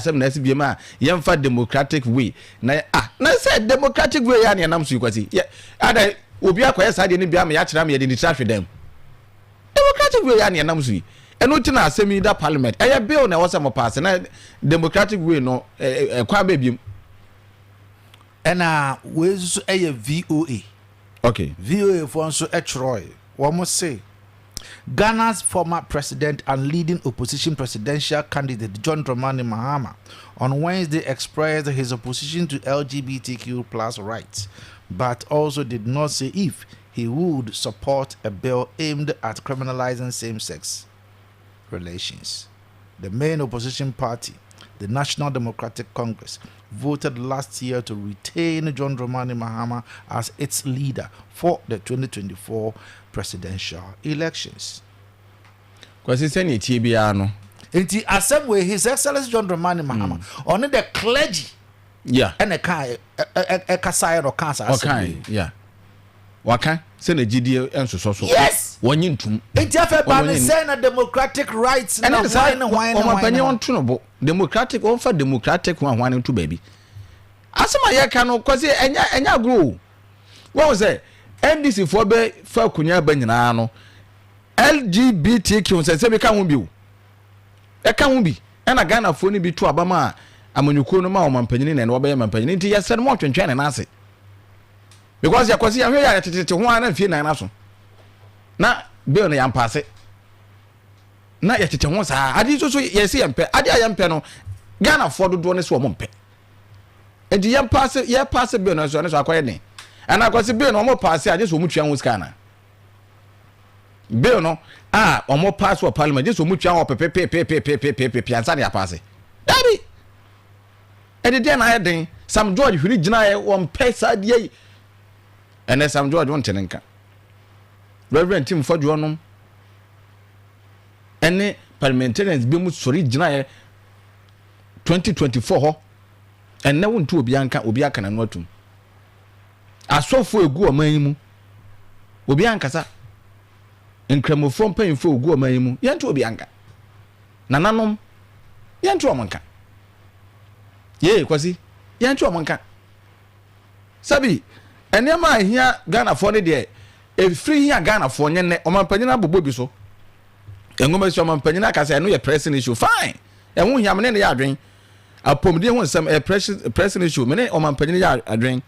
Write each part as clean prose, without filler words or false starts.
Asɛm na ɛsi biem a, yɛmfa democratic way na, ah, na sɛ democratic way yɛ a, ne yɛnam so yi, Kwasi, yɛ ada obi akɔyɛ saa deɛ no bi ama yɛakyerɛ ama yɛde ne tiri ahwe dɛm. Democratic way yɛ a, ne yɛnam so yi. Ɛno ti na asɛm yi da parliament. Ɛyɛ bill na ɛwɔ sɛ mo pass na democratic way no ɛkwan bɛ biem. Ɛna wei nso ɛyɛ VOA. VOA foɔ nso ɛtwerɛe. Wɔn se Ghana's former president and leading opposition presidential candidate John Dramani Mahama on Wednesday expressed his opposition to LGBTQ+ rights, but also did not say if he would support a bill aimed at criminalizing same-sex relations. The main opposition party, the National Democratic Congress, voted last year to retain John Dramani Mahama as its leader for the 2024 presidential elections. Kwasi, sɛnea etie biara no, Nti asɛm wei, His Excellency John Dramani Mahama, ɔne the clergy ɛna ɛka ɛkasaeɛ na ɔka saa asɛm wei. Ɔkan yeah, waka sɛ na gyidie nsosɔ so. Wɔnye ntum. Nti afei ba ne sɛ na democratic rights na ɛne ne saa hwan ne hwan ne hwan ɔmapanyin ne hwan. Ɔnto no bo democratic, ɔmfa democratic ho ahoa no nto baabi. Asɛm a yɛka no, Kwasi, ɛnyɛ agorɔ o. Wɔn sɛ NDC foɔ bɛ fa akonnwa ba nyinaa no, LGBTQ nsɛnsɛm bi ka ho bi o, ɛka ho bi. Ɛna Ghanafoɔ no bi to aba ma amanyɔkuo no ma ɔmampanyini na ɛna wɔbɛyɛ mampanyini. Nti yɛsɛ no ma ɔtwentwɛn ne nan ase, because yɛkɔsi yɛhwɛ yɛ a, yɛtetete ho ara na mfie 4 na so na bill no yɛampaase na yɛtete ho saa. Ade nso so yɛsi yɛmpɛ ade a yɛmpɛ no, Ghanafoɔ dodoɔ no so wɔn mpɛ. Nti yɛn pass, yɛ pass bill no nso, ɛno so akɔyɛ den. Ɛna akɔsi bill no wɔn pass a, gye sɛ wɔn tua ho sika na bill no a wɔn pass wɔ parliament, gye sɛ wɔn tua ho pepepepepepepepepe ansa na yɛ pass. Dabi, ɛde deɛ na ayɛ den. Sam George hwiri gyina yɛ, wɔn pɛ saa deɛ yi. Ɛnɛ Sam George wɔn te ne nka. Reverend Ntim Fordjour nom ɛne parliamentarians bi mu sɔre gyina yɛ 2024 hɔ. Ɛnɛ wontu obi anka, obi aka n'ano atum. Asɔfoɔ egu ɔman yi mu, obi ankasa. Nkramofoɔ mpanyinfoɔ egu ɔman yi mu, yɛntu obi anka. Nananom, yɛntu wɔn nka. Yee Kwasi, yɛntu wɔn nka. Sɛbi, nneɛma a ehia Ghanafoɔ no deɛ, efiri hia Ghanafoɔ nyɛ nnɛ. Ɔmanpanyin abobɔ bi so. Nwoma si ɔmanpanyin aka sɛ ɛno yɛ pressing issue, fine, ɛho hia, mene ne yɛ adwen. Apɔmuden ho nsɛm ɛyɛ pressing issue, mene ɔmanpanyin yɛ adwen.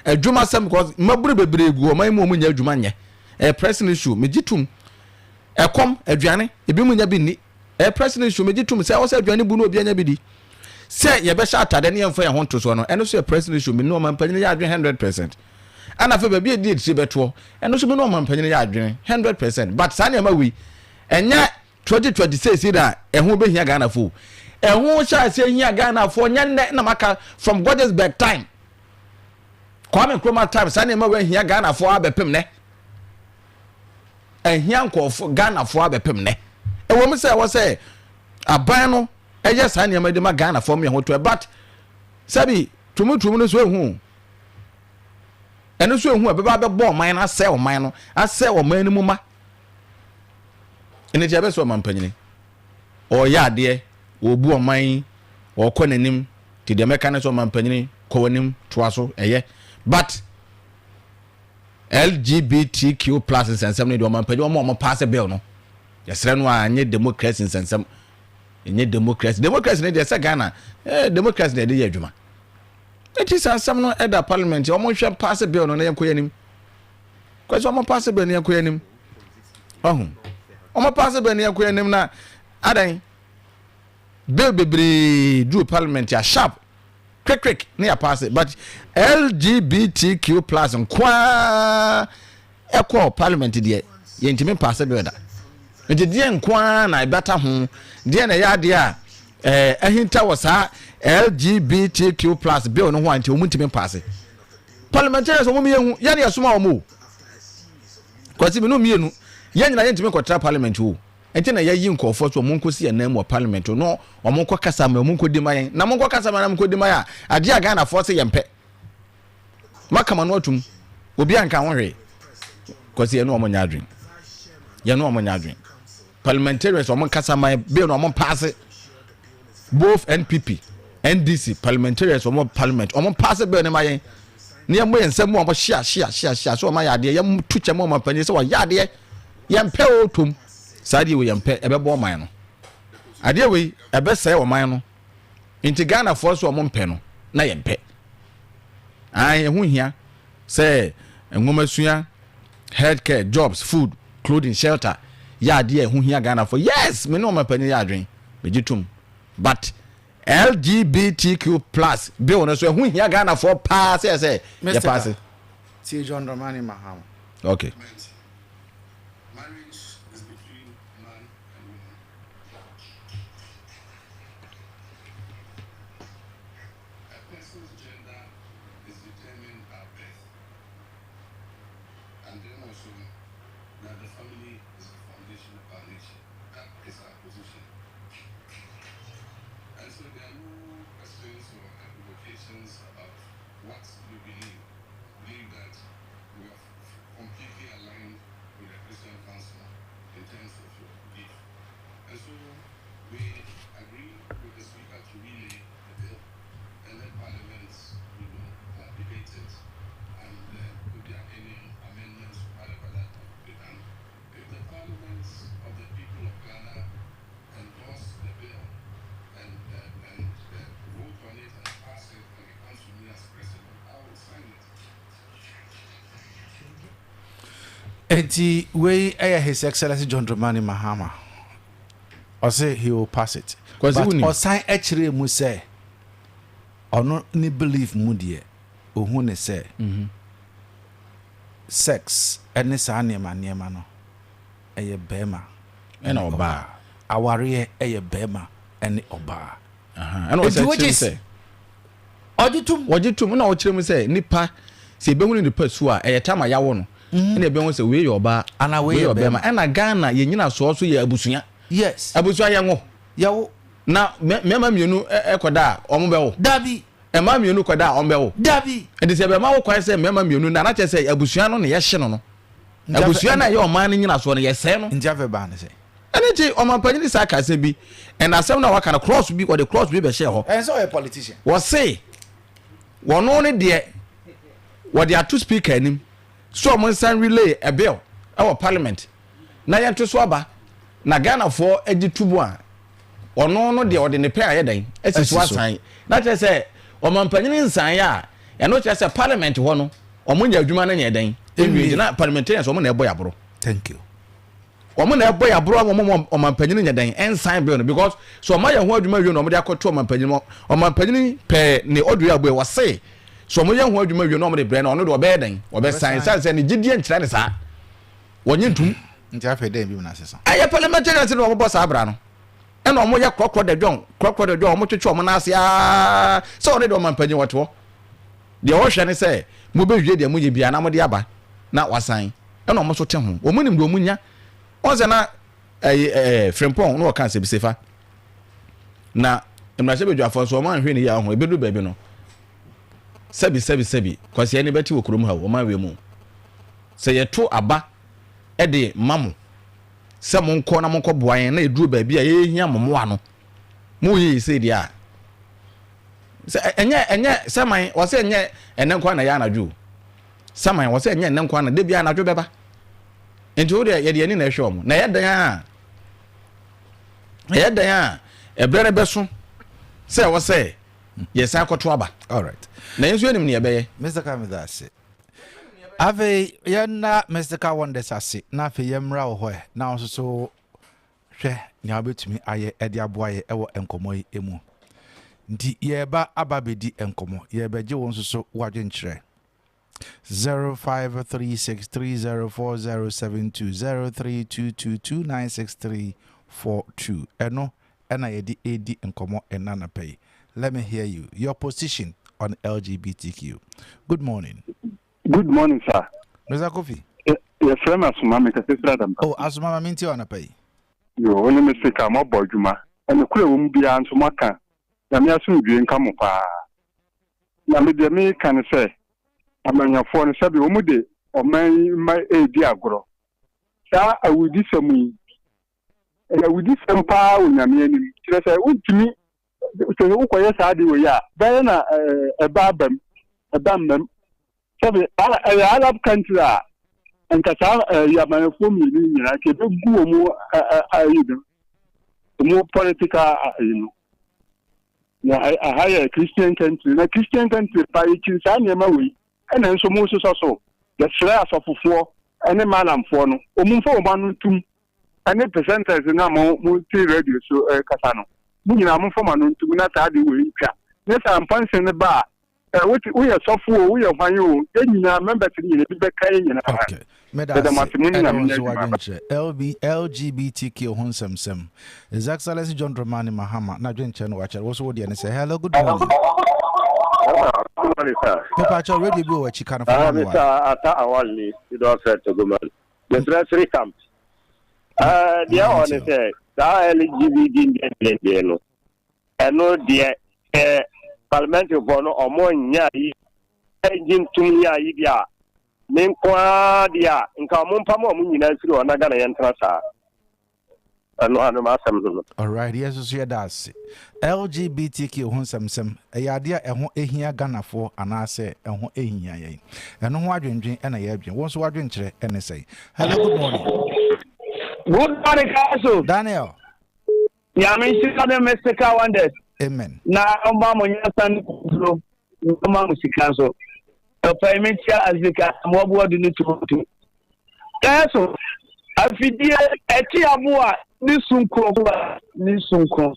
Adwuma sɛm, because mmabunu bebree gu ɔman mu, wɔn nyɛ adwuma nyɛ, ɛyɛ pressing issue, megye tum. Ɛkɔm, aduane, ebi mu nya bi nni, ɛyɛ pressing issue, megye tum sɛ ɛwɔ sɛ aduane bu no obi anya bi di. Sɛ yɛbɛhyɛ atade ne yɛmfa yɛn ho nto soɔ no, ɛno nso yɛ pressing issue, mene ɔmanpanyin yɛ adwene 100%. Ɛna afei baabi a yɛdi etiri bɛtoɔ, ɛno nso mene ɔmanpanyin yɛ adwene 100%. But saa nneɛma wei, ɛnyɛ 2026 na ɛho bɛhia Ghanafoɔ. Ɛho hyɛ aseɛ hia Ghanafoɔ nyɛ nnɛ na maka. From Guggisberg time, Kwame Nkrumah time, saa nneɛma wei hia Ghanafoɔ abɛpem nnɛ. Ɛhia nkɔɔfo Ghanafoɔ abɛpem nnɛ. Ɛwɔ mu sɛ ɛwɔ sɛ aban no ɛyɛ saa nneɛma de ma Ghanafoɔ mmea ho to, but sɛbi, tumutumu no so ehu, ɛno so ehu. Ɛbɛba abɛbɔ ɔman no, asɛ ɔman no, asɛ ɔman no mu ma. Ɛno ti ɛbɛsɛ ɔman panyini ɔyɛ adeɛ, ɔbu ɔman yi, ɔkɔ n'anim. Te deɛ mɛka ne sɛ, ɔman panyini, kɔ w'anim, toa so, ɛyɛ. But LGBTQ+ nsɛnsɛm no deɛ, ɔman panyin, wɔn a wɔn pass bill no, yɛsrɛ no a, nye democracy nsɛnsɛm, nye democracy. Democracy no deɛ, sɛ Ghana democracy na yɛde yɛ adwuma. Eti sɛ asɛm no ɛda parliament, wɔn hwɛ pass bill no na yɛn kɔ yɛn anim. Kwasi, wɔn pass bill no, yɛn kɔ yɛn anim. Ɔho wɔn pass bill no, yɛn kɔ yɛn anim. Na adan bill bebree duru parliament a, sharp, quick quick ne yɛ pass, but LGBTQ+ nkoaa ɛkɔ parliament deɛ, yɛntumi pass bill da. Nti deɛ nkoaa na ɛbɛta ho deɛ na ɛyɛ adeɛ a ɛhinta wɔ saa LGBTQ+ bill no ho a, nti wɔn ntumi pass? Parliamentarians, wɔn yɛn hu yɛn yɛ soma wɔn o. Kwasi, mi no mmienu yɛn nyinaa yɛntumi nkɔtena parliament o. Nti na yɛyi nkɔɔfoɔ so wɔn nkɔsi yɛn nan mu wɔ parliament o, no wɔn nkɔ kasa ma, wɔn nkɔ di ma yɛn, na wɔn nkɔ kasa ma na wɔn nkɔ di ma yɛn a, adeɛ a Ghanafoɔ sɛ yɛn pɛ maka ma no atum, obi anka ho hwee. Kwasi, yɛn no wɔn nyɛ adwene, yɛn no wɔn nyɛ adwene. Parliamentarians, wɔn kasa ma bill no, wɔn pass, both NPP. NDC parliamentarians wɔn parliament wɔn paase bill no ma yɛn na yɛn mo yɛn nsɛm mu a wɔn hyia hyia hyia hyia so wɔn ayɛ adeɛ yɛn tu kyɛ mu wɔn mpanyin sɛ wɔyɛ adeɛ yɛn pɛ o tom saa adeɛ wɔ yɛn pɛ ɛbɛbɔ ɔman no adeɛ wei ɛbɛsɛe ɔman no nti Ghanafoɔ so wɔn mpɛ no na yɛn pɛ ayi ɛho hia sɛ nwomasua healthcare jobs food clothing shelter yɛ adeɛ ɛho hia Ghanafoɔ. Yes, me ne wɔn mpanyin yɛ adwene, megye tom, but LGBTQ+ bill no so ɛho hia Ghanafoɔ paa sɛ yɛ paase. Tie John Dramani Mahama. Okay. Marriage is between man and woman. A person's gender is determined at birth. And then also that the family is the foundation of our nation. That is our position. And so there are no questions or equivocations about what we believe. Believe that we are completely aligned with the Christian Council in terms of your belief. And so we agree with the Speaker to relay the bill and let Parliament debate it and if there are any amendments, whatever that will be done. If the Parliament of the people of Ghana endorse the bill and vote on it and pass it and it comes to me as president, I will sign it. Enti wei ɛyɛ His Excellency John Dramani Mahama. Ɔsɛ he will pass it. Kwasi, but wonim. Ɔsan akyerɛ mu sɛ ɔno ne belief mu deɛ, ohun ne sɛ sex ɛne saa nneɛma nneɛma no ɛyɛ bɛrima ɛna ɔbaa. Awareɛ ɛyɛ bɛrima ɛne ɔbaa. Ɛna ɔsɛ Enti which kyerɛ is- sɛ ɔgye tum. Wɔgye tom na ɔkyerɛ mu sɛ nipa sɛ ebehu ne nipa su a ɛyɛ tam a yawo no ɛna ebehu sɛ wei yɛ ɔbaa, Ana wei yɛ ɔbɛrima. Ɛna Ghana yɛn nyina soɔ so yɛ abusua. Abusua yɛ ngo. Yɛwo. Na mmarima mmienu ɛkɔda a ɔmo bɛwo? Dabi. Mmaa mmienu kɔda a ɔmo bɛwo? Dabi. Nti sɛ bɛma wo kwan sɛ mmarima mmienu na anakyɛ sɛ abusua no na yɛhye no, Nti abusua no a ɛyɛ ɔman no nyina soɔ no yɛsɛe no. Nti afɛ baa ne sɛ ɛne nti ɔmanpanyin saa ka asɛm bi, ɛna asɛm no a waka no, cross bi, wɔde cross bi bɛhyɛ hɔ. Ɛn sɛ ɔyɛ politician. Wɔse wɔno ne deɛ wɔde ato Speaker anim so ɔmo nsan relay a bill ɛwɔ Parliament na yɛnto so aba na Ghanafoɔ agye tubu a, ɔno no deɛ ɔde ne pɛ ayɛ dɛn asi so. Asi so. Asan na kyerɛ sɛ ɔmanpanyin nsan yɛ a, ɛno kyerɛ sɛ Parliament hɔ no ɔmo nya adwuma no nyɛ dɛn ewie, na parliamentarians ɔmo na ɛbɔ yaboro. Thank you. Wɔn na ɛbɔ yaboro a wɔn mo ɔmanpanyin nyɛ dɛn ɛnsan bill no, because so ɔmo ayɛ ho adwuma wie na ɔmo de akɔto ɔmanpanyin mu. Ɔmanpanyin pɛɛ ne ɔdua abo yɛ wɔse so ɔmo yɛ ho adwuma wie na ɔmo de brɛ no, ɔno de ɔbɛyɛ dɛn ɔbɛsan san sɛ ne gyidie nkyerɛ ne saa wɔnye ntum. Nti afɛ dɛn bi mu na sesa? Ɛyɛ parliamentarians na wɔn bɔ saa abira no, ɛna ɔmo yɛ korɔkorɔ de dwɔn korɔkorɔ de dwɔn, ɔmo twetwe ɔmo n'ase aa sɛ ɔno de ɔmanpanyin wɔte hɔ deɛ ɔhwɛ ne sɛ mo bɛ wie deɛ mo yɛ bia na mo de aba na wasan, ɛna ɔmo nso te ho, wɔn nim deɛ ɔmo nya. Wɔn sɛ na ɛyɛ Frimpɔn na ɔka asɛm sefa na mmarahyɛbadwafoɔ nso ɔmo anhwɛ ne yie aho ebedu baabi no, sɛbi sɛbi sɛbi, kwasi ɛni bɛte wɔ kurom ha o, ɔmo awie mu sɛ yɛto aba ɛde ma mo sɛ mo nkɔ na mo nkɔ boa yɛn na eduru baabi a yɛhia mo mmoa no, mo yɛ yi sɛ deɛ a sɛ ɛnyɛ sɛman wɔsɛ ɛnyɛ ɛnɛ nkwa na yɛ anadwo o. Sɛman wɔsɛ ɛnyɛ ɛnɛ nkwa na debi anadwo bɛba, nti wo deɛ yɛde ani na ɛhwɛ wɔn na ɛyɛ dan a ɛbrɛ no bɛso sɛ ɛwɔ sɛ yɛsan kɔto aba. All right. Na yɛn nso yɛnim ne yɛbɛyɛ. Mr. Kamida ase. Afei yɛnna Mr. Ka Wonders ase na afei yɛmmra wɔ hɔ ɛ na wo nso so hwɛ nea wobɛtumi ayɛ ɛde aboa yɛ ɛwɔ nkɔmmɔ yi mu. Nti yɛreba aba bɛdi nkɔmmɔ, yɛrebɛgye wo nso so w'adwenkyerɛ. 0536304072, 0322296342, ɛno ɛna yɛde ɛdi nkɔmmɔ ɛna anɔpa yi. Let me hear you, your position on LGBTQ. Good morning. Good morning, sir. Mr. Kofi. Yɛfrɛ me Asoma, mekasa firi Adampa. Oh, Asoma, ma mentie wɔ anɔpa yi. Yo, wo ne me sika moabɔ adwuma. Ɛne kora wɔ mu biara nso moaka. Nyame asomdwie nka mo paa. Na me deɛ meka ne sɛ, amanyafoɔ no sɛbe wɔn de ɔman yi mma ɛredi agorɔ. Saa awudisɛm yi, ɛyɛ awudisɛm paa wɔ Nyame anim. Kyerɛ sɛ wontumi Sɛ wokɔyɛ saa ade wei a, bɛyɛ na ɛba aba mu, ɛba mma mu. Sɛbe ɛyɛ Arab country a, nka saa ɛyɛ amanyɔfoɔ mmienu yi nyinaa nka ɛbɛgu wɔn ayi no, wɔn political ayi no. Na aha yɛ Christian country, na Christian country pa yɛkyiri saa nneɛma wei, ɛna nso mo sosɔ so. Yɛsrɛ asɔfofoɔ ne malamfoɔ no, wɔn mfa wɔn ano ntum, ɛne presenters no a mo mo te radio so kasa no, mo nyinaa momfa mo ano ntum na saa ade wei ntwa. Nyɛ saa mpɔnsen no ba a, Ɛ wote woyɛ sɔfo o woyɛ hwan o yɛn nyinaa members no nyinaa ebi bɛka yɛn nyinaa. Ok, meda Yɛda mo ase ase mo ne ɛne Nyame wo nyɛ nso adwuma. w'adwenkyerɛ. LB, LGBTQ ho nsɛmsɛm. His Excellency John Dramani Mahama n'adwenkyerɛ no wakyerɛ. Wo nso wo deɛ ne sɛ, Hello, good morning. Good morning, sir. Mepakyɛw, radio bi wɔ w'akyi ka no fa ma me Mr. wae. Ata Awal ni, Idɔ Fred Togoman. Mesrɛ Sri Camp. Deɛ ɔwɔ ne sɛ, saa LGBT deɛ no, Ɛno deɛ sɛ parliamentfoɔ no ɔmo nnya ayi ɛngye ntum nyɛ ayi deɛ a, me nko ara deɛ a nka ɔmo mpam ɔmo nyinaa mfiri hɔ na Ghana yɛntena saa. Ɛno ano m'asɛm no no. Alright, yɛn nso so yɛda ase. LGBTQ ho nsɛmsɛm, ɛyɛ adeɛ a ɛho hia Ghanafoɔ anaasɛ ɛho nhia yɛn? Ɛno ho adwendwen na yɛredwen. Wo nso w'adwenkyerɛ ne sɛn? Hello, good morning. Good morning, Council. Daniel. Nyame nhyira ne Mystical Wonders. Amen. Na ɔma mo nyansa ne kuduro na ɔma mo sika nso. Ɔpɛ yi mekyia Azika mmoaboa du ne tuotu. Ɛso afidie ɛte aboa ne sunko ne sunko.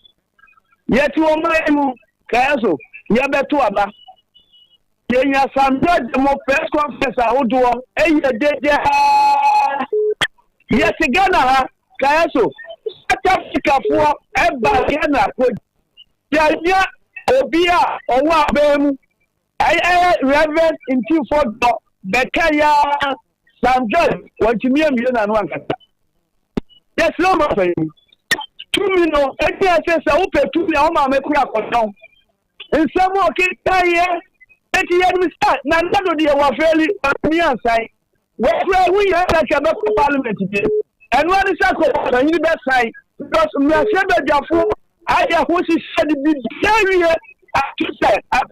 Yɛte ɔman yi mu kɛɛ so yɛbɛto aba. Yɛnya Sandra de mo press conference ahodoɔ ɛyɛ dedeaa. Yɛte Ghana ha kaɛ so South Africa foɔ ɛba Ghana kɔ yɛnya obi a ɔwɔ abɛn mu ɛyɛ Reverend Ntimfoɔ dɔ bɛka yaa Sandra wɔntumi amie n'ano ankasa. Yɛsrɛ ɔma panyin tumi no ɛdi ɛsɛ sɛ wopɛ tumi a wo maame kora kɔtɔn. Nsɛm a ɔkekaeɛ nti yɛnim sɛ Nana Addo deɛ wafeeli, wantumi ansan. Wɔkura ɛho hia sɛ nka ɛbɛkɔ parliament bio. Ɛno ara ne sɛ kɔ ɔpanyin bɛsan because mmarahyɛbadwafoɔ ayɛ ho hyehyɛ de biribiara awie ato sɛ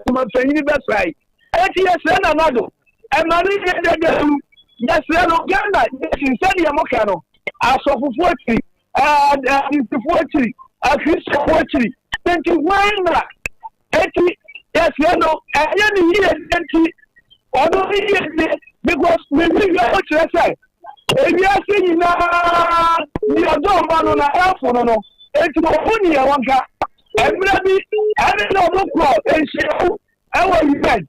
ɔmanpanyin bɛsan. Enti yɛsrɛ Nana Addo, ɛma no nyɛ dɛdɛɛwu. Yɛsrɛ no Ghana yɛsi sɛdeɛ moka no asɔfofoɔ akyiri Adinsifoɔ akyiri, Akristofoɔ akyiri. Nti hwan na eti yɛsrɛ no ɛnyɛ ne yiedie nti ɔno ne yiedie because ne nhwehwɛ mu kyerɛ sɛ ewiase nyinaa deɛ ɔdɔ ɔma no na ɛfo no no eti ɔmo ni ɛwɔ nka mmerɛ bi ɛne na ɔmo kɔ nhyiamu ɛwɔ UN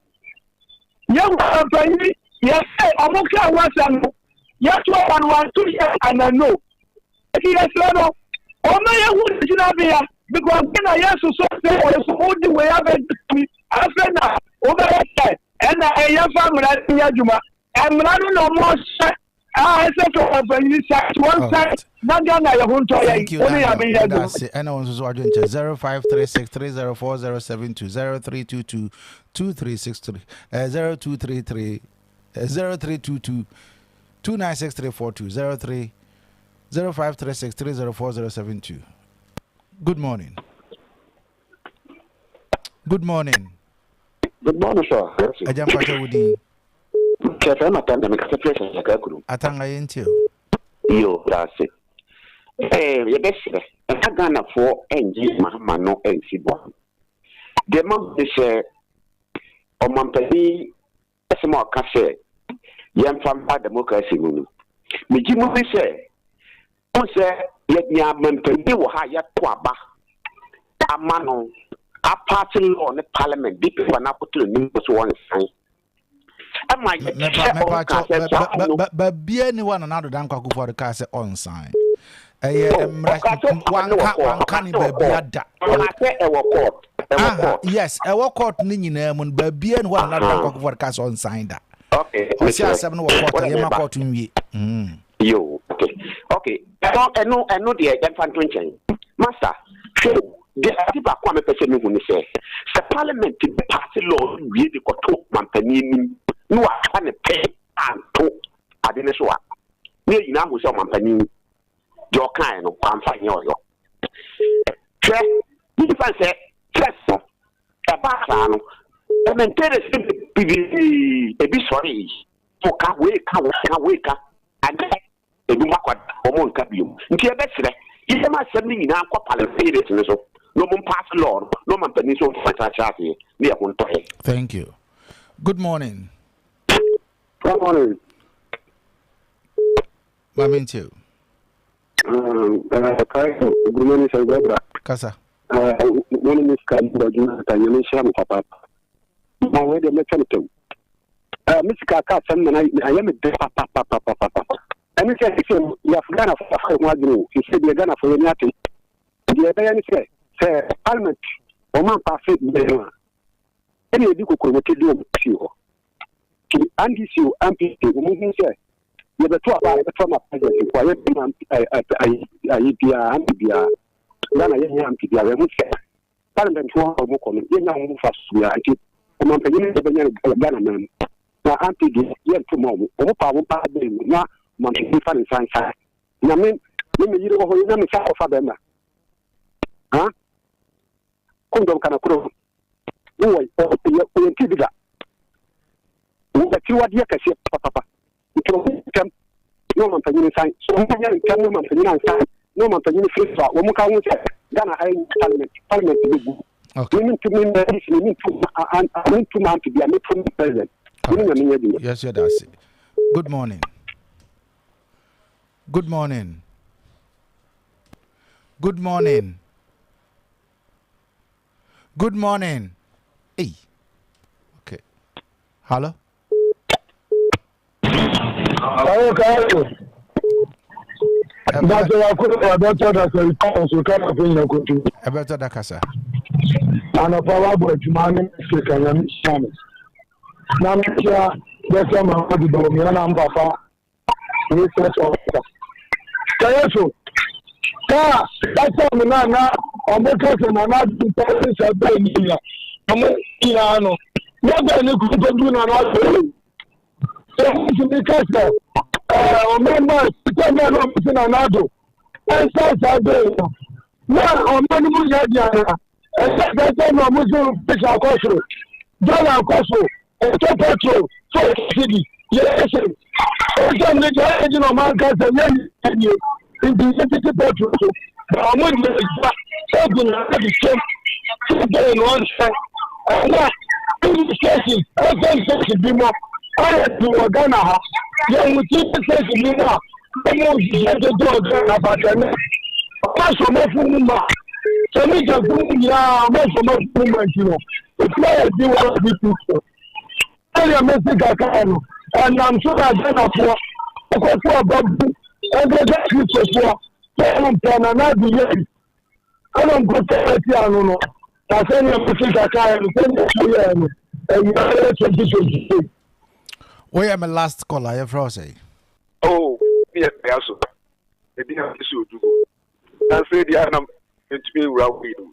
yɛn wɔ mpanyin yɛsɛ ɔmo ka ho asɛm no yɛto aba no wanto yɛ anano Enti yɛsrɛ no ɔmma yɛhu ne gyinabea because Ghana yɛnsosɔ sɛ yɛso wode wei abɛgye tumi afei na wobɛyɛ sɛ ɛna yɛmfa mmara no nyɛ adwuma. Mmara no na wɔhyɛ a ɛsɛ sɛ ɔmpanyin sa nti wɔnsan na Ghana yɛ ho ntɔ yɛn. Thank you Wo ne Daniel. Nyame nyɛ Meda adwuma. ase. Ɛna wo nso so wadwenkyɛ 0536304072 0322 2363 0233 0322 296342 03 0536 304072 Good morning. Good morning. Good morning, sir. Agya mpakyɛ wo din. Kɛfɛ ma tanda me kasa firi asasaka kuro. Atanga yɛ ntie o. Yo, daase. Eh, yɛbɛsrɛ, ɛha Ghanafoɔ ɛngye Mahama no ɛnsi bɔ. Deɛ ma ne sɛ, ɔmampanin Asɛm a ɔka sɛ yɛmfa mma demokrasi mu no, migye mu di sɛ, wohu sɛ yɛanya amanpanin wɔ ha a yɛato aba ama no, apaase law ne parliament de paper no akɔto n'anim sɛ wɔnsan. Ɛma yɛte sɛ ɔka sɛ saa no. Baabiara ni hɔ a Nana Addo Dankwa Akufo-Addo kaa sɛ ɔnsan. Ɛyɛ mmara wanka wanka ne baabia da. Ɔka sɛ ɛwɔ court. Ɛwɔ court. Yes, ɛwɔ court ne nyinaa mu no baabiara ni hɔ a Nana Addo Dankwa Akufo-Addo kaa sɛ ɔnsan da. Okay. Ɔsi asɛm no wɔ court a yɛma court nwie. Mm. Yo, okay. Okay. Ɛno ɛno ɛno deɛ yɛmfa nto nkyɛn. Master, hwɛ o, deɛ ade baako a mepɛ sɛ mehu ne sɛ, sɛ parliament bɛ pass law no wie de kɔto mampanin anim na waka ne pɛ anto ade no so a, ne yɛn nyinaa hu sɛ ɔmampanin deɛ ɔkaeɛ no wamfa nyɛ ɔyɔ. Hwɛ, yɛmfa sɛ First no, ɛbaa saa no, parliamentarians no bebree ebi sɔree, wɔka wei ka wei ka wei ka, anɛ ebinom akɔda, wɔn nka biom. Nti yɛbɛsrɛ, yɛma asɛm no nyinaa nkɔ parliamentarians no so na wɔn mpaase law no na ɔmampanin nso mfa nsa nhyɛ aseɛ na yɛn ho ntɔ yɛn. Thank you. Good morning. Good morning. Maame ntie o. Good morning, sir. Bra. Kasa. Mo ne me sika bɔ adwuma ta nyame nhyira mo papaapa. Na wei deɛ mɛtwa no tɛm. Me sika ka asɛm na ayɛ me dɛ papapapapapa. Ɛne sɛ sɛ yɛaf Ghanafoɔ afa yɛ ho adwene o. Sɛ deɛ Ghanafoɔ yɛ ni ate. Deɛ ɛbɛyɛ ne sɛ sɛ parliament wɔn ampaase bill no a ɛna yɛdi kokoromoti de wɔn si hɔ. Nti NDC o NPP wɔn hu sɛ yɛbɛto aba a yɛbɛto ama president nko a yɛbɛma ayi biara MP biara Ghana yɛnyɛ MP biara yɛhu sɛ parliament hɔ a wɔn kɔ no yɛnya wɔn fa so biara nti ɔmanpanyin no yɛbɛnya no Ghana man mu na MP deɛ yɛnto ma wɔn wɔn pa wɔn pa bɛn mu na ɔmanpanyin fa ne nsa nsa na me me me yere wɔ hɔ yi na me nsa kɔfa bɛrima ha kondɔm kana koro wowɔ ɔyɛ ɔyɛ nti bi da wowɔ akyiwadeɛ kɛseɛ papapapa nti ɔmo ntɛm na ɔma mpanyin nsan so ɔmo nyɛ ntɛm na ɔma mpanyin ansan na ɔma mpanyin firi so a wɔn ka ho sɛ Ghana ha yɛ parliament parliament bɛ gu okay mi ntu mi ndc mi ntu mi ntu ma ntu bia mi tu mi president mi ni nyame nyɛ adwuma. Yes, yeah, that's it. Good morning. Good morning. Good morning. Good morning. Hey. Okay. Hello. Hello, Kayo. Bàtà wà kúrò wà dọ́tọ̀ dàsẹ̀ ìtàn so ká nàfẹ́ yẹn kojú. Ẹbẹ̀tọ̀ dàkàsà. Anɔpa wa bọ̀ adwuma ne sika nyame hyia me. Na mekyia dɔkta Mahamadu Bawumia na mpapa research officer. Kɛyɛ so kaa ɛsɛ me na na ɔmo kɛsɛ na na nipa ne sɛ bɛɛ ni nyina ɔmo nyinaa no na bɛɛ ne kuro bɛdu na na bɛɛ sɛ ɔmo tumi kɛsɛ ɛɛ ɔmo mma sɛ bɛɛ na ɔmo si na na do ɛnsa saa bɛɛ no na ɔmo no mu yɛ deɛ na Ɛsɛ sɛ sɛ na ɔmo so fish akɔ soro, dɔla akɔ soro, ɛtɔ petrol, fuel subsidy, yɛ ɛhyɛ. Ɛsɛ ne deɛ ɛyɛ gyina ɔmo anka sɛ yɛ nyɛ nie, nti yɛ tete petrol so, na ɔmo de gya egu na ɛde kyɛm, sɛ bɛyɛ na ɔnhyɛ. Ɛna TV station, FM station bi mo ayɛ ti wɔ Ghana ha, yɛn ho TV station bi mo a Ɔmo nhyehyɛ dodoɔ a Ghana abatɛnɛ ɔmo asɔmɔfo mu ma sɛ ne gyafo mu nyinaa ɔmo asɔmɔfo mu ma nti no ɛtumi ayɛ den wɔ bi so sɛdeɛ mesi kakae no ɛnam so na Ghanafoɔ ɛkɔfo aba bu ɛnkɛsɛ Kristofoɔ sɛ ɔmo mpɛ na n'ade yɛ bi ɛna nkɔfo ɛti ano no na sɛdeɛ mesi kakae no sɛdeɛ ɛyɛ no ɛyɛ 2026. Woyɛ me last call a yɛfrɛ wo sɛn? Oh, me yɛ bea so. Ebi a mesi odugu. Na sɛ di anam ntumi nwura wo yi mu.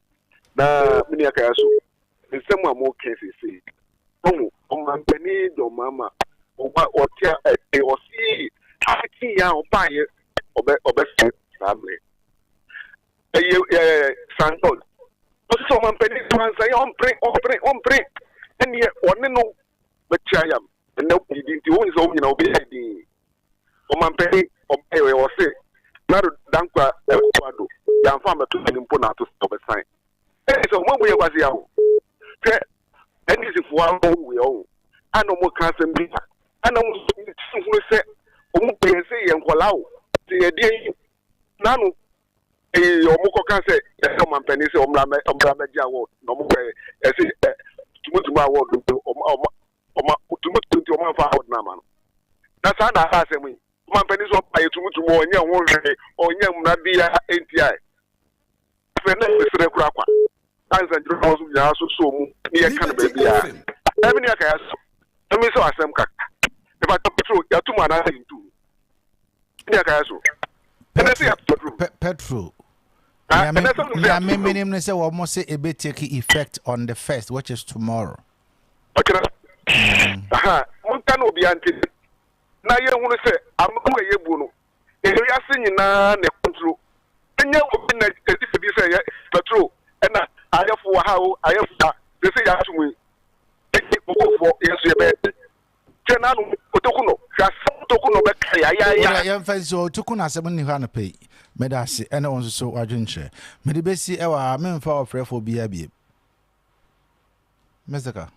Na me nua kaya so. Nsɛm a mo kɛn sese. Ɔho ɔmampanin dɔn mama. Ɔba ɔte ɛte ɔsi ati ya ɔba yɛ ɔbɛ ɔbɛ sɛ saa mmerɛ. Ɛyɛ ɛɛ santɔl. Ɔsi sɛ ɔmampanin kwansa yɛ ɔmpere ɔmpere ɔmpere. Ɛneɛ ɔne no bɛkyia yam. Ɛnɛ biribi nti wohu sɛ wɔn nyinaa obi ayɛ din. Ɔmanpanin ɔbaeɛ ɔse Nado Dankwa Akufo Addo yɛamfa ammɛto n'anim mpo na ato sɛ ɔbɛsan. Ɛyɛ sɛ wɔn amu yɛ kwasea o. Hwɛ NDC foɔ a wɔn wei ɔho a na wɔn ka asɛm bi a ana wɔn hunu sɛ wɔn bɛyɛ sɛ yɛ nkɔla o. Sɛ yɛ deɛ yi nano Eyi wɔn kɔ ka sɛ ɛsɛ ɔmanpanin sɛ ɔmmra mɛ ɔmmra mɛgye award na wɔn kɔ ɛsɛ ɛ tumutumu award nti wɔn wɔn wɔn tumutumu nti wɔn anfa award no ama no na saa na aba asɛm yi ɔmanpanin sɛ ɔba yɛ tumutumu ɔnyɛ ho hwee ɔnyɛ mmara biara ntia ɛ afei na ɛsrɛ kura kwa ansa nkyerɛ wɔn so nyinaa so so mu ne yɛ ka no baabi a ɛmi ne aka yɛ so ɛmi sɛ asɛm kakra ɛfata petro yɛatum anaasɛ yɛntum ne aka yɛ so Petro, petrol. Nea me menim ne sɛ wɔn se ebe take effect on the first which is tomorrow. Ɔkyerɛ. Aha, monka na obiara nte na yɛhunu sɛ amamu a yɛbu no ewiase nyinaa na ɛkontro. Ɛnyɛ obi na ɛdi fɛ bi sɛ yɛ petrol ɛna. Ayɛfo wɔ ha o, ayɛfo a sese yɛato mu yi, enti kokofoɔ yɛn nso yɛbɛyɛ dɛn? Kyerɛ n'ano otoku no, hwɛ asɛm otoku no bɛka yayaaya. Wode yɛmfa nsi hɔ, otoku no asɛm nni hɔ anɔpa yi. Meda ase ɛne wo nso so w'adwenkyerɛ. Mede bɛsi ɛwɔ ha, memfa ɔfrɛfoɔ biara biem. Mystical,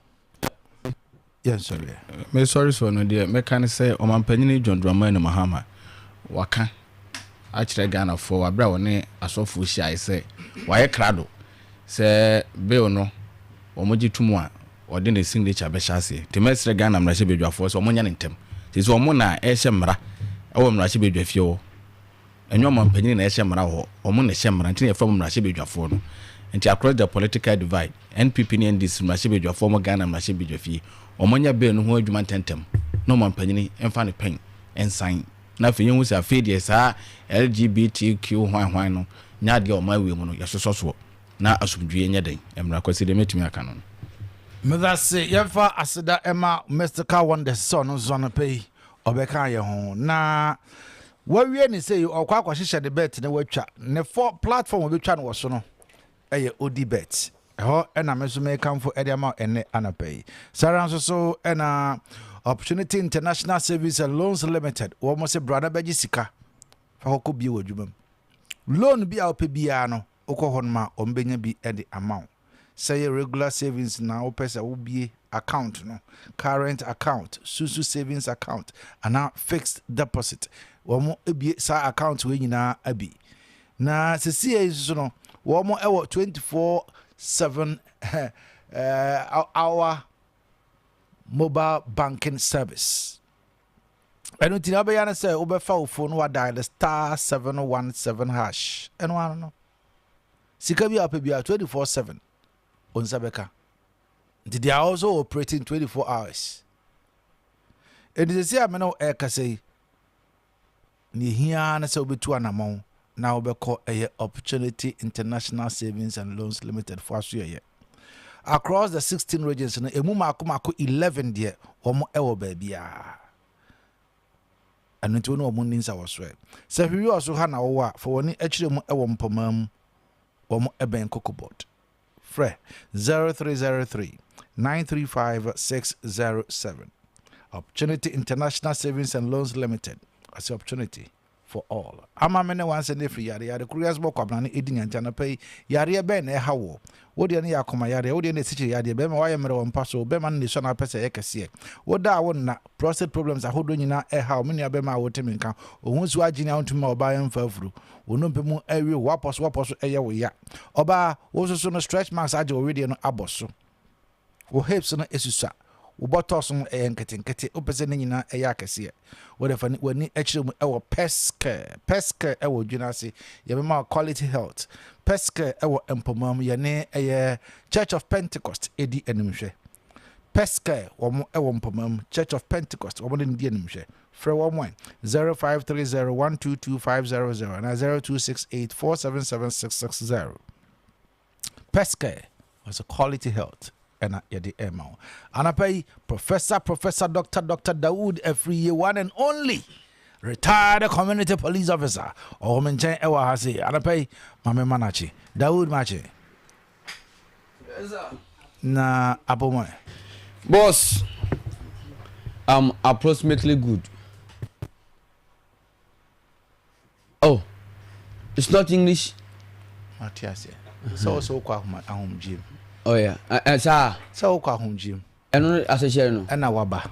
yɛnsɔre ɛ. Mesɔre soɔ no deɛ mɛka ne sɛ Ɔmampanyini John Dramani Mahama waka akyerɛ Ghanafoɔ wɔ aberɛ a ɔne asɔfoɔ hyiaeɛ sɛ wayɛ krado sɛ bill no wɔn gye to mu a ɔde ne signature bɛhyɛ aseɛ. Nti mɛsrɛ Ghana mmarahyɛbadwafoɔ sɛ wɔnyɛ no ntɛm. Seesei wɔn na ɛrehyɛ mmara wɔ mmarahyɛbadwafie hɔ. Ɛnyɛ ɔmanpanyin na ɛhyɛ mmara wɔ hɔ, wɔn na ɛhyɛ mmara nti na yɛfrɛ wɔn mmarahyɛbadwafoɔ no. Nti across the political divide, NPP ne NDC mmarahyɛbadwafoɔ wɔ Ghana mmarahyɛbadwafie, wɔn nyɛ bill no ho adwuma ntɛntɛm na ɔmanpanyin mfa no pɛn nsan na afei yɛnhu sɛ afei deɛ saa LGBTQ hwan hwan no nyɛ adeɛ a ɔman wei mu no yɛsosɔ soɔ. Na asomdwie nyɛ dɛn mmra Kwasi deɛ mɛtumi aka no no. Medase yɛmfa aseda ɛma Mystical Wonders sɛ ɔno nso anɔpa yi ɔbɛkaa yɛn ho na wawie ne sei ɔkɔ akɔhyehyɛ ne bet na watwa ne fɔ platform ɔbɛtwa no wɔ so no ɛyɛ Odi bet ɛhɔ ɛna me nso mekamfo ɛde ama ɛnɛ anɔpa yi saa ara nso so ɛna Opportunity International Service and Loans Limited wɔn se bra na bɛgye sika fa kɔkɔ bie wɔ adwuma mu loan bi a wopɛ biara no Wokɔ hɔ nom a wɔbɛnya bi de ama wo. Sɛ ɛyɛ regular savings na wopɛ sɛ wobue account no, current account, susu savings account anaa fixed deposit, wɔbue saa account wei nyinaa bi. Na sesie yi nso no, wɔn wɔ 24/7 hour mobile banking service. Ɛno nti na wobɛyɛ ne sɛ wobɛfa wo phone wa dial star 717 hash. Ɛno ano no. Sika bi a wopɛ biara 24/7 wo nsa bɛka. Nti they are also operating 24 hours. Ɛnti sɛsi a me ne wo ɛrekasa yi, nea ɛhia ara ne sɛ wobɛtu anammɔn na wobɛkɔ ɛyɛ Opportunity International Savings and Loans Limited fo asoɛyɛ. Across the 16 regions no, emu mako mako 11 deɛ wɔn wɔ baabiara. Ɛno nti wo ne wɔn nni nsawɔsoɛ. Sɛ hwehwɛ ɔso ha na wowɔ a, fa w'ani kyerɛ mu wɔ mpɔmaa mu. Wɔn bɛn Cocoa Board. Frɛ 0303 935 607. Opportunity International Savings and Loans Limited. Ɔsɛ opportunity for all. Ama me ne wansɛ ne firi yare yare koro yas bɔ kwabena ne edi nyanti anɔpa yi yareɛ bɛn na ɛha woɔ wo deɛ no yɛ akoma yareɛ wo deɛ no yɛ sikyire yadeɛ bɛrima wayɛ mmerɛ wɔ mpa so bɛrima no na esua na apɛ sɛ ɛyɛ kɛseɛ wo da a wo nna prostate problems ahodoɔ nyinaa ɛha wo me nua bɛrima a wote me nka ohun so agyene a wontumi ma ɔbaa ɛmfa afuru wo nnompe mu ɛwe wo wapɔ so wapɔ so ɛyɛ wo ya ɔbaa wo nso so no stretch marks agye wo wedeɛ no abɔ so Wo hips no susua, wo buttocks no yɛ nketenkete, wopɛ sɛ ne nyinaa yɛ akɛseɛ. Wode fa w'ani kyerɛ mu wɔ Pescare. Pescare wɔ Odwene ase, yɛbɛma wo quality health. Pescare wɔ Mpɔmam, yɛne ɛyɛ Church of Pentecost ɛdi animhwɛ. Pescare wɔn wɔ Mpɔmam, Church of Pentecost wɔn ne no di animhwɛ. Frɛ wɔn ɛ 0530 122 500 anaa 0268 477 660. Pescare ɔsɛ quality health ɛna yɛde ɛma wo anapa yi professor professor doctor doctor Dawood Afriyie one and only retired community police officer ɔwɔ me nkyɛn ɛwɔ ha se anapa yi ma me ma nakye Dawood makye na abomɔ Boss, I'm approximately good. Oh, it's not English. Mate aseɛ. Sɛ wo sɛ wokɔ ahoma ahomgyeɛ mu. Oh yeah, ɛ saa. Sɛ wokɔ ahomgyeɛ mu. Ɛno no asekyerɛ no. Ɛna waba.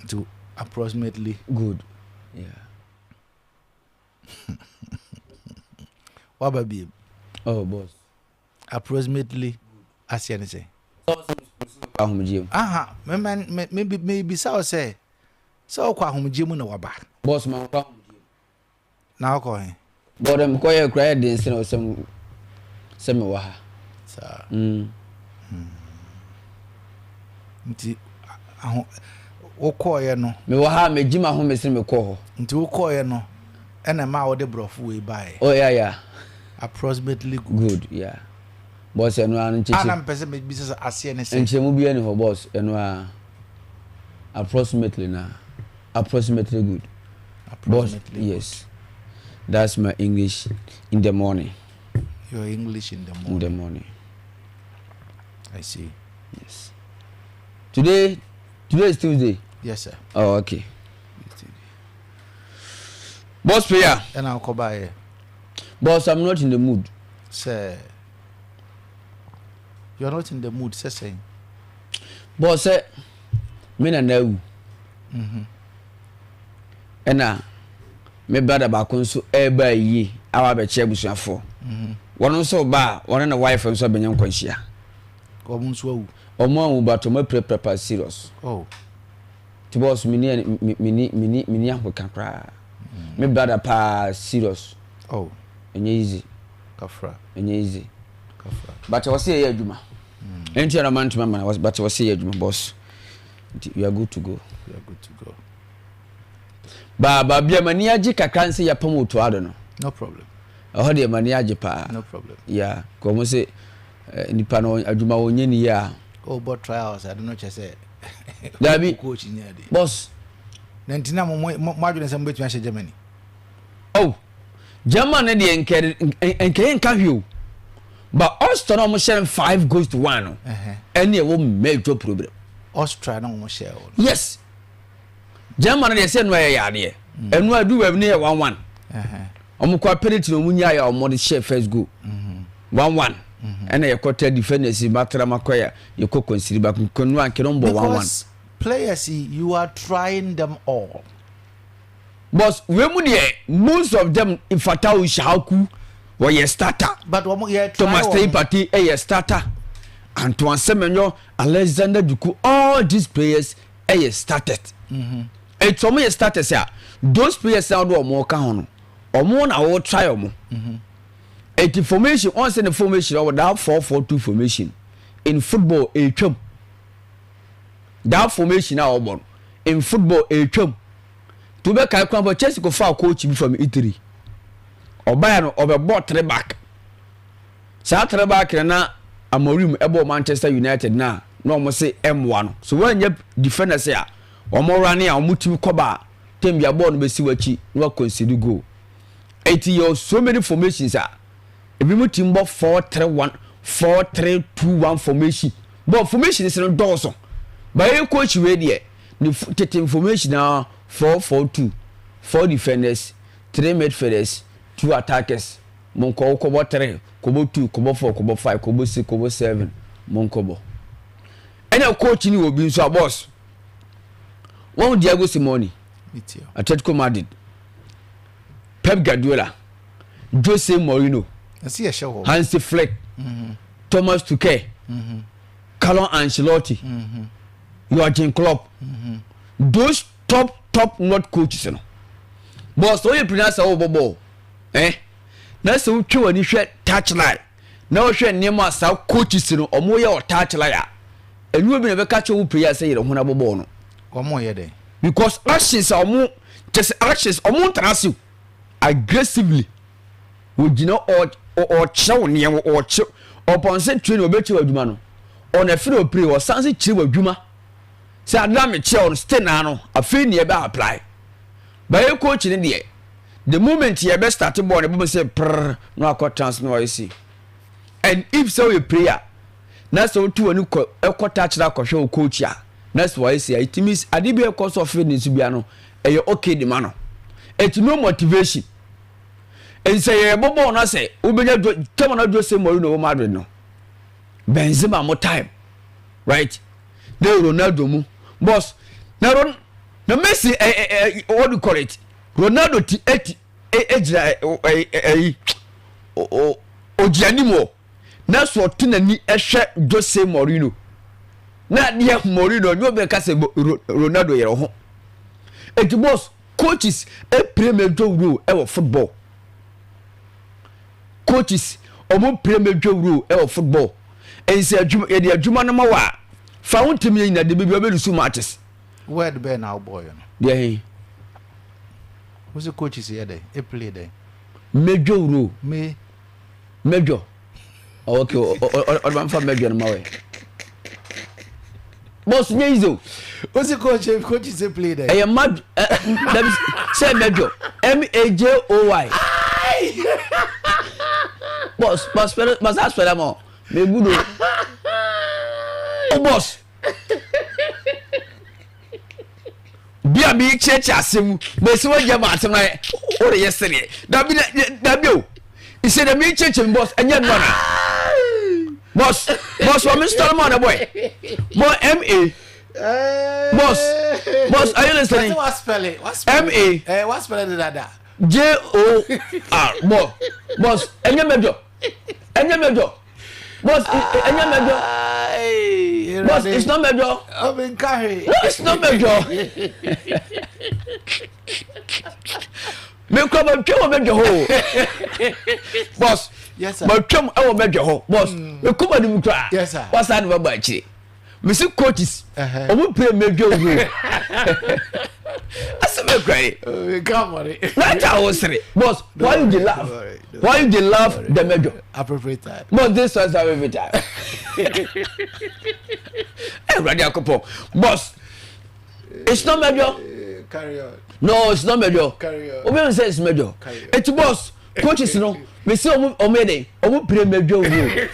Nti approximately. Good. Yeah. Waba biem. Oh boss. Approximately aseɛ ne sɛ. Ahomgyeɛ mu. Aha, me me me me bisa wo sɛ. Sɛ wokɔ ahomegyeɛ mu na waba. Boss ma nkɔ ahomegyeɛ mu. Na wokɔ he? Bɔ dɛ mekɔ yɛ kura yɛ den sene sɛ sɛ mewɔ ha. Saa. Mm. Mm. Nti aho wokɔɔyɛ no. Mewɔ ha megye m'ahome sene mekɔɔ hɔ. Nti wokɔɔyɛ no ɛna ɛmaa wode borɔfo wei baeɛ. Oh yeah yeah. Approximately good. Good yeah. Boss ɛno ara no nkyekye. A na mepɛ sɛ mebisa sɛ aseɛ ne sɛn. Nkyerɛmu biara ni hɔ boss ɛno ara approximately na approximately good. Approximately boss, yes that's my English in the morning. Your English in the morning. In the morning. I see. Yes. Today, today is Tuesday. Yes, sir. Oh, okay. Boss prayer. And I'll call by. Boss, I'm not in the mood. Sir, you are not in the mood, sir. Saying. Boss, sir, me na na awu. Mhm. Ɛna me brother baako nso ɛreba ayie a wabɛkyɛ abusuafoɔ. Mhm. Wɔn nso ba a wɔne ne wife nso abɛnya nkwanhyia. Wɔn nso awu. Wɔn anwu but wɔn apirapira pa serious. Oh. Ti boss me ni me ni me ni me ni ahoka koraa. Mm. Me brother paa serious. Oh. Ɛnyɛ easy. Kafra. Ɛnyɛ easy. Kafra. But wɔsi yɛ adwuma. Mm. Ɛnti ɛna ɔma ntoma ma but wɔsi yɛ adwuma boss. Nti we are good to go. We are good to go. Ba baabi a m'ani agye kakra nsɛ yɛapam Otto Addo no. No problem. Ɛhɔ deɛ m'ani agye paa. No problem. Yeah, kò wɔn sɛ eh, nipa no adwuma wɔn nyɛ ne yie a. O bɔ trials ade no kyɛ sɛ. Dabi. Coach nyɛ ade. Boss. Na nti na mo mo mo adwene sɛ mo betumi ahyɛ Germany. Oh, Germany deɛ nkɛ nkɛ yɛn nka hwee o. But Austria na wɔn hyɛ 5-1 no. Ɛne ɛwɔ major problem. Austria na wɔn hyɛ wɔn. Yes. German deɛ sɛ ɛno ɛyɛ yadeɛ. Mm. Ɛno adu baabi no yɛ 1-1. Wɔn kɔ penalty na wɔn nyaayɛ a wɔn de hyɛ first goal. 1-1. Mm-hmm. Ɛna yɛkɔ tɛ defenders batara makɔ yɛ yɛkɔ kɔnsiri baako kɔnu ankere wɔn bɔ 1-1. Because players you are trying them all. But wei mu deɛ most of them Fatawu Issahaku wɔyɛ starter. But wɔn yɛ try Thomas wɔn. Partey yɛ starter. Antoine Semenyo, Alexander Djiku, all these players yɛ started. Eti wɔn yɛ starters a those players na wɔde wɔn ka ho no wɔn na wɔn try wɔn. Eti formation wɔn sɛ ne formation ɔwɔ that 4-4-2 formation in football etwam. That formation a wɔbɔ no in football etwam. Nti wobɛkae koraa mpo Chelsea kɔfaa coach bi from Italy. Ɔbaeɛ no ɔbɛbɔɔ three back. Saa three back no na Amorim ɛbɔɔ Manchester United no a na wɔn se ɛmmoa no. So wɔanyɛ defenders a wɔn rane a wɔn tumi kɔba a tɛm bia bɔɔl no bɛsi w'akyi na wa concede goal. Eti yɛ so many formations a ebinom tumi bɔ 4-3-1, 4-3-2-1 formation. Bɔ formations no dɔɔso. Bɛyɛ coach wei deɛ ne tete information na 4-4-2, 4 defenders, 3 midfielders, 2 attackers. Monkɔ kɔbɔ 3, kɔbɔ 2, kɔbɔ 4, kɔbɔ 5, kɔbɔ 6, kɔbɔ 7. Monkɔbɔ. Ɛna coach ni wɔ bi nso a boss. Wɔn Diego Simeone, Atletico Madrid, Pep Guardiola, Jose Mourinho, Hansi Flick, Thomas Tuchel, Carlo Ancelotti, Jurgen Klopp. Those top top not coaches no. Boss, oyɛ piri na sɛ ɔbɔ bɔɔl, eh? Na sɛ wotwe w'ani hwɛ touchline na wohwɛ nneɛma a saa coaches no ɔmo yɛ wɔ touchline a, ɛnyɛ obi na ɛbɛka kyerɛ wo player sɛ yɛrɛ ho na bɔ bɔɔl no. Ɔmo yɛ dɛ. Because actions a ɔmo kyɛ sɛ actions ɔmo ntena ase o aggressively wɔgyina ɔkyerɛ wo nneɛma ɔkyerɛ ɔpɔn sɛ training ɔbɛkyerɛ wɔ adwuma no ɔna afei na ɔpire ɔsan sɛ kyerɛ wɔ adwuma sɛ adena mekyerɛ wo no still naa no afei ne ɛbɛ apply bɛyɛ coach ne deɛ the moment yɛbɛ start ball no ɛbɛbɛ sɛ prrr na wakɔ trans na wayɛ si and if sɛ woyɛ player na sɛ wotu w'ani kɔ ɛkɔ touch na akɔhwɛ wo coach a na sɛ wayɛ si a it means ade bi a ɛkɔ so ɔfɛ ne nso bia no ɛyɛ okay de ma no it's no motivation nsɛ yɛbɔ bɔɔl no sɛ wobɛnya tɛm na Jose Mourinho wɔ Madrid no Benzema mo time right na Ronaldo mu boss na Ron na Messi ɛ ɛ ɛ what do you call it Ronaldo ti eti egyina ɛ ɛ ɛyi o ogyina anim wɔ na so ɔte n'ani ɛhwɛ Jose Mourinho na adeɛ Mourinho ɔnyɛ obi ɛka sɛ Ronaldo yɛrɛ ho eti boss coaches play major role ɛwɔ football coaches ɔmo play major role ɛwɔ football ɛnsɛ adwuma yɛde adwuma no ma wɔ a fa ho ntɛm yɛ nyina de baabi ɔbɛ lusu matches. Word bɛɛ na wobɔɔ yɛ no. Deɛ he. Wo sɛ coaches yɛ dɛ e play dɛ. Major role. Me. Major. Oh, okay ɔde ma nfa major no ma wɛ. Boss nye easy o. O si coach coach sɛ play dɛ. Ɛyɛ ma ɛ dabi sɛ major M A J O Y. Boss, boss, boss, asɔre ama o. Me good o. Oh boss. Bi a mi kyerɛkyerɛ asɛm mu, bɛsi wɔ gya ma asɛm na o de yɛ sɛdeɛ. Dabi dabi o. Isɛ dɛ mi kyerɛkyerɛ mi boss, ɛnyɛ nua na. Boss, boss, wa mi sɔrɔ ma na boy. Boy M A. Boss, boss, are you listening? M A. Eh, what spell it dada? J O R. Boss, boss, ɛnyɛ mɛjɔ. Ɛnyɛ mɛjɔ. Boss, ɛnyɛ mɛjɔ. Boss, it's not mɛjɔ. No, it's not mɛjɔ. Me kura ma twɛ wɔ mɛjɔ hɔ. Boss, ma twɛm ɛwɔ mɛjɔ hɔ. Boss, me kuma ni mu kura. Wasa ni ma ba akyire. mesi coaches ɔmo pere mɛdwa wuo asɛm ekura yi n'agya wo sere boss why you dey laugh why you dey laugh the mɛdwa appropriate time boss this one is appropriate time ɛwurade akopɔ boss it's not mɛdwa no it's not mɛdwa obi mi sɛ it's mɛdwa eti boss coaches no mesi ɔmo ɔmo yɛ dɛ ɔmo pere mɛdwa owó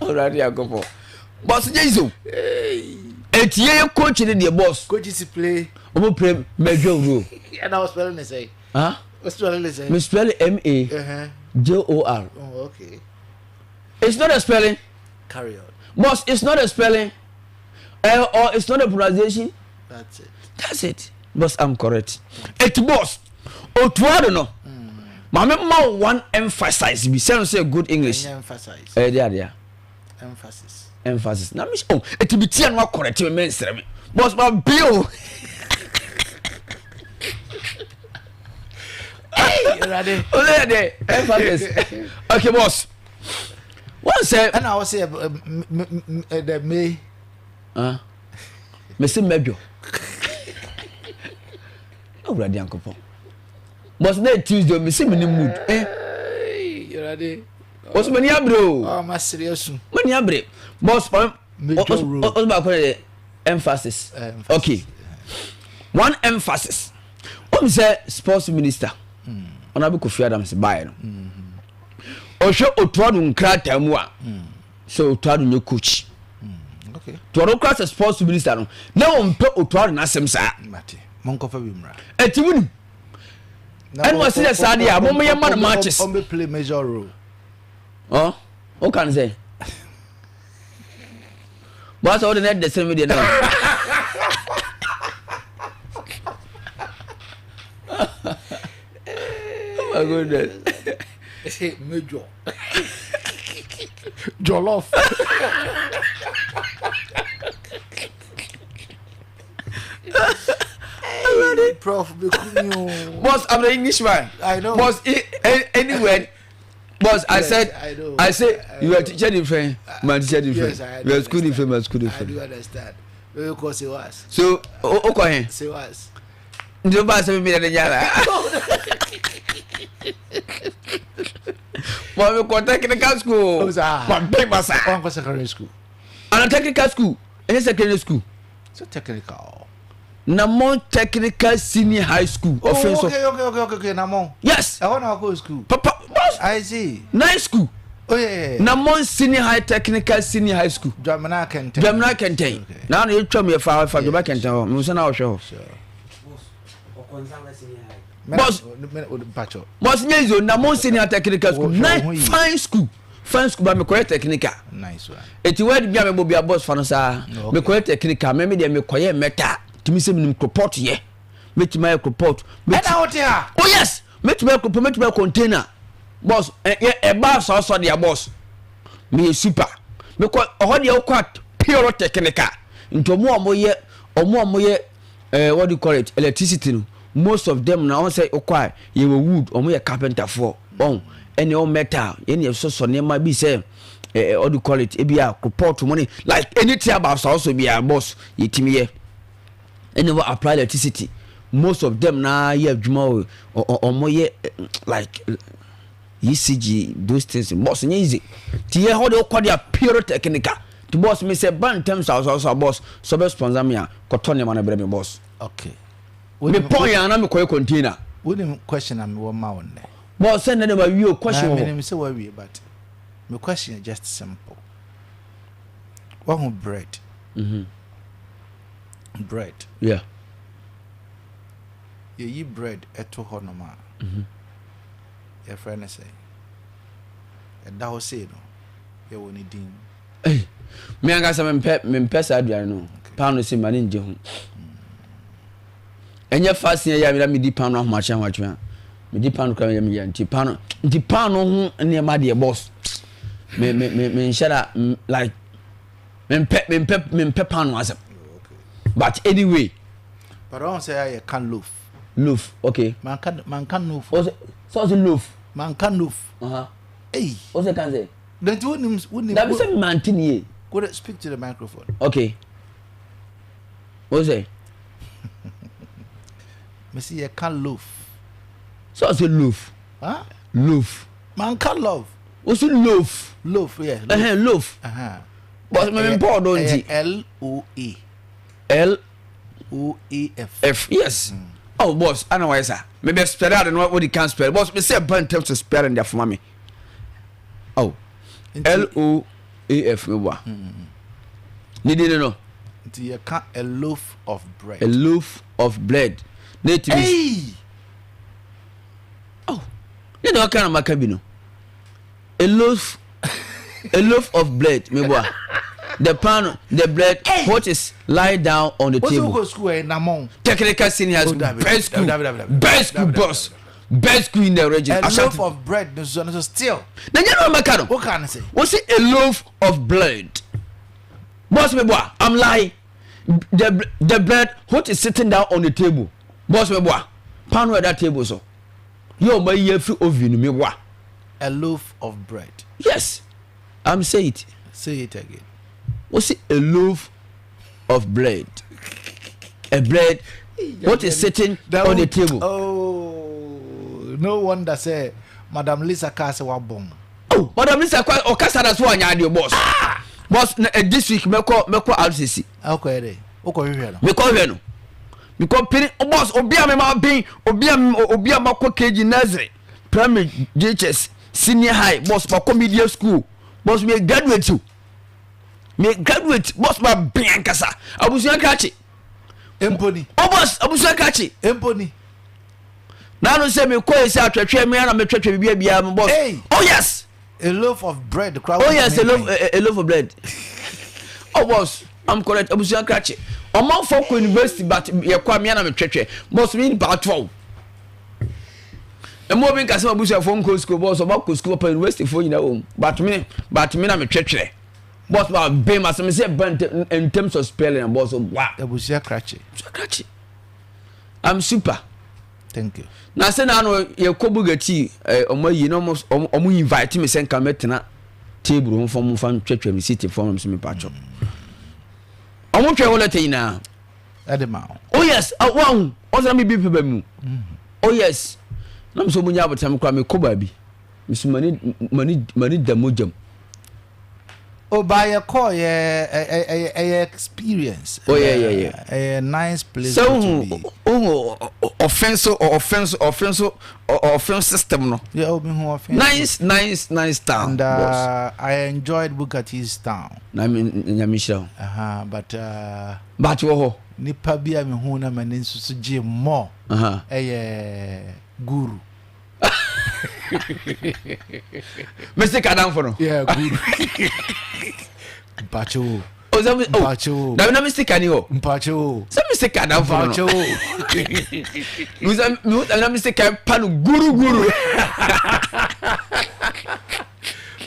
ɔwurade akɔfɔ boss nye yizo eti yɛ yɛ coach ne deɛ boss coaches play ɔmo pere mɛdwa owó. ɛna o spell ne sɛ. huh o spell ne sɛ. mi spell m a j o r. oh okay. it's not a spelling. carry on. boss it's not a spelling uh, or it's not a pronunciation. that's it. That's it. Boss, I'm correct. Eti boss, otuado no. Maame ma one emphasize bi sɛ no sɛ good English. Emphasize. Ɛyɛ de adeɛ. Emphasis. Emphasis. Na mi oh eti bi tia no akɔrɛte mi mɛ nsrɛ mi. Boss ma bi o. Ole yɛ de emphasis. Okay boss. Wɔn sɛ. Ɛna wɔ sɛ ɛ ɛ may. Ah. Mese mɛdwo. Awurade Nyankopɔn. Boss na Tuesday mese me ne mood. Eh. Awurade. Boss mani abere o. Oh, ma sere asu. Mani abere. Boss ɔs baako na emphasis. Okay. One emphasis. Wɔn sɛ sports minister. Ɔno abɛ Kofi Adams baayɛ no. Ɔhwɛ otuado nkrataa mu a. Sɛ otuado nyɛ coach. Nti ɔno koraa sɛ sports minister no na ɔmpɛ Otuado n'asɛm saa. Monkɔfa bi mmra. Ɛti mu nim. Ɛna ɔsi sɛ saa deɛ a mo yɛ ma no matches. Ɔmbɛ play major role. Ɔ o kan sɛ. Bɔsɛ ɔde na ɛdɛ sɛn mi deɛ na. Oh my goodness. Major. Jollof. Hey, Prof, Boss, I'm the Englishman. I know. Boss, anywhere. Boss, I yes, said, I, know. I say, I you are teacher different, my teacher different. Yes, I You are school different, my school different. I do understand. We call Sewas. So, okay. Sewas. Nti o ba sɛ mi de nyara. Bɔn mi kɔ technical school. Ma bɛn ma sa. Ɔn kɔ secondary school. Ana technical school. Ɛnyɛ secondary school. So technical. Namon Technical Senior High School. Oh, okay, okay, okay, okay, okay, Namon. Yes. Ɛhɔ na ɔkɔ school. Papa, boss. I see. Nice school. Oh yeah. Namon Senior High Technical Senior High School. Dwamena Kɛntɛn. Dwamena Kɛntɛn. Okay. Na na yɛtwa mu yɛfa fa Dwamena Kɛntɛn hɔ. Musa na ɔhwɛ hɔ. Sure. Boss. Boss nye izo Namon Senior Technical School. Nine fine school. Fine school ba mekɔyɛ technical. Nice one. Eti word bi a mebɔ bi a boss fa no saa. Mekɔyɛ technical. Mɛmi deɛ mekɔyɛ mɛta. Tumi sɛ menim kropɔt yɛ. Mɛtumi ayɛ kropɔt. Ɛna wote ha. Oh yes. Mɛtumi ayɛ kropɔt mɛtumi ayɛ container. Boss ɛ ɛba sɔsɔ deɛ boss. Meyɛ super. Mekɔ ɔhɔ deɛ wokɔ a pure technical. Nti ɔmo a ɔmo yɛ ɔmo a ɔmo yɛ eh, what do you call it electricity no most of them na wɔn sɛ wokɔ a yɛwɔ wood wɔn yɛ carpenter foɔ wɔn ɛne wɔn metal yɛn yɛ sɔsɔ nneɛma bi sɛ eh, what do you call it ebi a kopɔt mo ne like anything about sɔsɔ bi a boss yɛtumi yɛ ɛne wɔ apply electricity most of them na yɛ adwuma wɔ wɔn yɛ like ECG those things boss nyɛ easy ti yɛ hɔ de wokɔ de a pure technical ti boss mi sɛ ba ntɛm sawsawsaw boss sɛ ɔbɛ sponsor mi a kɔtɔ nneɛma no brɛ mi boss. Okay. Me pɔn yɛn ana mekɔyɛ container. Wonim question a mewɔ ma wo nnɛ. Bɔ sɛ nnɛ de ma wie o question wɔ hɔ. Menim sɛ wawie but me question yɛ just simple. Wahu bread. Mm -hmm. Bread. Yeah. Yɛyi bread ɛto hɔ nom a. Mm -hmm. Yɛfrɛ no sɛ ɛda hɔ sei no yɛwɔ ne din. Hey, me ankasa mempɛ mempɛ saa aduane no. Paano sei ma ne ngye ho. Ɛnyɛ fasting ɛyɛ a meda medi paano ahomakye ahomakye a. Medi paano kora meyɛ meyɛ nti paano nti paano ho nneɛma deɛ boss. Me me me me nhyɛ da like mempɛ mempɛ mempɛ paano asɛm. But anyway. But ɔn sɛ yɛ ka loaf. Loaf okay. Manka manka loaf. Ɔsɛ sɛ ɔsɛ loaf. Manka loaf. Uh -huh. Hey. Ɔsɛ kan sɛ. Nti wonim wonim. Dabi sɛ mante nie. Go to speak to the microphone. Okay. Wo sɛ. Mesi yɛ ka loaf. Sɛ ɔsɛ loaf. Huh? Loaf. Manka love. Wosi loaf. Loaf yeah. Loaf. Ɛhɛn loaf. Uh-huh. But mɛ mpɔ ɔdɔ nti. L O A. L O A F. F yes. Mm. Oh boss, ana wayɛ sa. Mɛ bɛ spell ade no wodi kan spell. Boss, mɛ sɛ ba in terms of spelling de afoma me. Oh. L O A F me boa. Ne din no. Nti yɛ ka a loaf of bread. A loaf of bread. Na etimi. Hey! Oh, ne na ɔka na maka bi no. A loaf a loaf of bread me boa. The pan, the bread, hey. what is lie down on the table. What's school eh, Namon? Technical senior school, oh, best school, best school boss. Best school in the region. A loaf of bread no so no still. Na nyɛ na ɔmɛka no. Wo ka no sɛ. Wo se a loaf of bread. Boss me boa, I'm lying. The the bread which is sitting down on the table. Boss me boa. Paano ɛda table so. Yɛ ɔma yi afiri oven no me boa. A loaf of bread. Yes. I'm say it. Say it again. Wo se a loaf of bread. A bread what is sitting on the table. Oh, no wonder say Madam Lisa kaa sɛ wabɔn. Oh, Madam Lisa kwa ɔkasa na so anya adeɛ boss. Ah! Boss na eh, this week mɛkɔ mɛkɔ RCC. Akɔ yɛ dɛ. Wokɔ hwehwɛ no. Mekɔ hwɛ no. Mekɔ pini oh, boss obi a mema bin obi a obi a makɔ KG nursery, primary JHS, senior high boss makɔ media school. Boss me graduate o. Me graduate boss ma bin ankasa. Abusua krakye. Emponi. Oh boss abusua krakye. Emponi. Nanu sɛ mekɔ yɛ sɛ atwɛtwɛ me ana metwɛtwɛ biribi biara mo boss. Hey. Oh yes. A loaf of bread. Oh yes, a loaf, a, a loaf of bread. Oh boss, I'm correct. Abusua krakye. Ɔmanfoɔ kɔ university but yɛkɔ a me ana metwɛtwɛ. Boss me nipa atoa o. Ɛmu obi nka sɛ abusuafoɔ nkɔ school boss ɔba kɔ school papa university foɔ nyinaa wɔ mu but me but me na metwɛtwɛ. Boss ma bɛn ma sɛ me sɛ ba in terms of spelling boss wa. Abusua krakye. Abusua krakye. I'm super. Thank you. Na sɛ na ano yɛ kɔ Bugatti eh, ɔmo ayi na ɔmo ɔmo invite me sɛ nka mɛtena table ho fam fa ntwatwa me seat fam so me patcho. Ɔmo twɛ wɔ lɛtɛ nyinaa. Ɛde ma wo. Oh yes, uh, wɔn ɔsɛ na mi bi pɛpɛ mu. Oh yes, na mi sɛ ɔmo nya abotire mi kora mi kɔ baabi. Mi so mani mani mani da mogya mu. Oh, ba yɛ kɔɔ yɛ ɛyɛ ɛyɛ experience. Oh yeah yeah yeah. Ɛyɛ nice place to be. Sɛ ohun ɔfɛn so ɔfɛn so ɔfɛn so ɔfɛn system no. Yeah, obi hu ɔfɛn. Nice nice nice town. And uh, I enjoyed Bukati's town. Na mi nyame hyira o. Uh-huh, but. Uh, but wɔ hɔ. Nipa bi a mi hu na ma ne nso so gye mɔ. Ɛyɛ guru. mese kadamfo no yeah good mpakyɛ o oh, mpakyɛ o dabi na mese kani hɔ mpakyɛ o sɛ mese kadamfo no mpakyɛ o musa na mese kan pa no guru guru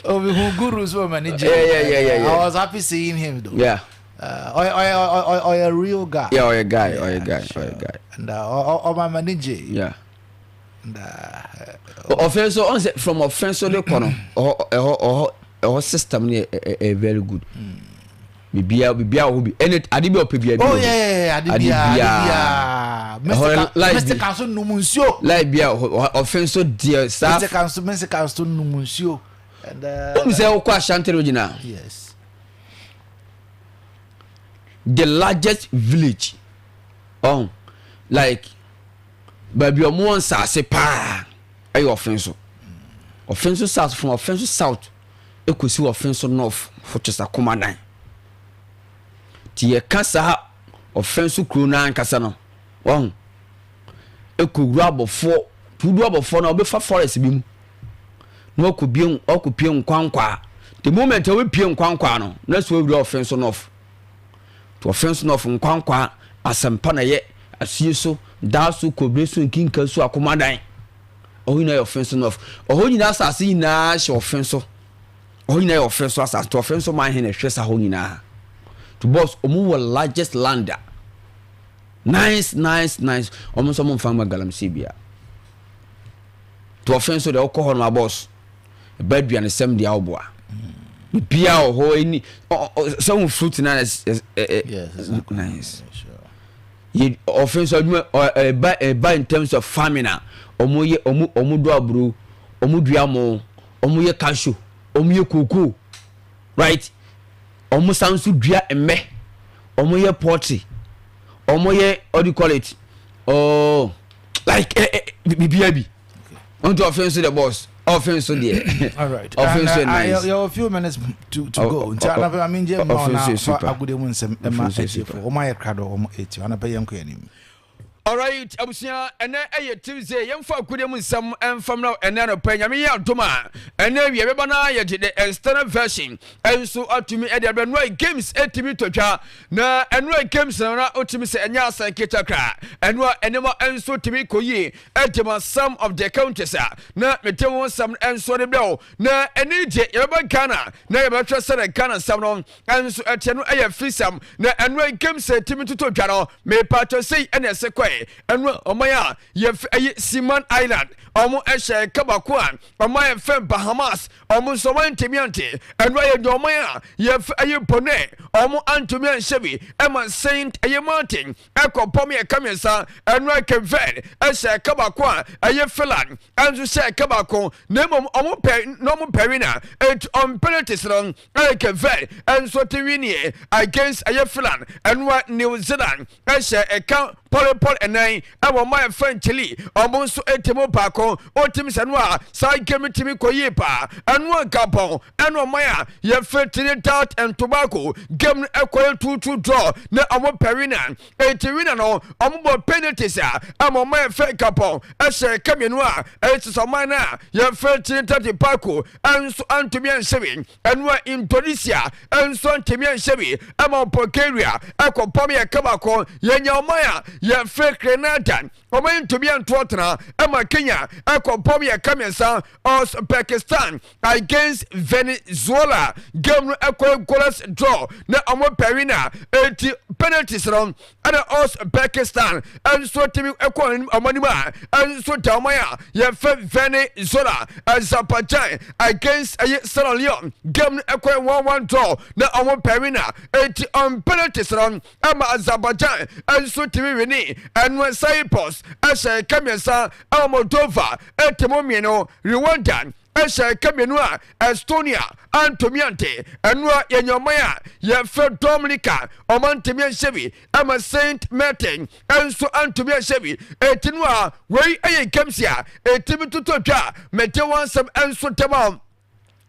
Oh, we who guru so many. Yeah, yeah, yeah, yeah, yeah. I was happy seeing him though. Yeah. Uh, or, or, or, or, a real guy. Yeah, or a guy, or a guy, or a guy. And uh, or, or my manager. Yeah. Ɔfɛn nso ɔn sɛ from ɔfɛn so de kɔ no ɛhɔ ɛhɔ ɛhɔ ɛhɔ system no yɛ ɛ very good bibia bibia wɔ hɔ bi ɛne ade bi a ɔpɛ bia bi oh yeah yeah ade bia ade bia ɛhɔ light bi Mr. Kanso num nsuo light bia ɔfɛn so deɛ saa Mr. Kanso Mr. Kanso num nsuo wonim sɛ wokɔ Ashanti region a yes the largest village ɔn like baabi a wɔwɔ nsaase paa ɛyɛ ɔfen so. Ɔfenso South from Ɔfenso South ɛkɔsi Ɔfenso North which is Akomadan. Nti yɛka saa Ɔfenso kuro no ankasa no, wahu, ɛkɔwura abɔfoɔ, nti wodu abɔfoɔ no a wobɛfa forest bi mu na wakɔbie wakɔpie nkwankwaa. The moment a wobɛpie nkwankwaa no, na sɛ wawura Ɔfenso North. Nti Ɔfenso North nkwankwaa asɛmpa na ɛyɛ asie so, daa so, kɔbire so, nkinka so, akomadan. Ɔhɔ nyinaa yɛ ɔfe so north. Ɔhɔ nyinaa asase nyinaa hyɛ ɔfe so. Ɔhɔ nyinaa yɛ ɔfe so asase. Nti ɔfe so man he na ɛhwɛ sa hɔ nyinaa. To boss, ɔmo wɔ largest land a. Nice, nice, nice. Ɔmo nso ɔmo nfa mma galamsey bia. To ɔfe so deɛ ɔkɔ hɔ no ma boss. Ɛba aduanesɛm deɛ ɔboa. Biribiara wɔ hɔ ɛni sɛ wo fruit na nice. Yɛ ɔfe nso adwuma ɛba ɛba in terms of farming a wɔn yɛ wɔn wɔn dɔ aburo wɔn dua mo wɔn yɛ cashew wɔn yɛ cocoa right wɔn san nso dua mmɛ wɔn yɛ poultry wɔn yɛ what do you call it oh like ɛ ɛ biribiara bi. Nti ɔfe nso the boss. Ɔfe nso deɛ. All right. Ɔfe nso uh, nice. You have a few minutes to oh, go. Oh, Nti anapɛ ma mengye mma wo na fa agode mu nsɛm ɛma atiefo. Wɔn ayɛ krado wɔn eti. Anapɛ yɛn kɔ anim. Alright, abusua, ɛnɛ ɛyɛ Tuesday, yɛmfa agudeɛ mu nsɛm ɛmfa mmra ɛnɛ anɔpa Nyame yɛ adom a, ɛnɛ awia bɛba na yɛgye the external version ɛnso atumi ɛde abɛ ɛnoa games ɛtumi tɔ dwa na ɛnoa games na na wotumi sɛ ɛnyɛ asɛn ketewa koraa ɛnoa ɛnɛma ɛnso tumi kɔ yie ɛde ma some of the countries a na mede ho nsɛm nso de brɛ wo na ɛne gye yɛbɛba Ghana na yɛbɛhwɛ sɛdeɛ Ghana nsɛm no nso ɛteɛ no ɛyɛ fisɛm na ɛno nkem sɛ timi toto dwa no mepatɔ sei ɛna ɛsɛ kɔe ɛno ɔman a yɛf ɛyɛ Siman Island ɔmo ɛhyɛ ɛka baako a ɔman yɛfɛ Bahamas ɔmo nso ɔman ntumi ante ɛno ayɛ deɛ ɔman a yɛfɛ ɛyɛ Bonaire ɔmo antumi anhyɛ bi ɛma Saint ɛyɛ Martin ɛkɔ pɔm yɛ ka mmiɛnsa ɛno a Cape Verde ɛhyɛ ɛka baako a ɛyɛ Finland ɛnso hyɛ ɛka baako na mmom ɔmo pɛ na ɔmo pɛ wina eti on penalties no ɛyɛ Cape Verde ɛnso te winie against ɛyɛ Finland ɛno a New Zealand ɛhyɛ ɛka pɔlepɔle ɛnan ɛwɔ ɔmo a ɛfɛn Chile ɔmo nso eti mu baako otim sɛ no a saa game timi kɔ yie paa ɛno a Gabon ɛna ɔman a yɛfrɛ Trinidad and Tobago game no ɛkɔyɛ 2-2 draw na ɔmo pɛ winner enti winner no ɔmo bɔ penalties a ɛma ɔman yɛfrɛ Gabon ɛhyɛ ɛka mmienu a ɛyɛ sɛ ɔman no a yɛfrɛ Trinidad and Tobago ɛnso antumi anhyɛ bi ɛno a Indonesia ɛnso antumi anhyɛ bi ɛma Bulgaria ɛkɔ pam yɛ ka baako yɛnya ɔman a yɛfrɛ Grenada ɔman ntumi anto atena ɛma Kenya ɛkɔ pam yɛ ka mmiɛnsa Uzbekistan against Venezuela game no ɛkɔ goalless draw na ɔmo pɛ winner eti penalties no ɛna Uzbekistan ɛnso timi ɛkɔ ɔmo anim a ɛnso da ɔmo a yɛfɛ Venezuela Azerbaijan against ɛyɛ Sierra Leone game no ɛkɔ 1-1 draw na ɔmo pɛ winner eti on penalties no ɛma Azerbaijan ɛnso timi wini ɛno Cyprus ɛhyɛ ɛka mmiɛnsa ɛwɔ Moldova ɛtɛmu mmienu Rwanda ɛhyɛ ɛka mmienu a Estonia antumi ante ɛno a yɛnya ɔman a yɛfrɛ Dominica ɔman ntumi anhyɛ bi ɛma Saint Martin ɛnso antumi anhyɛ bi ɛti no a wei ɛyɛ nkamsi a ɛtumi toto dwa mɛte wɔn nsɛm ɛnso tɛm a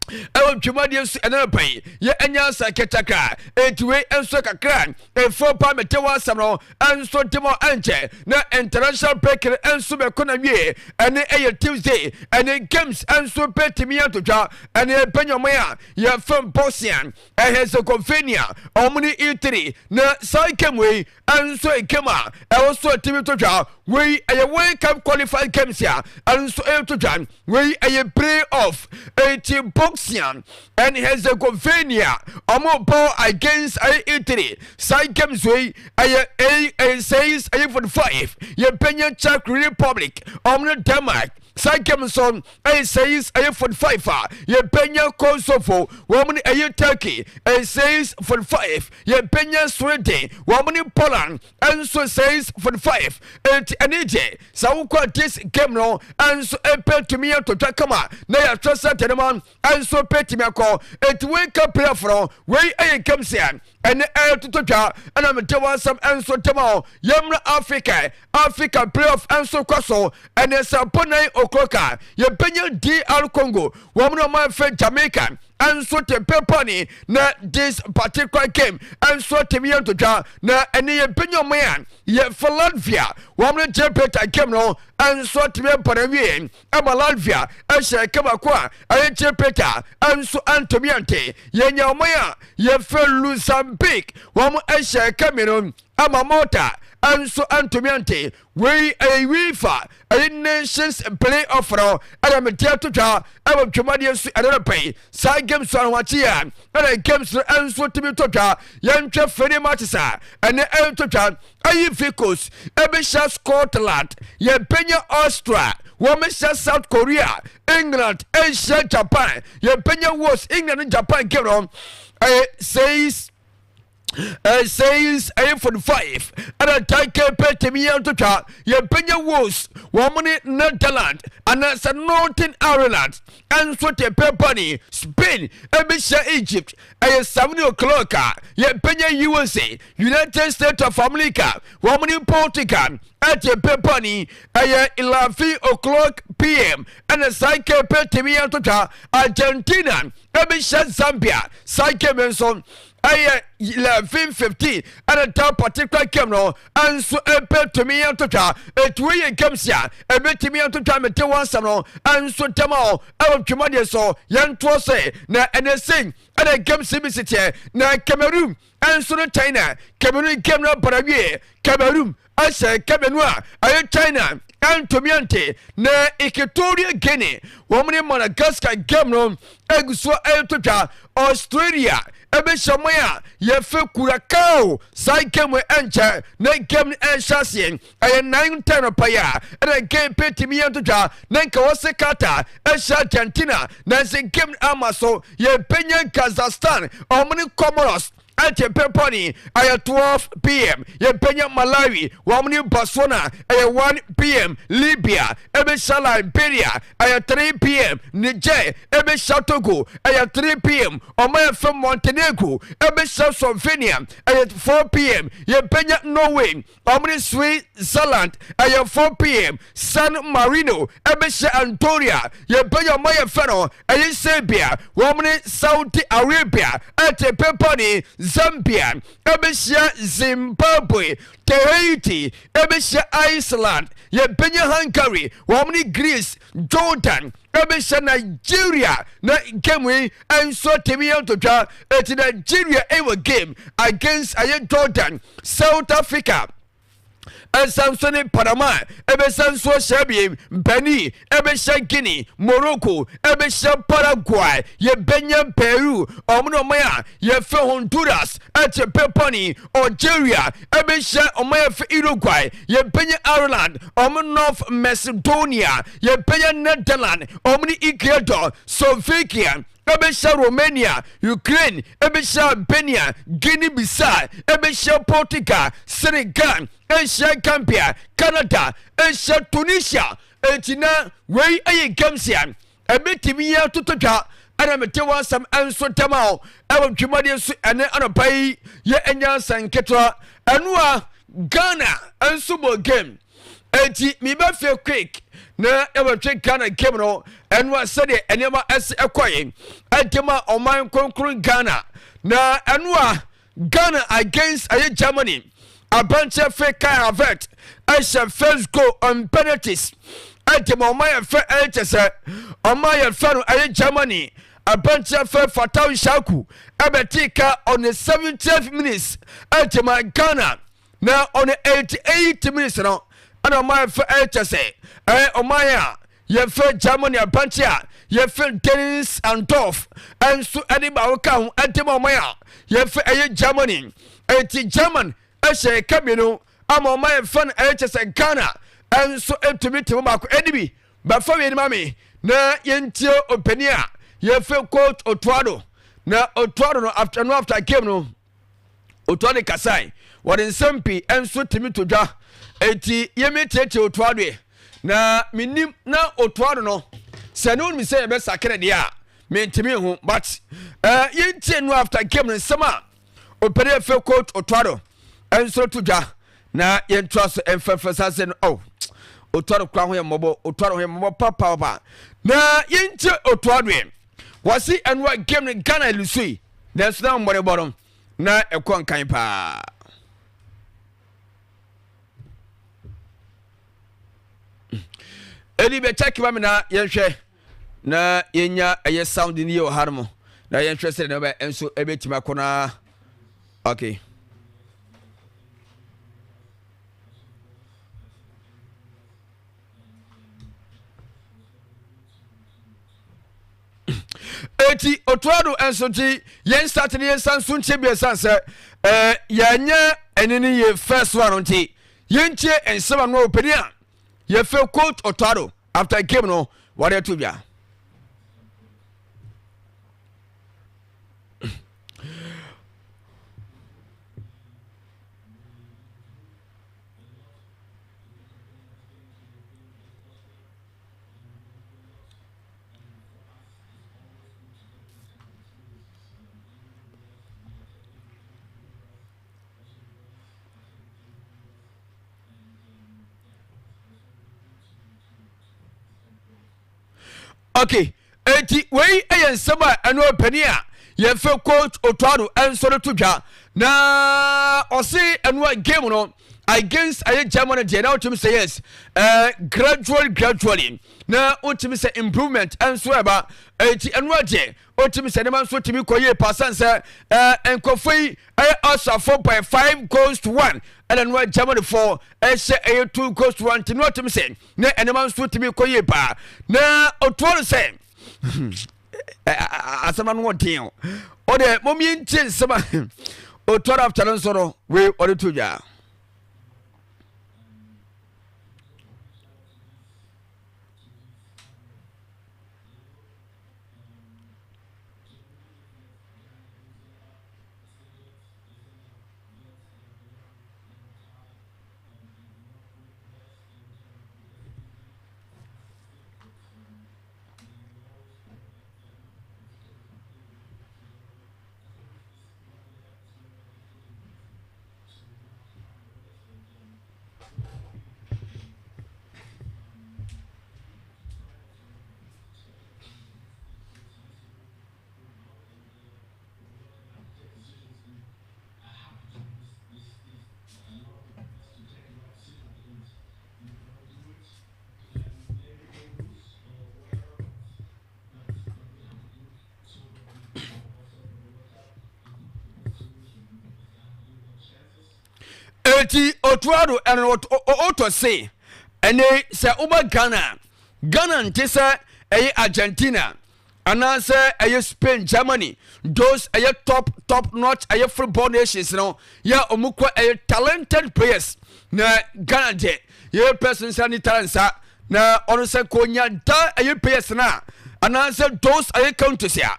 ɛwɔ dwumadie nso ɛna no pɛn yɛ ɛnya nsa kɛtakra eti wei nso kakra efuo pa mete wɔn asɛm no nso de mo ɛnkyɛ na international break no nso bɛkɔ na wie ɛne ɛyɛ Tuesday ɛne games nso bɛtumi atotwa ɛne ɛbɛnya ɔman a yɛfɛm Bosnia Herzegovina ɔmo ne Italy na saa game wei nso game a ɛwɔ so ɛtumi to dwa wei ɛyɛ World Cup qualified games a ɛnso ɛto dwa wei ɛyɛ play off eti Bosnia and Herzegovina ɔmo bɔ against ɛyɛ Italy saa games wei ɛyɛ ɛyɛ ɛyɛ 6 ɛyɛ 45 yɛbɛnya Czech Republic ɔmo ne Denmark saa game nso ɛyɛ 6 ɛyɛ 45 a yɛbɛnya Kosovo wɔn ne ɛyɛ Turkey ɛyɛ 6 45 yɛbɛnya Sweden wɔn ne Poland ɛnso 6 45 enti ɛne gye sɛ wokɔ this game no ɛnso ɛbɛtumi atotwa kama na yɛahwɛ sɛ tɛnema ɛnso bɛtumi akɔ enti wei ka playoff no wei ɛyɛ games a ɛne ɛretoto dwa ɛna mede wɔn asɛm ɛnso dɛm a yɛmmra Africa Africa playoff ɛnso kɔ so ɛne sɛ Bonai. o'clock a yɛbɛnya DR Congo wɔn ne ɔman fɛ Jamaica nso te pepani na this particular game nso tumi yɛ ntotwa na ɛne yɛbɛnya ɔman a yɛfɛ Latvia wɔn ne Gibraltar game no nso tumi bɔ na wie ɛma Latvia ɛhyɛ ɛka baako a ɛyɛ Gibraltar nso antumi ante. Yɛnya ɔman a yɛfɛ Luxembourg wɔn ɛhyɛ ɛka mmienu ama Malta nso antumi ante. Wei ɛyɛ UEFA ɛyɛ Nations Play Off no ɛna mede ato dwa ɛwɔ dwumadeɛ so ɛno no pɛi saa games so ahomakye a ɛna games no nso tumi to dwa. Yɛntwɛ friendly matches a ɛne ɛnto dwa. Ivory Coast ɛbɛhyia Scotland, yɛbɛnya Austria wɔmɛhyia South Korea, England ɛnhyia Japan, yɛbɛnya Wales. England ne Japan game no ɛyɛ 6 6 ɛyɛ 45 ɛna tanke pɛ tɛmi yɛn to twa. Yɛbɛnya Wales wɔn ne Netherland anaasɛ Northern Ireland ɛnso te pɛpɛ. Spain ɛbɛhyia Egypt, ɛyɛ 7 o'clock a yɛbɛnya USA, United States of America, wɔn ne Portugal ɛte pɛpɛ ni, ɛyɛ 11 o'clock pm ɛna saa kɛpɛ tɛmi yɛn to twa. Argentina ɛbɛhyia Zambia, saa game nso ɛyɛ 11:15 ɛna that particular game no ɛnso ɛbɛtumi yɛn to twa. Etuo yɛ games a ɛbɛtumi yɛn to twa. Mete wɔn asɛm no ɛnso tɛm a ɛwɔ dwumadie so yɛn toɔ sɛ na ɛnɛ sɛn ɛna games bi si teɛ na Cameroon ɛnso no China. Cameroon game no bara wie, Cameroon ahyɛ Cameroon a ɛyɛ China ɛntumi ante. Na Equatorial Guinea wɔn ne Madagascar game no egu so ɛreto twa. Australia ɛbɛhyɛ wɔn a yɛfɛ Curacao, saa game ɛnkyɛ na game no ɛnhyɛ aseɛ, ɛyɛ 9:10 ɔpa yi a ɛna game pɛtumi yɛn to twa. Na nka wɔse Qatar ɛhyɛ Argentina na nse game ama so. Yɛbɛnya Kazakhstan ɔmo ne Comoros ɛte pɛpɔni, ɛyɛ 12 pm. Yɛbɛnya Malawi wɔn ne Botswana, ɛyɛ 1 pm. Libya ɛbɛhyɛ Liberia, ɛyɛ 3 pm. Niger ɛbɛhyɛ Togo, ɛyɛ 3 pm. Ɔmo yɛfɛ Montenegro ɛbɛhyɛ Slovenia, ɛyɛ 4 pm. Yɛbɛnya Norway ɔmo ne Switzerland, ɛyɛ 4 pm. San Marino ɛbɛhyɛ Andorra. Yɛbɛnya ɔmo yɛfɛ no ɛyɛ Serbia wɔn ne Saudi Arabia ɛte pɛpɔni. Zambia ɛbɛhyia Zimbabwe. Tahiti ɛbɛhyia Iceland. Yɛbɛnya Hungary wɔn ne Greece. Jordan ɛbɛhyɛ Nigeria na game yi nso tɛmi yɛn ntotwa eti Nigeria ɛwɔ game against ɛyɛ Jordan. South Africa ɛnsa nso ne Panama ɛbɛsa nso hyɛ biem. Benin ɛbɛhyɛ Guinea. Morocco ɛbɛhyɛ Paraguay. Yɛbɛnya Peru ɔmo ne ɔman a yɛfɛ Honduras ɛte pepɔni. Algeria ɛbɛhyɛ ɔman yɛfɛ Uruguay. Yɛbɛnya Ireland ɔmo North Macedonia. Yɛbɛnya Netherland ɔmo ne Ecuador. Slovakia ɛbɛhyɛ Romania. Ukraine ɛbɛhyɛ Albania. Guinea Bissau ɛbɛhyɛ Portugal. Senegal ɛnhyɛ Gambia. Canada ɛnhyɛ Tunisia. Eti na wei ɛyɛ games a ɛbɛtumi yɛ toto twa ɛna mete wɔn asɛm ɛnso dɛm a ɛwɔ dwumadie so ɛne anɔpa yi yɛ ɛnya nsɛn ketewa. Ɛno a Ghana nso bɔ game eti mibɛ fie quick na ɛbɛtwe Ghana game no. Ɛno a sɛdeɛ nneɛma ɛsi ɛkɔɛ ɛde ma ɔman kronkron Ghana na ɛno a Ghana against ɛyɛ Germany, aberanteɛ fɛ Kai Havertz ɛhyɛ first goal on penalties ɛde ma ɔman yɛ fɛ ɛyɛ kyɛ sɛ ɔman yɛ fɛ no ɛyɛ Germany. Aberanteɛ fɛ Fatawu Issahaku ɛbɛti ka on the 70th minutes ɛde ma Ghana na on the 88 minutes no ɛna ɔman yɛ fɛ ɛyɛ kyɛ sɛ ɛyɛ ɔman a yɛfɛ Germany aberanteɛ a yɛfɛ Dennis Undav ɛnso ɛde baako ka ho ɛde ma ɔman a yɛfɛ ɛyɛ Germany. Eti German ɛhyɛ ɛka mmienu ama ɔman yɛfɛ no ɛyɛ kyɛ sɛ Ghana ɛnso ɛtumi te mu baako. Ɛde bi bɛfa wie ma mi na yɛntie ɔpanin a yɛfɛ coach Otto Addo na Otto Addo no after no after game no Otto Addo kasae, wɔde nsɛm pii ɛnso tumi to dwa. Eti yɛmi tietie Otto Addo yɛ na menim na Otto Addo no sɛ ne wonim sɛ yɛbɛsakere deɛ a mentumi ho, but yɛntie no after game no nsɛm a ɔpanin yɛfɛ coach Otto Addo ɛnso to dwa na yɛntoa so ɛmfɛmfɛ sa sɛ no oh. Otto Addo koraa ho yɛ mmɔbɔ, Otto Addo ho yɛ mmɔbɔ papaapa. Na yɛntie Otto Addo ɛ. Wɔse ɛnoa game no Ghana lusui, nanso na mmɔdebɔ no na ɛkɔ nkan paa. Ɛni bɛ check ma me na yɛnhwɛ na yɛnya ɛyɛ sound no yie wɔ ha no mu na yɛnhwɛ sɛ nneɛma nso ɛbɛtumi akɔ na okay. Eti otuado nso nti yɛn start ne yɛn nsa nso ntie bi ɛsan sɛ ɛɛ yɛnyɛ ɛne ne yɛ first one nti yɛntie nsɛm ano ɔpanin a yɛfɛ coach otuado after game no wɔde ato dwa. Okay, eti wei yɛ nsɛm a ɛno ɔpanin a yɛfɛ coach Otto nso de to dwa na ɔse ɛno a game no against ɛyɛ Germany deɛ na wotumi sɛ yes uh, gradually gradually na wotumi sɛ improvement nso ɛba eti ɛno deɛ wotumi sɛ nneɛma nso tumi kɔ yie pa sɛn sɛ ɛɛ nkurɔfoɔ yi ɛyɛ Austriafoɔ by 5 goals to 1 ɛna ɛno Germany foɔ ɛhyɛ ɛyɛ 2 goals to 1 nti na wotumi sɛ na nneɛma nso tumi kɔ yie paa na otuo no sɛ asɛm ano ɔden o ɔdeɛ mom yɛntie nsɛm a otuo no after no nso no wei ɔde to dwa. Eti otuado ɛno ɔtɔ se ɛne sɛ woba Ghana, Ghana nte sɛ ɛyɛ Argentina anaasɛ ɛyɛ Spain, Germany, those ɛyɛ top top notch ɛyɛ football nations no yɛ ɔmo kɔ ɛyɛ talented players. Na Ghana deɛ yɛ person nsa ne talent sa na ɔno sɛ kò nya da ɛyɛ players na anaasɛ those ɛyɛ countries a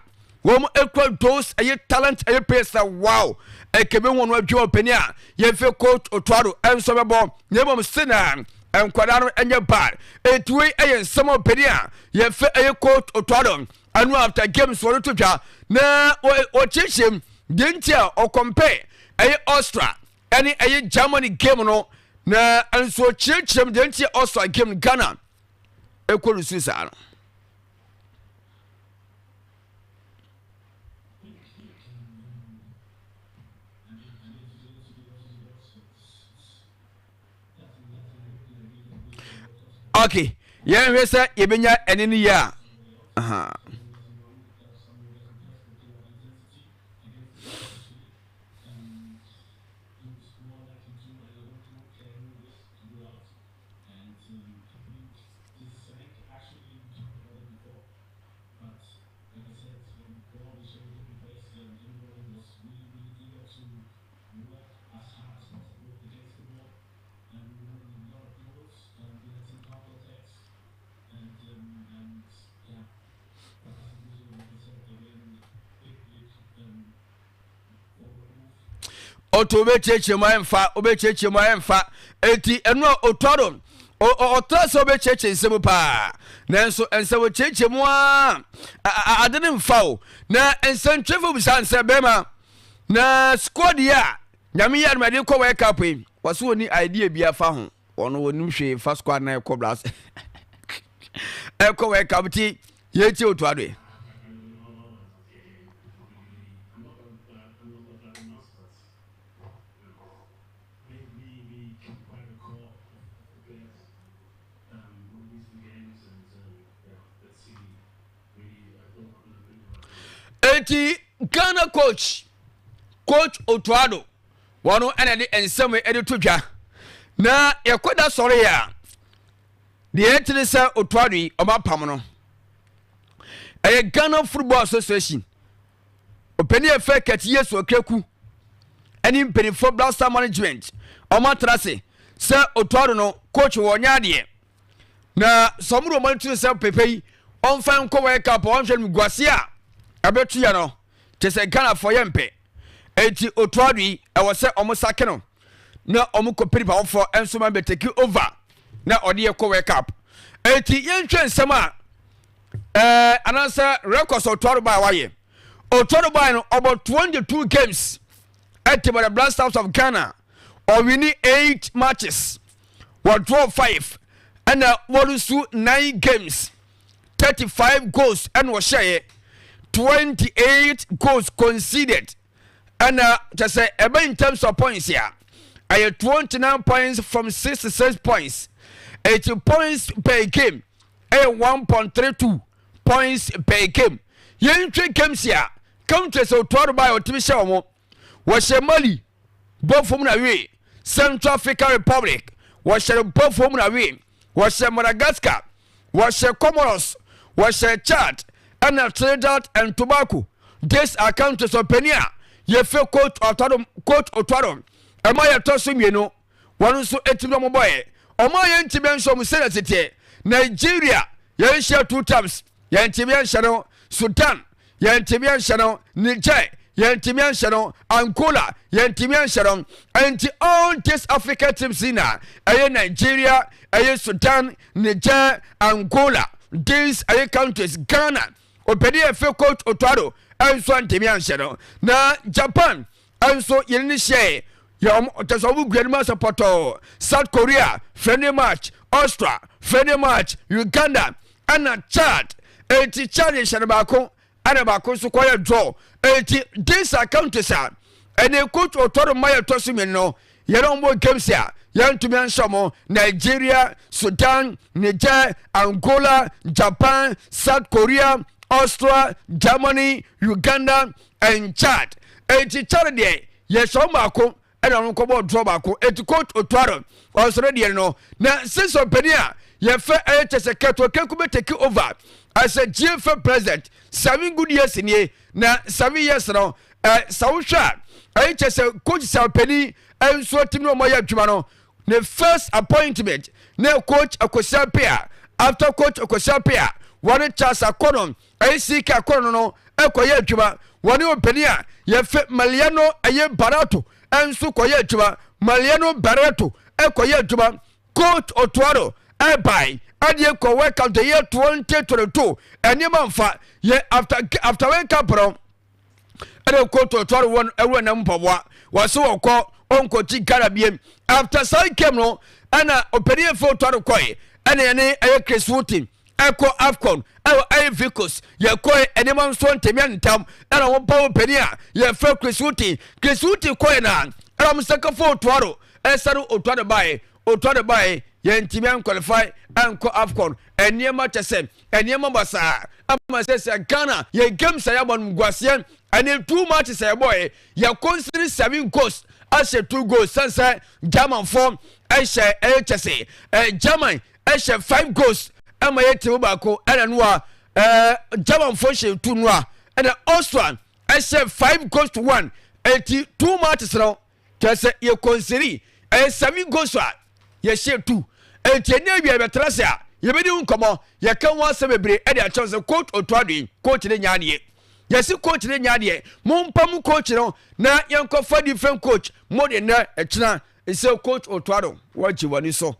wɔn ekura those ɛyɛ talent ɛyɛ players na wow, ɛkɛbɛ wɔn adwuma ɔpanin a yɛfɛ coach Otto Addo ɛnso bɛbɔ na emom se na nkwadaa no ɛnyɛ bad. Etuwe ɛyɛ nsɛm ɔpanin a yɛfɛ ɛyɛ coach Otto Addo ɛno after games wɔde to dwa na wɔkyekyɛ mu deɛ nti a ɔkɔmpɛ ɛyɛ Austria ɛne ɛyɛ Germany game no na nso kyerɛkyerɛ mu deɛ nti a Austria game Ghana ɛkɔ no su saa no. Okay, yɛnhwɛ sɛ yɛbɛnya ɛne no yie a. Aha. Ɔtɔ wobɛkyiakyia mu ayɛmfa, wobɛkyiakyia mu ayɛmfa. Eti ɛno a ɔtɔ do ɔtra sɛ wobɛkyiakyia nsɛm paa, nanso ɛnsɛ wɔkyiakyia mu a ade no mfa o. Na nsɛntwerɛfo bisa nsɛ bɛrima na squad yi a Nyame yɛ adomade kɔ World Cup yi, wɔso wɔni idea bi afa ho. Wɔn wɔnim hwee fa squad na ɛkɔ blas ɛkɔ World Cup ti yɛtie Otto Addo yi. Eti Ghana coach coach Otto Addo wɔn ɛna de nsɛm ɛde to dwa na yɛkɔda sɔre a deɛ ɛtene sɛ Otto Addo yi ɔmo apam no ɛyɛ Ghana Football Association ɔpanin ɛfɛ kɛte Yesu Okraku ɛne mpanimfoɔ Black Management ɔmo atena ase sɛ Otto Addo no coach wɔ nyɛ adeɛ na sɛ ɔmo de ɔmo ani to sɛ pepe yi ɔmfa nkɔ World Cup ɔnhwɛ no guase a ɛbɛto yɛ no kyɛ sɛ Ghanafoɔ yɛ mpɛ eti Otto Addo yi ɛwɔ sɛ ɔmo sake no na ɔmo kɔ pere pawofoɔ nso ma bɛ take over na ɔde yɛ kɔ World Cup. Eti yɛnhwɛ nsɛm a ɛɛ anaasɛ records Otto Addo baa wayɛ. Otto Addo baa no ɔbɔ 22 games ɛte bɔ the Black Stars of Ghana, ɔwini 8 matches, wɔdraw 5 ɛna wɔresu 9 games, 35 goals ɛna ɔhyɛeɛ, 28 goals conceded, ɛna kyɛ sɛ ɛbɛ in terms of points a ɛyɛ 29 points from 66 points, 80 points per game ɛyɛ 1.32 points per game. Yɛntwe games a countries Otto Addo ba a ɔtumi hyɛ wɔn. Wɔhyɛ Mali bɔ fam na wie, Central African Republic wɔhyɛ bɔ fam na wie, wɔhyɛ Madagascar, wɔhyɛ Comoros, wɔhyɛ Chad ɛna Trinidad and Tobago. These are countries ɔpanin a yɛfɛ coach Otto Addo. Coach Otto Addo ɛma yɛtɔ so mmienu, wɔn nso etimi wɔn bɔyɛ ɔmo a yɛn ntumi nhyɛ ɔmo sɛ ɛteteɛ. Nigeria yɛn hyɛ two times, yɛn ntumi nhyɛ no. Sudan yɛn ntumi nhyɛ no. Niger yɛn ntumi nhyɛ no. Angola yɛn ntumi nhyɛ no. Nti all these African teams yi na ɛyɛ Nigeria, ɛyɛ Sudan, Niger, Angola, these ɛyɛ countries Ghana ɔpɛni yɛ coach Otto Addo ɛnso ntumi anhyɛ no. Na Japan ɛnso yɛn ni hyɛ yɛ ɔmo kyɛ sɛ ɔmo gu anim asɛ pɔtɔɔ. South Korea friendly match, Austria friendly match, Uganda ɛna Chad. Eti Chad hyɛ no baako ɛna baako nso kɔyɛ draw. Eti these are countries a ɛne coach Otto Addo ma yɛ tɔ so mmienu no yɛn ɔmo games a yɛntumi anhyɛ mo: Nigeria, Sudan, Niger, Angola, Japan, South Korea, Austria, Germany, Uganda and Chad. Eti Chad deɛ yɛhyɛ ɔmo baako ɛna ɔno nkɔbɔ draw baako. Eti coach Otto Addo ɔsɔrɔ deɛ no na sisi ɔpanin a yɛfɛ ɛyɛ kyɛ sɛ Kurt Okraku bɛ take over as a GFA president 7 good years nie. Na 7 years no sɛ wohwɛ a ɛyɛ kyɛ sɛ coach sɛ ɔpanin nso timi na ɔmo ayɛ adwuma no ne first appointment ne coach Akwasi Appiah. After coach Akwasi Appiah, wɔne Charles Akonnor, ɛyɛ sika Akonnor no ɛkɔyɛ adwuma. Wɔne ɔpanin a yɛfɛ Mariano ɛyɛ Barreto ɛnso kɔyɛ adwuma. Mariano Barreto ɛkɔyɛ adwuma. Coach Otto Addo ɛbae ɛdeɛ kɔ World Cup the year 2022, ɛnneɛma nfa yɛ after World Cup no ɛna coach Otto Addo wɔn ɛwura nam mpaboa wɔso wɔkɔ ɔnkɔkyi Ghana biem. After saa game no ɛna ɔpanin efe Otto Addo kɔɛ ɛna yɛne ɛyɛ Chris Hughton ɛkɔ AFCON ɛwɔ Ivory Coast. Yɛkɔɛ nneɛma nso ntɛmia ntam ɛna wɔn pa wɔn panin a yɛfrɛ Chris Hughton. Chris Hughton kɔɛ na ɛna wɔn sɛ kɔfɔ Otto Addo ɛsɛre Otto Addo baeɛ. Otto Addo baeɛ, yɛntumi anqualify ɛnkɔ AFCON. Nneɛma kyɛ sɛ nneɛma basaa ama sɛ Ghana yɛ games a yɛabɔ no guaseɛ ɛne two matches a yɛbɔɛ, yɛ concede seven goals, ahyɛ two goals. Sɛn sɛ Germanfoɔ ɛhyɛ ɛyɛ kyɛ sɛ German ɛhyɛ five goals ɛma yɛ team baako ɛna no a Germanfoɔ hyɛ two no a ɛna Austria ɛhyɛ 5 goals to 1. Eti two matches no kyerɛ sɛ yɛ concede ɛyɛ seven goals a yɛhyɛ two. Eti ɛni awia yɛbɛtena se a yɛbɛdi ho nkɔmɔ, yɛka ho asɛm bebree ɛde akyɛw sɛ coach Otto Addo yi, coach ne nya adeɛ. Yɛsi coach ne nya adeɛ, mompa mu coach no na yɛnkɔfa different coach. Mo de nnɛ ɛkyina sɛ coach Otto Addo wɔgye w'ani so,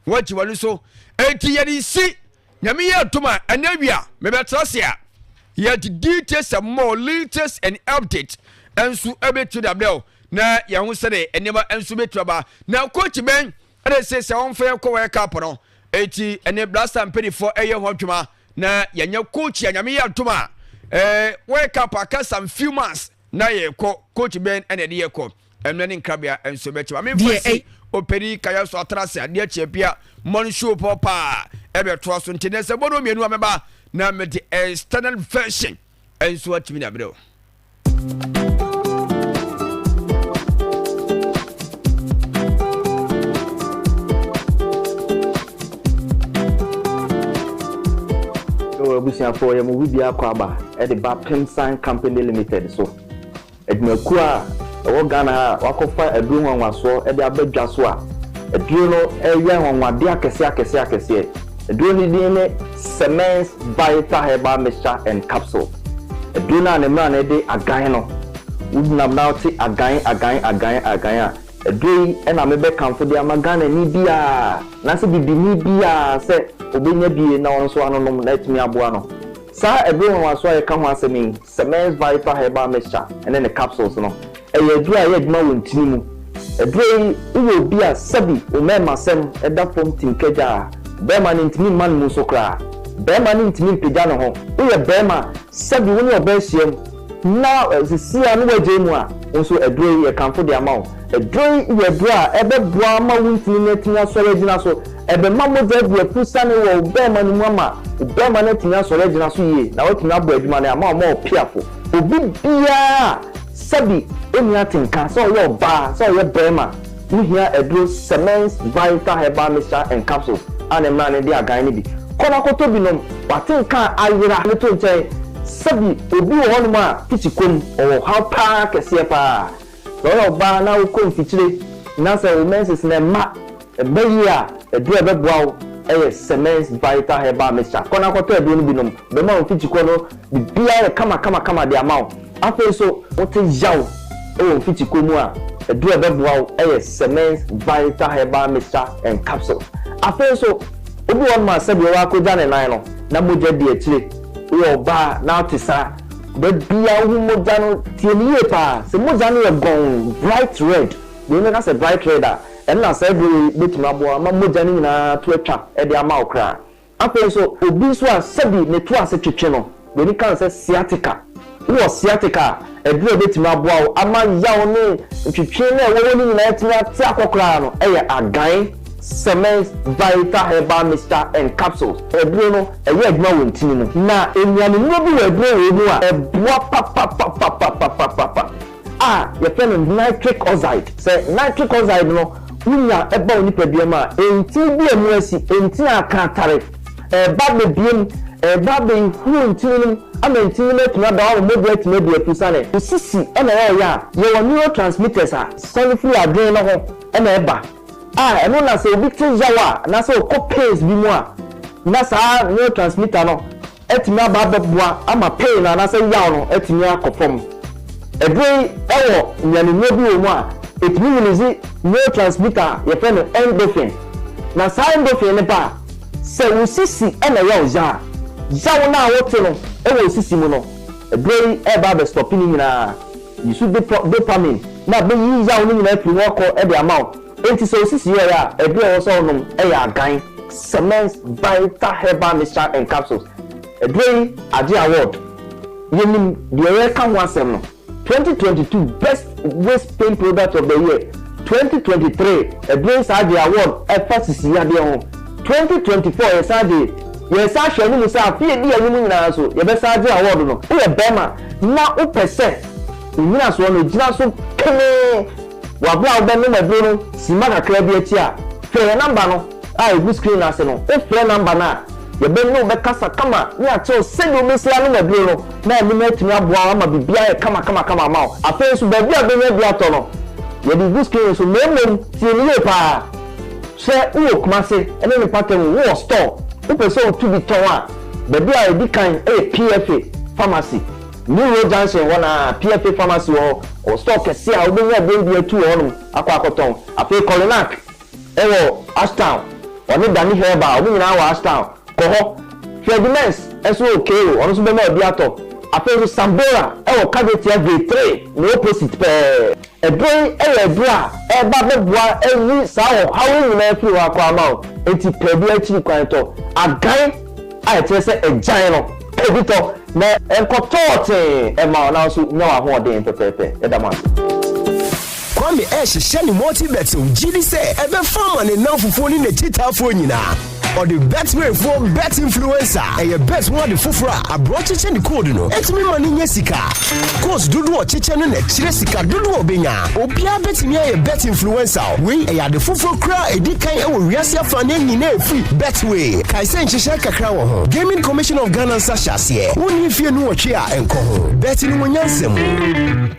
wɔgye w'ani so. Eti yɛde si Nyame yɛ atom a ɛnɛ awia mebɛtena se a yɛde details and more latest and update nso ɛbɛtu dabrɛw na yɛn ho sɛde nneɛma nso bɛtu aba na coach bɛn. Ɛna ɛsɛ sɛ wɔmfa yɛn kɔ World Cup no. Eti ɛne Blaster mpanimfoɔ ɛyɛ ho adwuma na yɛnyɛ coach a nyame yɛ adom a eh, World Cup aka some few months na yɛkɔ coach bɛn ɛna ɛde yɛkɔ ɛno ne nkrabea nso bɛkyɛ ma memfa si ɔpɛni kaya so atena ase adeɛ kyeɛ bia mmɔ no show pɔ paa ɛbɛtoa so nti nɛ sɛ bɔdɔ mmienu a mɛba na mede external version nso atumi na berɛ o. Abusuafoɔ yɛ mo biribiara kɔ aba de ba Pemsan Company Limited so. Adwumakuo a ɛwɔ Ghana ha a wɔakɔfa aduro nwanwasoɔ de aba dwa so a aduro no reyɛ anwanwadeɛ akɛseɛ akɛseɛ akɛseɛ. Aduro no din ne Semens Vital Herbal Mixture and Capsule. Aduro no a ne mmara no de agan no, wonam na wote agan agan agan agan a, aduro yi na mebɛkamfo de ama Ghanani biara anaasɛ bibini biara sɛ ɔbɛnya bie na ɔno nso anonom na atumi aboa no. Saa aduro nwanwasoɔ a yɛka ho asɛm yi, Semens Vital Herbal Mixture ne ne capsules no, ɛyɛ aduro a ɛyɛ adwuma wɔ ntini mu. Aduro yi, wowɔ obi a sɛbi wo mmarimasɛm da fam timkagya a, barima no ntumi mma ne mu so koraa. Barima no ntumi mpagya ne ho. Woyɛ barima a, sɛbi wo ne ɔbaa hyiam na seesei ara na woagyae mu a, wo nso aduro yi yɛkamfo de ama wo. Aduro yi yɛ aduro a ɛbɛboa ama wo ntini no atumi asɔre agyina so. Ɛbɛma mogya adi afurusiane wɔ wo barima no mu ama wo barima no atumi asɔre agyina so yie na watumi abɔ adwuma no ama wɔn ɔpeafo. Obi biara a sɛbi ɔnni atenka, sɛ ɔyɛ ɔbaa, sɛ ɔyɛ barima, wo hia aduro Semens Vital Herbal Mixture and Capsules a ne mmara no de agan no bi. Kɔ na kɔtɔ bi nom. W'atenka a ayera no to nkyɛn. Sɛbi obi wɔ hɔnom a tikyi kɔm, ɔwɔ ɔhaw paa kɛseɛ paa. Sɛ ɔyɛ ɔbaa na wokɔ mfikyire na sɛ wo menses no mma Ɛba yie a, aduro a ɛbɛboa wo yɛ Semens Vital Herbal Mixture. Kɔ na kɔtɔ aduro no bi nom. Ɛbɛma wo mfikyikɔ no biribiara ayɛ kamakamakama de ama wo. Afei nso, wote yaw wɔ mfikyikɔ mu a, aduro a ɛbɛboa wo yɛ Semens Vital Herbal Mixture and Capsules. Afei nso, obi wɔ hɔnom a sɛdeɛ wakɔgya ne nan no, na mogya di akyire. Woyɛ ɔbaa na wote saa, da biara wohu mogya no, tie no yie pa ara, sɛ mogya no yɛ gɔnn, bright red, deɛ mɛka sɛ bright red a, Ɛnna saa aduro wei bɛtumi aboa ama mogya no nyinaa to atwa de ama wo koraa. Afei nso, obi nso a sɛbi ne to ase twetwe no, buroni ka no sɛ sciatica. Wowɔ sciatica a, aduro a ɛbɛtumi aboa wo ama yaw ne ntwetwe no a ɛwɔ hɔ no nyinaa atumi ate akɔ koraa no yɛ Agan Semens Vital Herbal Mixture and Capsules. Aduro no, ɛyɛ adwuma wɔ ntini mu. Na nnuanennuro bi wɔ aduro wei mu a ɛboa papapapapapapapa. a yɛfrɛ no nitric oxide. Sɛ nitric oxide no wunya ba wo nipadua mu a, ntini bi a emu asi, ntini a aka atare, ɛreba abɛbue mu, ɛreba abɛhuru ntini no mu ama ntini no atumi ada hɔ ama mogya atumi adi afurusiane. Wo sisi na ɛyɛ ɔya a, yɛwɔ neurotransmitters a sane firi adwene no ho na ɛba a ɛno na sɛ obi te yaw a anaasɛ ɔkɔ pains bi mu a na saa neurotransmitter no atumi aba abɛboa ama pain no anaasɛ yaw no atumi akɔ fam. Aduro yi wɔ nnuanennuro bi wɔ mu a ɛtumi release neurotransmitter a yɛfrɛ no endorphin. Na saa endorphin no ba a, sɛ wo sisi na ɛyɛ wo ya a, yaw no a wote no wɔ wo sisi mu no, aduro yi reba abɛstɔpe ne nyinaa. Use dopamine na abɛyi yaw no nyinaa afiri hɔ akɔ de ama wo. Enti sɛ wo sisi yɛ ɔya a, aduru a ɛwɔ sɛ wonom yɛ Agan Semens Vital Herbal Mixture and Capsules. Aduro yi agye award. Yɛnim deɛ yɛreka ho asɛm no. 2022 Best Waist Pain Product of the Year 2023 aduro yi saa gyee award ɛfa sisi yadeɛ ho. 2024 yɛsan gyee. Yɛresan ahwɛ anim sɛ afe a ɛdi anim nyinaa nso yɛbɛsan agye award no. Woyɛ barima na wopɛ sɛ wo nnyinasoɔ no gyina so penee Wɔ bere a wobɛnom aduro no simma kakraa bi akyi a, frɛ yɛn namba no a egu screen no ase no. Wofrɛ namba no a, yɛbɛne wo bɛkasa kama ne akyerɛ wo sɛdeɛ wobɛsi anom aduro no na anim atumi aboa wo ama biribiara ayɛ kamakamakama ama wo. Afei nso, baabi a wobɛnya bi atɔ no, yɛde gu screen no so. Na mmom, tie no yie pa ara. Sɛ wowɔ Kumase ne ne mpɔtam, wowɔ store, wopɛ sɛ wotu bi tɔn a, baabi a ɛdi kan yɛ PFA Pharmacy. New Road Junction hɔ na PFA Pharmacy wɔ hɔ, ɔwɔ store kɛse a wobɛnya aduan bi atu wɔ hɔnom akɔ akɔtɔn. Afei Kolinak wɔ Ashtown, ɔne Danny Herbal, wɔn nyinaa wɔ Ashtown. Kɔ hɔ. Freddie Mens nso wɔ Cairo, ɔno nso bɛma obi atɔ. Afei nso Sambora wɔ Kajetia Gate 3 ne opposite pɛɛ. Aduro yi yɛ aduro a ɛreba abɛboa ayi saa ɔhaw yi nyinaa afiri hɔ akɔ ama wo. Enti pɛ bi akyiri kwan tɔ. Agan a ɛkyerɛ sɛ agyan no, pɛ bi tɔ na ɛnkɔtɔɔ tee mma wo na wo nso nya w'ahoɔden pɛpɛɛpɛ. Yɛda mo ase. Kwame rehyehyɛ ne multi-bet o gye di sɛ ɛbɛfa ama ne nnamfofoɔ ne n'akyitaafoɔ nyinaa. Ɔde Betwayfoɔ Bet Influencer, ɛyɛ bet ho ade foforɔ a aberɛ ɔkyekyɛ ne code no, ɛtumi ma no nya sika. Codes dodoɔ a ɔkyekyɛ no na ɛkyerɛ sika dodoɔ a ɔbɛnya. Obiara bɛtumi ayɛ Bet Influencer o. Wei ɛyɛ ade foforɔ koraa a ɛdi kan wɔ wiase afanan nyinaa ɛfiri Betway. Kae sɛ nhyehyɛe kakra wɔ ho. Gaming Commission of Ghana nsa hyɛ aseɛ. Wonni mfeɛ nuwɔtwe a ɛnkɔ ho. Bet no wɔ nyansa mu.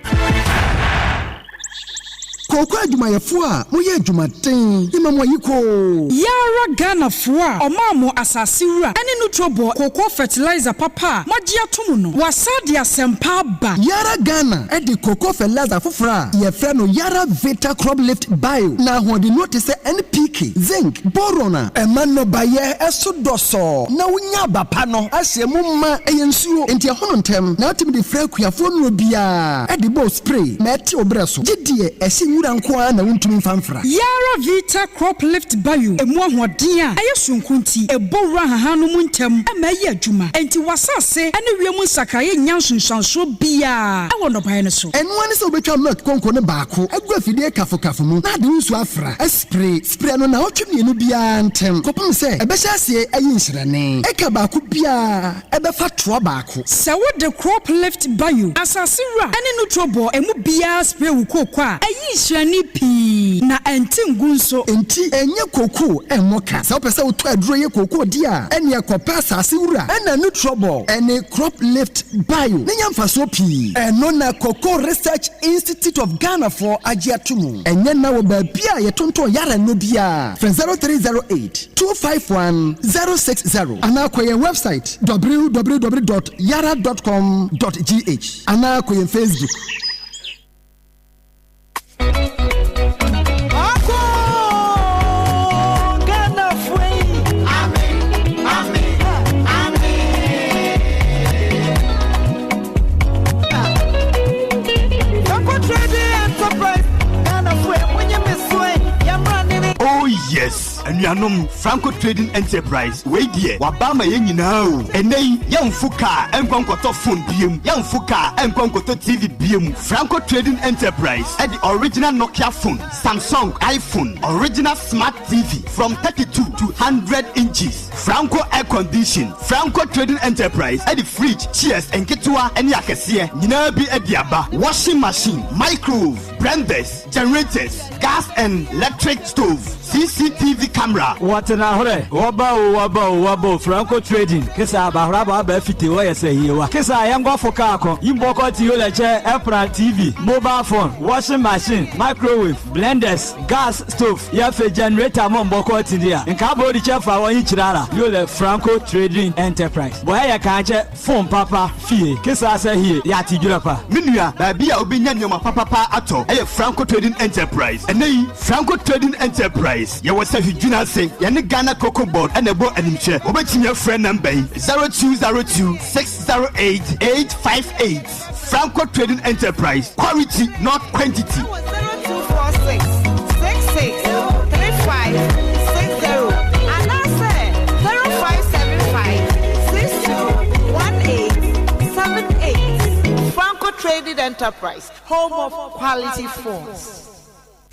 Kooko adwumayɛfoɔ a moyɛ adwumaden, yɛma mo ayikoo. Yɛ ara Ghanafoɔ a ɔmaa mo asase wura ne Nutrobɔ kooko fertilizer papa a moagye atom no, wɔasan de asɛmpa aba. Yara Ghana de kooko fertilizer foforɔ a yɛfrɛ no Yara Vita Crop Lift Bio na ahoɔdennuro te sɛ NPK, Zinc, Boron a ɛma nnɔbaeɛ so dɔ sɔɔ na wonya aba pa no ahyɛ mu ma. Ɛyɛ nsuo enti ɛhono ntɛm na wotumi de fra akuafoɔ nnuro biara de bɔ spray ma ɛte wo berɛ so. Gye deɛ ɛhye nwura nko ara na wontumi mfa mfra. Yara Vita Crop Lift Bio emu ahoɔden a ɛyɛ soronko nti, ɛbɔ wura nhahan no mu ntɛm ma ɛyɛ adwuma. Enti w'asase ne wiem nsakraeɛ nnya nsunsuansoɔ biara wɔ nnɔbaeɛ no so. Ɛno ara ne sɛ wobɛtwa milk konko no baako agu afidie kafokafo mu na ade wo nsuo afra aspray. Spray no nnawɔtwe mmienu biara ntɛm kɔpem sɛ ɛbɛhyɛ aseɛ ayi nhyerɛne. Eka baako biara ɛbɛfa toa baako. Sɛ wode Crop Lift Bio, asase wura ne Nutrobɔ emu biara spray wo kooko a, ɛyi nhyerɛne pii na ɛnte ngu nso. Enti ɛnyɛ kooko mmɔ ka. Sɛ wopɛ sɛ wotɔ aduro yɛ kooko deɛ a, ɛneɛ kɔpɛ asase wura ɛna Nutrobɔ ɛne Crop Lift Bio na nya mfasoɔ pii. Ɛno na Cocoa Research Institute of Ghana foɔ agye ato mu. Ɛnyɛ nna wɔ baabi a yɛtontɔn yara nnuro biara. Frɛ 0308 251 060 anaa kɔ yɛn wɛbsaet www dot yara dot com dot gh anaa kɔ yɛn Facebook. Oh yes, anuanom Franco Trading Enterprise wei deɛ waba ama yɛn nyinaa o. Ɛnɛ yi yɛmfo kaa ɛnkɔ nkɔtɔ phone biem, yɛmfo kaa ɛnkɔ nkɔtɔ TV biem. Franco Trading Enterprise ɛde original Nokia phone, Samsung, iPhone, original smart TV from 32 to 100 inches, Franco air condition, Franco Trading Enterprise ɛde fridge, chairs nketewa ɛne akɛseɛ nyinaa bi ɛde aba, washing machine, microwave, blenders, generators, gas and electric stove, CCTV camera. Wɔtena horɛ, wɔba o, wɔba o, wɔba o, Franco Trading, kesa abahora aba aba afite wɔyɛ sɛ hiewa, kesa yɛnkɔfo kaa ko, yimbɔkɔ ti yolɛkyɛ, ɛpra, TV, mobile phone, washing machine, microwave, blenders, gas stove, yɛfɛ generator mo mbɔkɔ ti dia, nka abɔ odi kyɛ fa wɔnyi kyerɛ ara, yolɛ Franco Trading Enterprise, bɔ ɛyɛ kan kyɛ. Phone papa fie kesa sɛ hie yɛate dwerɛ pa. Me nua, baabi a wobɛnya nneɛma papapa atɔ yɛ Franco Trading Enterprise. Ɛnnɛ yi, Franco Trading Enterprise, yɛwɔ Sahwi ase, yɛne Ghana Cocoa Board na ɛbɔ animhwɛ. Wobɛtumi afrɛ nɔmba yi, 0202 608 858. Franco Trading Enterprise, quality not quantity. 0246 66 35 60 anaasɛ 0575 62 18 78. Franco Trading Enterprise, home of quality phones.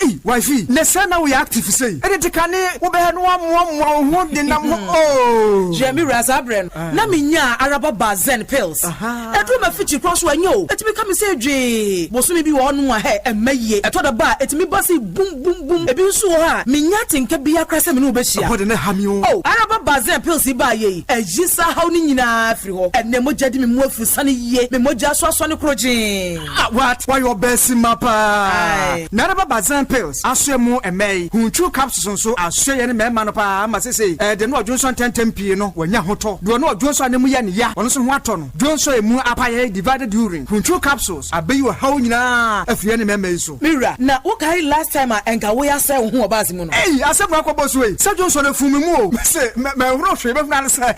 Ei wifey nɛ sɛn na woyɛ active sei? Ɛde te kane wobɛhɛ no woamoamoa wo ho denam ho oo. Hwɛ me wura saa berɛ no na menyaa araba bazen pills ɛduru mafikyi koraa so ɛnyɛ o ɛtumi ka me sɛ dwee bosome bi wɔ hɔ nom a hɛ ɛmma yie ɛtɔ da ba a ɛtumi ba sei bum bum bum ebi nso wɔ hɔ a mennya atenka biara koraa sɛ me ne wo bɛhyia Ɛhɔ de na ɛha me o. Oh araba bazen pills yi baayɛ yi ɛyi saa haw no nyinaa firi hɔ ɛnnɛ mogya di me mu afurusane yie me mogya so asɔne korogyee. Ah what? Wayɛ ɔbaa simma paa. Aye. Naraba Bazan. Pills asoɛ mu mmaa yi. Huntru Capsules nso asoɛ yɛn mmarima no paa ma sesei deɛ na ɔdwonsɔ ntɛmntɛm pii no wanya ahotɔ. Deɛ ɔno ɔdwonsɔ a ne mu yɛ no ya, ɔno nso ho atɔ no. Dwonsɔ a emu apaeɛ, divided urine, Huntru Capsules abɛyi ɔhaw nyinaa afiri yɛn mmarima yi so. Me wura, na wokae last time a ɛnka woyɛ asɛe wo ho wɔ bus mu no? Ei, asɛm na akɔbɔ so ei! Sɛ dwonsɔ no afum me mu o, mese manhunu hwee, mɛhunu ara ne sɛ,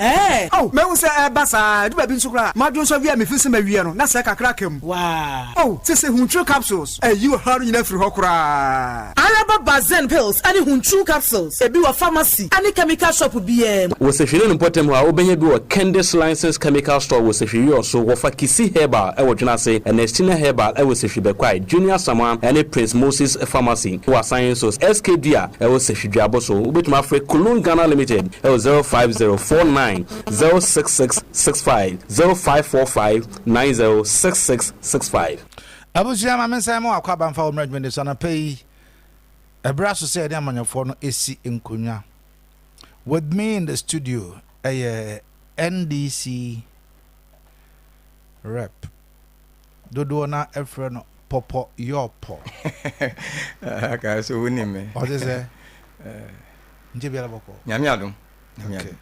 oh, mahu sɛ ɛreba saa, ɛdu baabi nso koraa a, madwonsɔ wie a mefiri sɛ mawie no, na sɛɛ kakra aka mu. Oh, sese Huntru Capsules ayi ɔhaw no nyinaa afiri hɔ koraa. Araba Bazen Pills ne Huntru Capsules, ebi wɔ pharmacy ne chemical shop biara mu. Wɔ Sehwi ne ne mpɔtam hɔ a, wobɛnya bi wɔ Kendis Licensed Chemical Store wɔ Sehwi Wiɔso, wɔfa Kisi Herbal wɔ Dwenase, Ernestina Herbal wɔ Sehwi Bɛkwae, Junior Asamoah ne Prince Moses Pharmacy wɔ Asan nso, SK Dua wɔ Sehwi Duabo so. Wobɛtumi afrɛ Kulon Ghana Limited wɔ 05049 06665, 0545 906665. Abusua ma mensan ma wakɔ aba mfa wo mmra dwumadi so anɔpa yi. Ɛberɛ aso sɛ yɛne amanyɔfoɔ no si nkonnwa. With me in the studio ɛyɛ NDC rep. Dodoɔ na ɛfrɛ no Pɔpɔ Yɔpɔ. Kaa so wonim me. Ɔte sɛ nkyɛ biara bɔkɔ. Nyame adom. Nyame adom.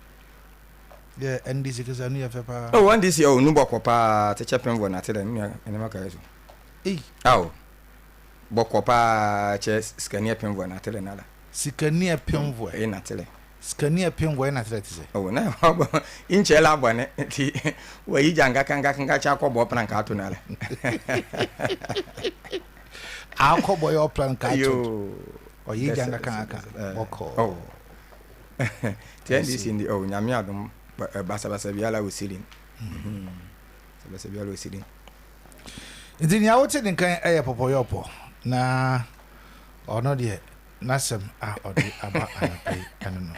Yɛ NDC kasa nu yɛ fɛ paa. Oh NDC oh nu bɔkɔ paa te kyɛ pɛnvɔ na te dɛ nua ɛnɛma kaa so. Ei. Aw bɔkɔ paa kyɛ sikani ɛpɛnvɔ na te dɛ nala. Sikani ɛpɛnvɔ. Ɛyɛ na te dɛ. Sikani ɛpɛnvɔ ɛna te dɛ te sɛ. Oh na ɔbɔ inkyɛ la bɔ ne ti wɔyi gya nkaka nkaka nkaka kyɛ akɔ bɔ ɔpena nka ato nala. Akɔ bɔ yɛ ɔpena nka ato. Ɔyi gya nkaka nkaka bɔkɔ. Oh. Ti NDC ndi oh nyame adom basabasa biara wɔ sirin. Basabasa biara wɔ sirin. Nti nea wote ne nkan yɛ pɔpɔyɔpɔ na ɔno deɛ n'asɛm a ɔde aba anɔpa yi ɛno no.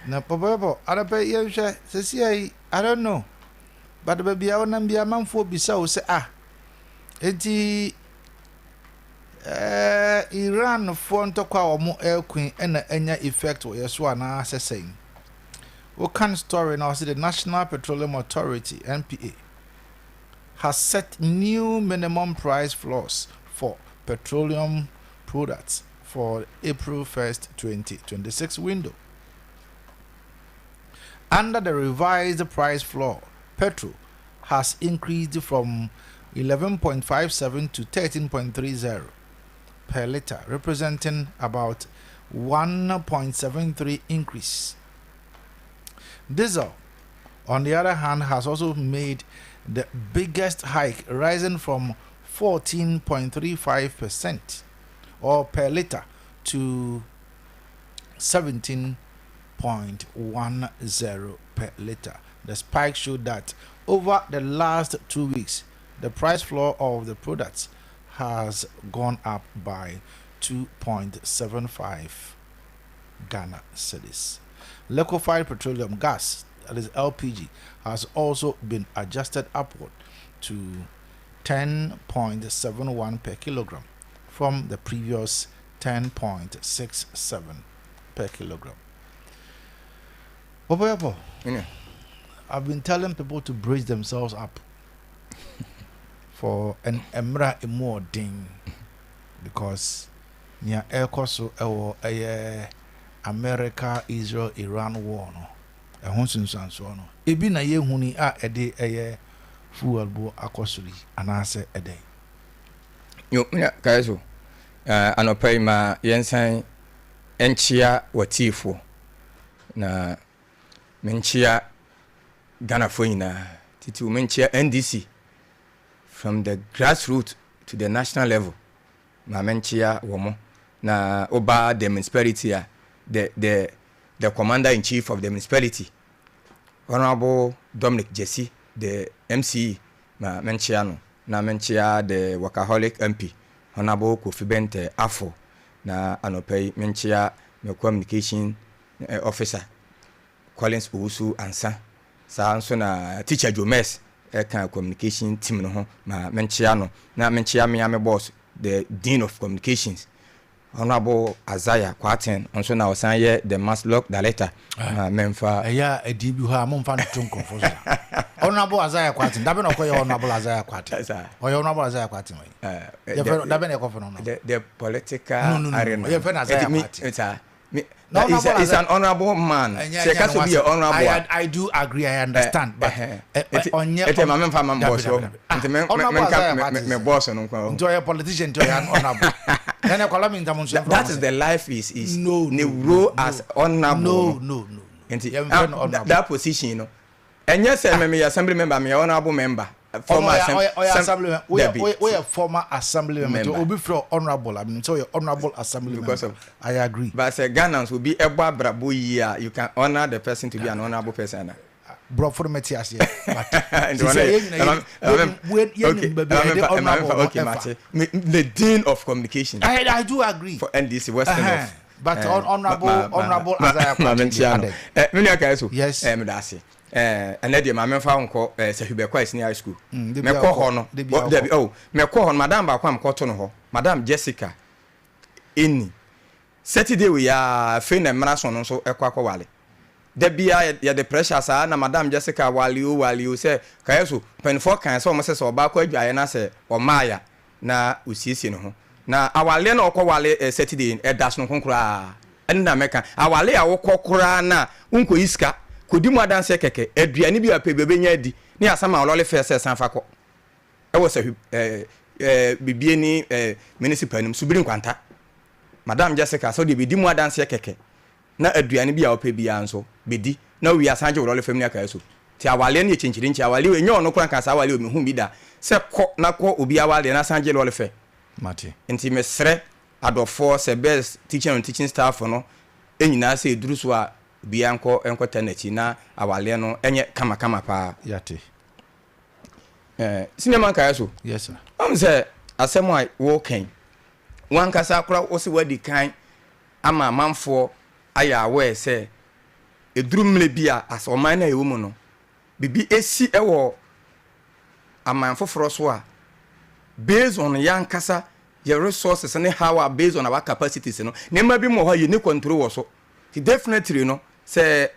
Na pɔpɔyɔpɔ anɔpa yi yɛnhwɛ sɛsia yi I don't know but baabi a wonam bi amanfoɔ bisa wo sɛ ah enti Eh Iran foɔ ntɔkwa a wɔn ɛreko yi ɛna anya effect wɔ yɛ so anaa sɛ sɛn? Wo kan story na ɔse the National Petroleum Authority, NPA, has set new minimum price floors for petroleum products for April 1st, 2026 window. Under the revised price floor, petrol has increased from 11.57 to 13.30 per litre, representing about 1.73 increase. Diesel, on the other hand, has also made the biggest hike, rising from 14.35% or per litre to 17.10 per litre. The spike showed that over the last two weeks, the price floor of the products has gone up by 2.75 Ghana cedis. Liquefied petroleum gas, that is LPG, has also been adjusted upward to 10.71 per kilogram from the previous 10.67 per kilogram. Popoyopo, I've been telling people to brace themselves up for an emra emu ɔden because nea ɛrekɔ so ɛwɔ ɛyɛ America Israel Iran war no ɛho nsunsuansoɔ no ebi na yɛhu ni a ɛde ɛyɛ fuel bo akɔ soro yi anaasɛ ɛdɛn. Yo, me nua kae so anɔpa yi ma yɛnsan nkyea w'atiefoɔ na menkyea Ghanafoɔ nyinaa titiriw menkyea NDC from the grassroots to the national level ma menkyea wɔn na woba the municipality a the the the commander in chief of the municipality Honourable Dominic Gyasi the MCE ma menkyea no na menkyea the workaholic MP Honourable Kofi Benteh Afful na anɔpa yi menkyea me communication officer Collins Owusu Ansah saa nso na teacher Joe ka communication team no ho ma menkyea no na menkyea me ara me boss the dean of communications Honourable Isaiah Kwarteng nso na ɔsan yɛ the Masloc director ma memfa Ɛyɛ a ɛdin bi hɔ a momfa ntoto nkurɔfoɔ so saa. Honorable Isaiah Kwarteng dabe na ɔkɔyɛ Honorable Isaiah Kwarteng ɔyɛ Honorable Isaiah Kwarteng ɔyɛ yɛfɛ dabe na ɛkɔfɛ no no the political no, no, no, arena yɛfɛ no Isaiah Kwarteng Me, no, he's, a, he's an honorable man. Sɛ ɛka sɛ obi yɛ honorable a. I do agree, I understand, but ɔnyɛ. Ɛtɛ maame nfa ma bɔs wɔ. Nti me me nka me bɔs no nkwa. Nti ɔyɛ politician nti ɔyɛ honorable. Ɛnɛ kwala mi ntam nso. That is the life is is. No ne role as honorable. No no no. Nti that position no. Ɛnyɛ sɛ me meyɛ assembly member meyɛ honourable member former assembly ɔyɛ assembly member woyɛ woyɛ former assembly member nti obi frɛ honourable I mean sɛ ɔyɛ honourable assembly member I agree. But sɛ Ghana nso obi ɛbɔ abrabɔ yie a you can honour the person to be an honourable person ana. Borɔfo no mɛte aseɛ but sisɛ yɛn nyina yɛ yɛ nim baabi a yɛde honourable no ɛfa. The dean of communication. I do agree. For NDC Western North. But eh, honorable honorable Isaiah Kwame nkyia no. Eh, me nua kae so. Yes. Eh, me da ase. Eh, ɛnɛ deɛ maame mfa nkɔ eh, Sahwi Senior High School. Mm, mekɔ hɔ no. Dabi oh, mekɔ hɔ no madam baako a mekɔto no hɔ. Madam Jessica Eni. Saturday wei a afei na mmara so no nso ɛkɔ akɔwale. Da biara yɛde pressure saa na madam Jessica wale o wale o sɛ kae so mpanimfoɔ kan sɛ wɔn sɛ sɛ ɔbaa kɔ adwaeɛ na sɛ ɔmaaya na osiesie ne ho. Na awaleɛ no a ɔkɔ wale eh, Saturday no, ɛda sononko koraa. Ɛno na mɛka. Awale a wokɔ koraa no a, wonkɔyi sika, kɔdi mu adanseɛ kɛkɛ. Aduane bi a wopɛ bi wobɛnya adi, ne yɛasan ma wo lɔle fare sɛ san fa kɔ. Ɛwɔ Sahwi eh, eh, Bibiani eh, municipal no mu, Subiri Nkwanta. Madam Jessica, sɛ wodeɛ bɛdi mu adanseɛ kɛkɛ. Na aduane bi a wopɛ biara nso, bɛdi, na wowie a san gye wo lɔre fam ne akae so. Nti awaleɛ no yɛ kyenkyerenkye, awaleɛ wei, ɛnyɛ ɔno koraa nka saa awaleɛ wei, menhuu bi da sɛ kɔ na kɔ obi awaleɛ na san gye lɔre fɛ. Mate. Nti mesrɛ adɔfoɔ sɛ best teaching and teaching staff no nyinaa sɛ ɛduru so a obiara nkɔ nkɔta n'akyi na awaleɛ no nyɛ kama kama paa. Yɛate. Eh, senior man kaeɛ so. Yes sir. Woahu sɛ asɛm a woreka yi, w'ankasa koraa wose woadi kan ama amanfoɔ ayɛ aware sɛ ɛduru mmerɛ bi a as ɔman no a yɛwɔ mu no, biribi si wɔ aman foforɔ so a, based on yɛn ankasa yɛ resources ne how a based on our capacities no, nneɛma bi mu wɔ hɔ a yɛnni control wɔ so. Nti definitely no, sɛ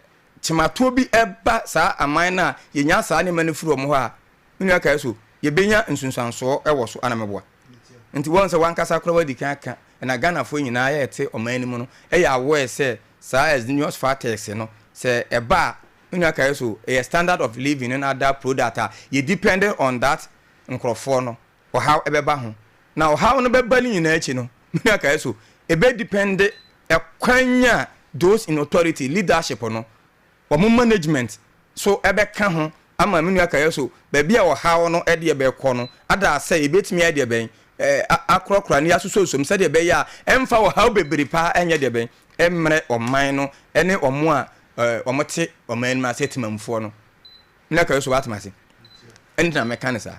kyematoɔ bi ba saa aman no a yɛnya saa nneɛma no firi wɔn hɔ a, Me nua kae so, yɛbɛnya nsunsuansoɔ wɔ so ana meboa? Nti woahu sɛ wankasa koraa wadi kan aka, ɛna Ghanafoɔ nyinaa a yɛte ɔman no mu no yɛ aware sɛ saa exogenous factors no sɛ ɛba a, me nua kae so, ɛyɛ standard of living ne other product a yɛ depend on that nkorɔfoɔ no, ɔhaw ɛbɛba ho. Na ɔhaw no bɛba ne nyinaa akyi no, me nua kae so, ɛbɛ depend ɛkwan a those in authority, leadership no, wɔn management so bɛka ho ama me nua Kayaso baabi a ɔhaw no deɛ bɛkɔ no ada sɛ yɛbɛtumi ayɛ deɛ bɛn akorakora ne yɛasosɔsɔ mu sɛdeɛ ɛbɛyɛ a ɛmfa ɔhaw bebree paa ɛnyɛ deɛ bɛn ɛmmerɛ ɔman no ne wɔn a wɔte ɔman no mu ase temammufoɔ no. Me nua Kayaso woatem ase? Ɛno nti na mɛka no saa.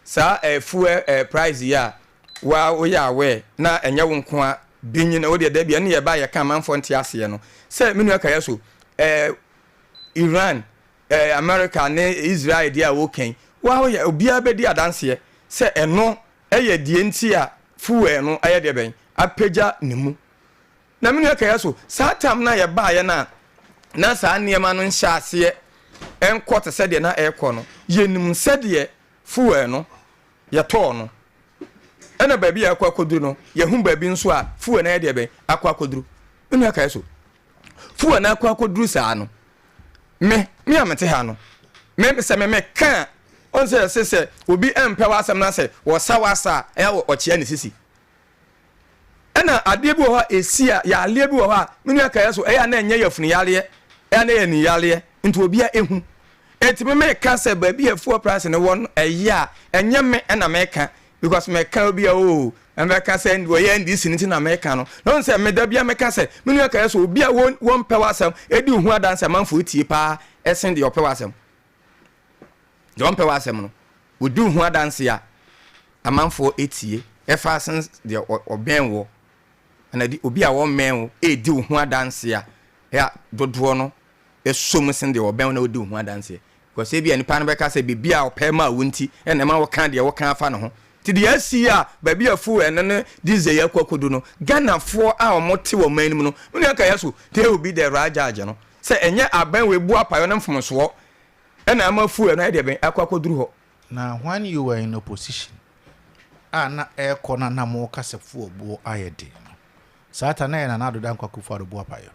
Saa fuel price yi a wa woyɛ aware na ɛnyɛ wo nko a bi nyina wo deɛ dabi ɛne yɛba yɛka amanfoɔ nte aseɛ no sɛ me nua kaya so eh, Iran eh, America ne Israel deɛ a wokan wa woyɛ obiara bɛdi adanseɛ sɛ ɛno ɛyɛ deɛ nti a fuel no ɛyɛ deɛ bɛn apagya ne mu na me nua kaya so saa tam no a yɛbaeɛ no a na saa nneɛma no nhyɛ aseɛ ɛnkɔ te sɛ deɛ na ɛrekɔ no yɛnim sɛdeɛ fuel no yɛtɔɔ no, ɛna baabi a ɛkɔ akɔduru no, yɛhu baabi nso a fuel no ayɛ deɛ bɛn akɔ akɔduru. Me nua kae so, fuel no akɔ akɔduru saa no, me, me a mete ha no, me sɛ me meka a, ɔn sɛ ɛsɛ sɛ obi mpɛ w'asɛm na sɛ wɔsa w'asa a, ɛyɛ ɔkyea ne sisi. Ɛna adeɛ bi wɔ hɔ a ɛsi a, yareɛ bi wɔ hɔ a, me nua kaeɛ so, ɛyɛ a na ɛnyɛ yafunu yareɛ, ɛyɛ a na ɛyɛ ani yareɛ, nti obiara ɛhu. Ɛnti me meka sɛ baabi a fuel price no wɔ no ɛyɛ a, ɛnyɛ me ɛna meka, because meka obi a oo, ɛbɛka sɛ wɔyɛ NDC no nti na meka no. Na wohu sɛ me da biara meka sɛ, me nua kaeɛ so, obi a wɔmpɛ w'asɛm, ɛdi wo ho adanse amanfoɔ tie paa ɛsen deɛ ɔpɛ w'asɛm. Deɛ ɔmpɛ w'asɛm no, ɔdi wo ho adanse a, amanfoɔ tie ɛfa sen deɛ ɔbɛn woɔ. Ana di obi a ɔmmɛn wo redi wo ho adanse a, ɛyɛ a dodoɔ no sɔ mu sen deɛ ɔbɛn wo na ɔdi wo ho adanseɛ. Because ebia nipa no bɛka sɛ biribi a ɔpɛ maa wo nti na ɛma woka deɛ woka afa ne ho. Nti deɛ asi yi a baabi a fuel no ne diesel yi akɔ akɔdu no, Ghanafoɔ a wɔte wɔ ɔman no mu no, me nua Kayasu, they will be the right judge no. Sɛ ɛnyɛ aban wei bu apayɔ ne mfomsoɔ. Ɛna ama fuel no ayɛ deɛ bɛn akɔ akɔduru hɔ. Na when you were in opposition a na ɛrekɔ no a na moka sɛ fuel boɔ ayɛ den no, saa ta na ɛyɛ Nana Addo Dankwa Akufo-Addo boapayɔ?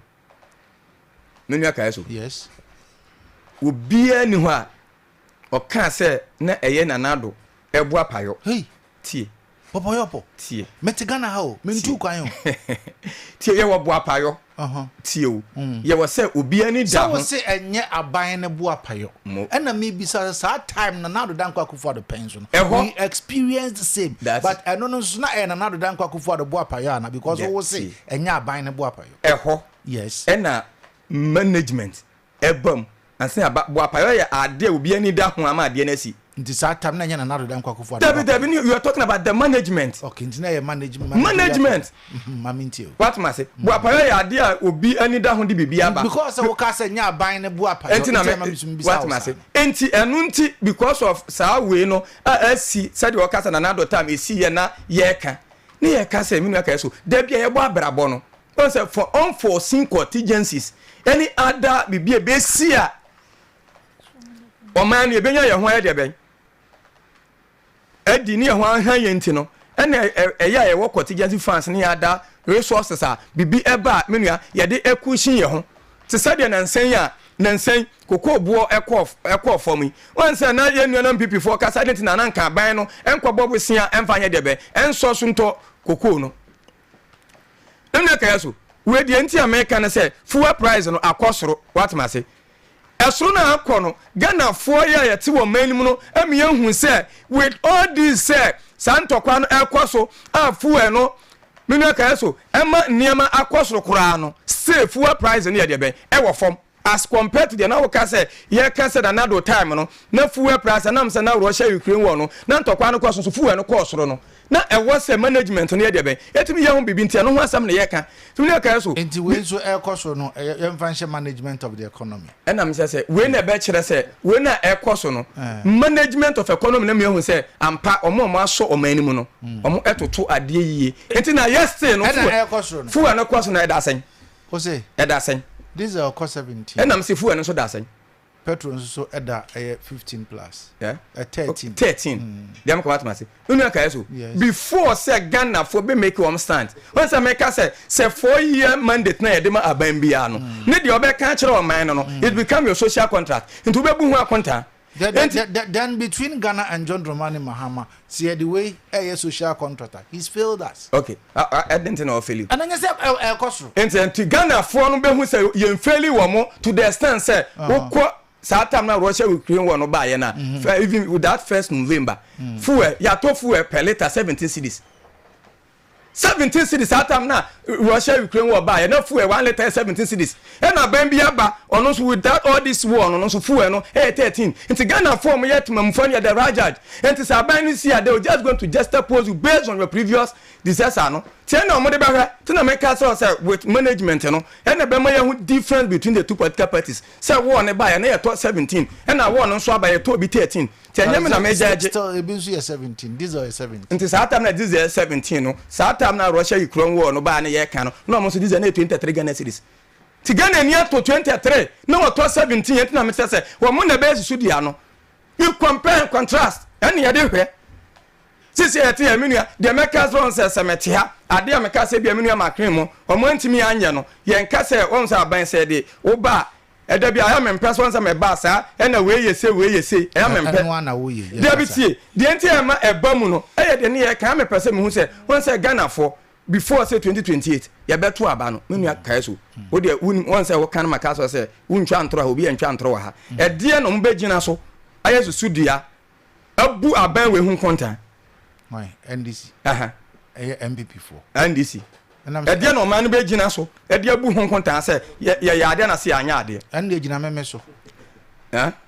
Me nua kae so. Yes. Obiara nni hɔ a ɔkaa sɛ na ɛyɛ Nana Addo boapayɔ. Hey! Tie. Pɔpɔyɔpɔ. Tie. Mete Ghana ha o, mentuu kwan o. Tie, yɛwɔ boapayɔ. Tie o. Yɛwɔ sɛ obi ani da Sɛ ho. wo se ɛnyɛ aban no boapayɔ. Mo. Ɛna mebisa sɛ saa time no Nana Addo Dankwa Akufo-Addo pɛn so no, Ɛhɔ. we experienced the same. That's But ɛno no nso na ɛyɛ Nana Addo Dankwa Akufo-Addo boapayɔ ana? Because That wo se tie. ɛnyɛ aban no boapayɔ. Ɛhɔ. Yes. Ɛna management ɛba mu ansa na aba. Boapayɔ yɛ adeɛ a obi ani da ho ama adeɛ no asi. Nti saa time na ɛnyɛ Nana Addo Dankwa Akufo-Addo Dabi boapayɔ? dabi, you are talking about the management. Okay, nti na ɛyɛ management. Management. Ma me ntie o. Woate m'ase? Boapayɔ yɛ adeɛ a obi ani da ho de biribi aba. Because sɛ woka sɛ ɛnyɛ aban no boapayɔ, Nti na nti na me, me nso mebisa woate wo saa m'ase? no. Nti ɛno nti because of saa wei no a asi sɛdeɛ wɔka sɛ Nana Addo time ɛsiiɛ na yɛreka, ne yɛka sɛ me nua Kayaso, da bi a yɛbɔ abrabɔ no, Wohu sɛ for unforeseen contingencies ɛne ada biribi a ɛbɛsi a ɔman no yɛbɛnya yɛn ho ayɛ deɛ bɛn adi ne yɛn ho aha yɛn nti no ɛna ɛyɛ a yɛwɔ contingency funds ne ada resources a biribi ɛba a me nua yɛde ɛkuhyin yɛn ho te sɛ deɛ nansan a nansan kokoo boɔ ɛkɔɔ ɛkɔɔ fam yi wɔn sɛ na yɛn nua na mpp foɔ kasa de nti na nanka aban no ɛnkɔbɔ bosea ɛmfa nyɛ deɛ bɛn ɛnsɔ so ntɔ kokoo no Ɛna kae so, wei deɛ nti a meka ne sɛ fuel price no akɔ soro, woate m'ase? Ɛsoro no a akɔ no, Ghanafoɔ yi a yɛte wɔ man no mu no ama yɛahu sɛ with all this sɛ saa ntɔkwa no ɛkɔ so a fuel no, me nua kae so, ɛma nneɛma akɔ soro koraa no, still fuel price no yɛ deɛ bɛn? Ɛwɔ fam. As compared to deɛ na woka sɛ yɛka sɛ Nana Addo time no na fuel price ɛnam sɛ na Russia Ukraine war no na ntɔkwa no kɔ so nso fuel no kɔɔ soro no na ɛwɔ sɛ management no yɛ deɛ bɛn ɛtumi yɛ ho biribi nti ɛno ho asɛm na yɛka nti mene ɛkae so. Nti wei nso ɛrekɔ so no yɛmfa nhyɛ management of the economy. Ɛna mesɛ sɛ wei na ɛbɛkyerɛ sɛ wei na ɛkɔ so no management of economy na meahu sɛ ampa ɔmo a ɔmo asɔ ɔman no mu no ɔmo ɛtoto adeɛ yie nti na yɛ still no fuel no kɔ so na ɛda sɛn. Ose. Ɛda sɛn? Diesel kɔ 17. Ɛna mese fuel no nso da sɛn? Petrol nso so ɛda ɛyɛ 15 plus. Yeah. 13. 13. Deɛ meka watoma ase. Nnu aka so. Yes. Before sɛ Ghana fo bɛ make wɔn stand. Wɔn sɛ meka sɛ sɛ 4 year mandate na yɛde ma aban biara no. Ne deɛ ɔbɛka akyerɛ ɔman no no. It become your social contract. Nti wobɛbu ho akontaa. Then, then, then, then between Ghana and John Dramani Mahama, see the way a social contractor, he's failed us. Okay, ɛdi nti na ɔfail. Ɛna nyɛ sɛ ɛkɔ soro. Nti nti Ghana foɔ no bɛhu sɛ yɛn fail wɔ mo to the extent sɛ wokɔ saa time na Russia Ukraine war no baayɛ na even with that first November fuel yàtɔ fuel per litre 17 cedis, 17 cedis. Saa time na Russia Ukraine war baayɛ na fuel 1 litre 17 cedis. Ɛna bɛn bi aba ɔno nso without all this war no nso fuel no ɛyɛ 13. Nti Ghana foɔ mo yɛ temamufoɔ no yɛ the right judge. Nti sɛ aban no si a, they will just going to just oppose you based on your previous disaster no tiɛ na ɔmo de bɛhwɛ. Ti na meka sɛ sɛ with management no ɛna bɛma yɛn ho difference between the two political parties sɛ war no baayɛ na yɛtɔ 17 ɛna war no nso aba yɛtɔ obi 13. Tí ɛnyɛ mi na mi gya agye. Still ebi nso yɛ 17, diesel yɛ 17. Nti saa time na diesel yɛ 17 no, saa time na Russia Ukraine war no baa ne yɛ kan no na ɔmo nso diesel na yɛ 23 Ghana cedis. Ti Ghana ni ato 23 na wɔtɔ 17. Yɛn ti na mi sɛ sɛ wɔn mo na ɛbɛyɛ susu dua no, you compare and contrast ɛne yɛde hwɛ sisi yɛ te yɛ. Mi nua deɛ mɛka sɛ wɔn sɛ sɛ mɛte ha adeɛ a mɛka sɛ bi a mi nua makene mu wɔn ntumi anyɛ no yɛn ka sɛ wɔn sɛ aban sɛ de woba ɛda bi a ɛyɛ mempɛ so wɔn sɛ mɛba saa ɛna wei yɛ se wei yɛ se ɛyɛ mempɛ. Ɛno ana woyɛ. Dabi, tie deɛ nti ɛma ɛba mu no ɛyɛ deɛ ne yɛ kan mepɛ sɛ mehu sɛ wɔn sɛ Ghanafoɔ before sɛ 2028 yɛbɛto aba no. Me nua kae so wo deɛ wonim wɔn sɛ woka no maka so sɛ wontwa ntorɔ ha, obi yɛ ntwa ntorɔ wɔ ha. Ɛdeɛ na wɔn bɛgyina so ayɛ susu dua abu aban wei ho nkontaa? NDC. Ɛyɛ NPP foɔ. NDC. Ɛdeɛ na ɔman no bɛgyina so ɛde abu ho nkontaa sɛ yɛyɛ adeɛ na sɛ yɛanyɛ adeɛ? Ɛno deɛ gyina meme so.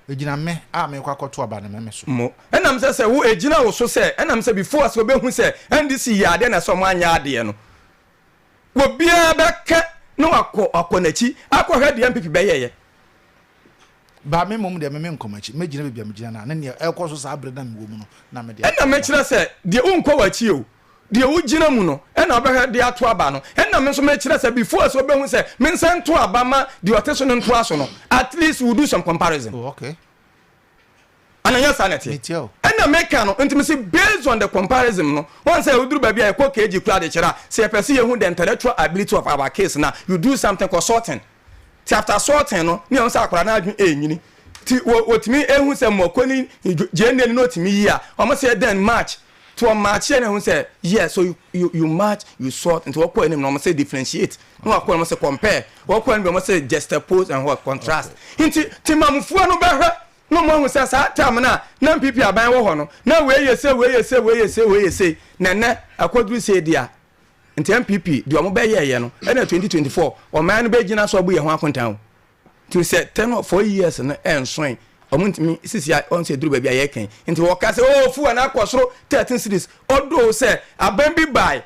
Ɛgyina me a mekɔ akɔto aba no meme so. Mo ɛnam sɛ sɛ wo ɛgyina wo so sɛ ɛnam sɛ before sɛ wobɛhu sɛ NDC yɛ adeɛ na sɛ ɔmo anyɛ adeɛ no, obiara bɛka na wakɔ akɔ n'akyi akɔhwɛ deɛ NPP bɛyɛyɛ. Ba me mmom deɛ me menkɔ m'akyi, mɛgyina baabi a megyina no a ne nea ɛrekɔ so saa berɛ no a mewɔ mu no na mede Ɛna ato aba. mekyerɛ sɛ deɛ wonkɔ w'akyi o, deɛ wogyina mu no ɛna wobɛhwɛ de ato aba no. Ɛna me nso mekyerɛ sɛ before sɛ wobɛhu sɛ mensan nto aba ma deɛ ɔte so no ntoa so no, at least we do some comparison. Oh, okay. Ana nyɛ saa na ɛteɛ? Ɛna meka no, nti mese based on the comparison no, wɔn sɛ woduru baabi a yɛkɔ KG koraa de kyerɛ a, sɛ yɛpɛ sɛ yɛhu the intellectual ability of our kids no a, you do something called sorting. Nti after sorting no, ne yɛhu sɛ akwadaa no adwene ɛrenyini. Nti wɔ wɔtumi ehu sɛ mako ne gyeene no na ɔtumi yi a, wɔn sɛ then match. Nti wɔ match yɛ na ehu sɛ yes, so you, you, you match, you sort. Nti wɔkɔ anim na wɔn sɛ differentiate. Na wɔakɔ anim wɔn sɛ compare. Wɔkɔ anim wɔn sɛ juxtapose and what contrast. Nti temamufoɔ no bɛhwɛ na wɔn ahu sɛ saa time no a na NPP aban wɔ hɔ no, na wei yɛ sei, wei yɛ sei, wei yɛ sei, wei yɛ sei, na ɛnɛ akɔduru sei deɛ a, nti NPP deɛ wɔn bɛyɛɛyɛ no ɛna 2024 ɔman no bɛgyina so abu yɛn ho akontaa o. Nti sɛ 10 or 4 years no ɛnsoe, wɔn ntumi sisi a wɔn sɛ duru baabi a yɛkɛn. Nti wɔka sɛ oh fuel no akɔ soro 13 cedis, although sɛ aban bi bae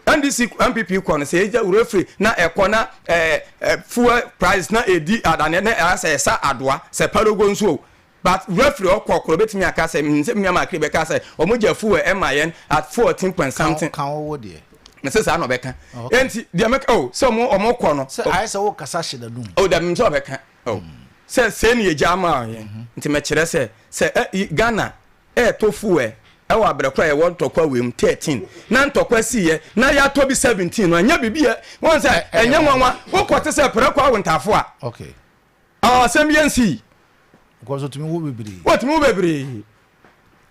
NDC NPP kɔ no sɛ yɛgya wura firi na ɛkɔ na ɛɛ eh, fuel price na ɛdi adaneɛ na ɛyɛ sɛ ɛsa adoa sɛ parogo nso o but wura firi ɔkɔ korɔ bɛtumi aka sɛ nsɛ mmea ma akiri bɛka sɛ wɔn gya fuel ɛma yɛn at 14 point something. Kan wo deɛ. Na sɛ saa na ɔbɛka. Enti deɛ mɛka o sɛ ɔmo ɔmo kɔ no. Sɛ ayɛ sɛ wo kasa hyɛ n'anum. O dabi sɛ ɔbɛka o sɛ sɛ ne yɛgya ama yɛn nti mɛkyerɛ sɛ sɛ Ghana ɛɛtɔ fuel ɛwɔ abrɛ koro a yɛwɔ ntɔkwa wei mu 13 na ntɔkwa siiɛ na yɛatɔ bi 17 no ɛnyɛ biribi ɛ wɔn sɛ ɛnyɛ nwanwa wokɔ te sɛ prɛko awo ntafo a okay asɛm yɛ nsii because otumi wo bebree otumi wo bebree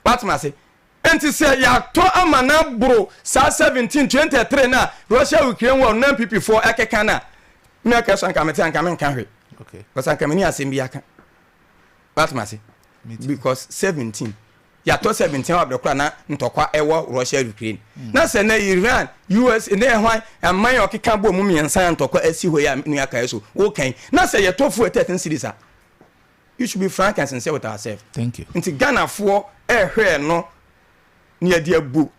watema ase nti sɛ yɛatɔ ama no aboro saa 17 23 na Russia Ukraine war na NPP foɔ ɛkeka no a me aka so anka mete anka menka hwee okay because anka meni asɛm bi aka watema ase because 17 yɛatɔ 17 wɔ abrɛ kora na ntɔkwa ɛwɔ Russia Ukraine mm. na sɛ na Iran US ne ɛhwan aman a ɔkeka bɔ mu mmiɛnsa ntɔkwa asi hɔ yi a nua kae so wokan na sɛ yɛtɔ fuel 13 cedis a you should be frank and sincere with ourselves. Thank you. Nti Ghanafoɔ ɛhwɛɛ no ne yɛde abu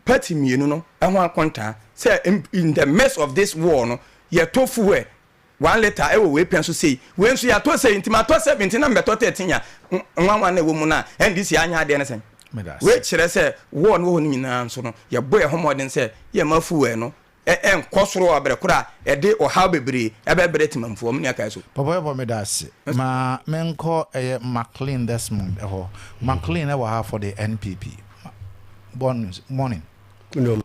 party mmienu no ɛho akontaa sɛ in the midst of this war no yɛtɔ fuel one litre ɛwɔ wei pɛn so sei wei nso yɛatɔ sei nti matɔ 17 na mebɛtɔ 13 a nwanwa na ɛwɔ mu no a NDC anyɛ adeɛ no sɛn wei kyerɛ sɛ war no wɔ hɔ no nyinaa nso no yɛbɔ yɛn ho mmɔden sɛ yɛma fuel no ɛnkɔ soro wɔ berɛ korɔ a ɛde ɔhaw bebree ɛbɛbrɛ temamfoɔ. Me nua kae so. Papa yɛbɔ meda ase. Ma menkɔ ɛyɛ Maclean Desmond ɛhɔ. Maclean ɛwɔ ha for the NPP. Morning. Ɔte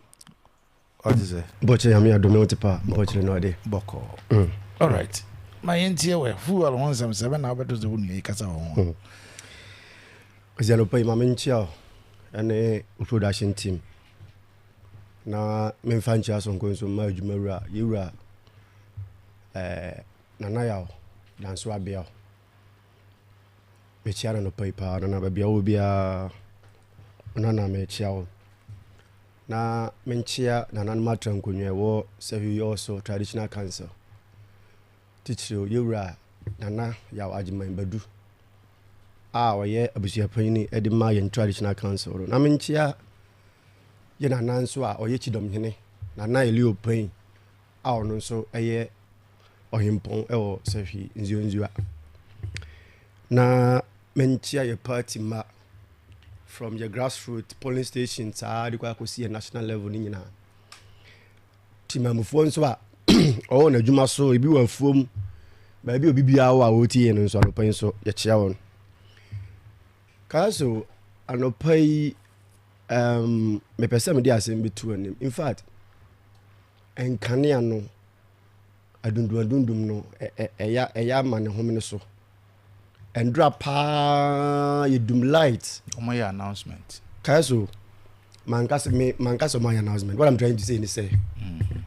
sɛ. Bɔkyerɛ nyame adom ne wote pa bɔkyerɛ no ade. Bɔkɔɔ. Mm. Alright. Ma yɛntie wɛ fuel ho nsɛm sɛ bɛ na wobɛto sɛ wo nua yi kasa wɔ ho. Ɔsi anɔpa yi ma menkyia wo ɛne wo production team na memfa nkyia sonko nso mma adwuma wura yɛwura eh, Nana Yaw Danso Abeaw. Mekyia no anɔpa yi paa nana baabi a wɔ biara nana mekyia wo. Na menkyea nananom atra nkonnwa a ɛwɔ Sahwi Ɔso Traditional Council, titiriw Yɛwura Nana Yaw Agyeman Badu a ɔyɛ abusuapanyin de ma yɛn Traditional Council no. Na menkyea yɛn nana nso a ɔyɛ Kyidɔmhene, Nana Elio Pain a ɔno nso yɛ ɔhempɔn wɔ Sahwi Nzuonzua. Na menkyea yɛ party mma from yɛ grassroot polling station saa de kɔ akɔsi yɛ national level no nyinaa. Timamufoɔ nso a ɔwɔ n'adwuma so ebi wɔ afuom baabi obi biara wɔ a wɔretie yɛn no nso anɔpa yi nso yɛkyea wɔn. Kaa so anɔpa yi um, mepɛ sɛ mede asɛm bi to anim. In fact, nkanea no adundum adundum no ɛya ɛya ama ne home no so. Ɛndra paa yɛ dum light. Ɔmo yɛ announcement. Kae so manka sɛ me manka sɛ ɔmo ayɛ announcement. What I'm trying to say ni sɛ mm-hmm.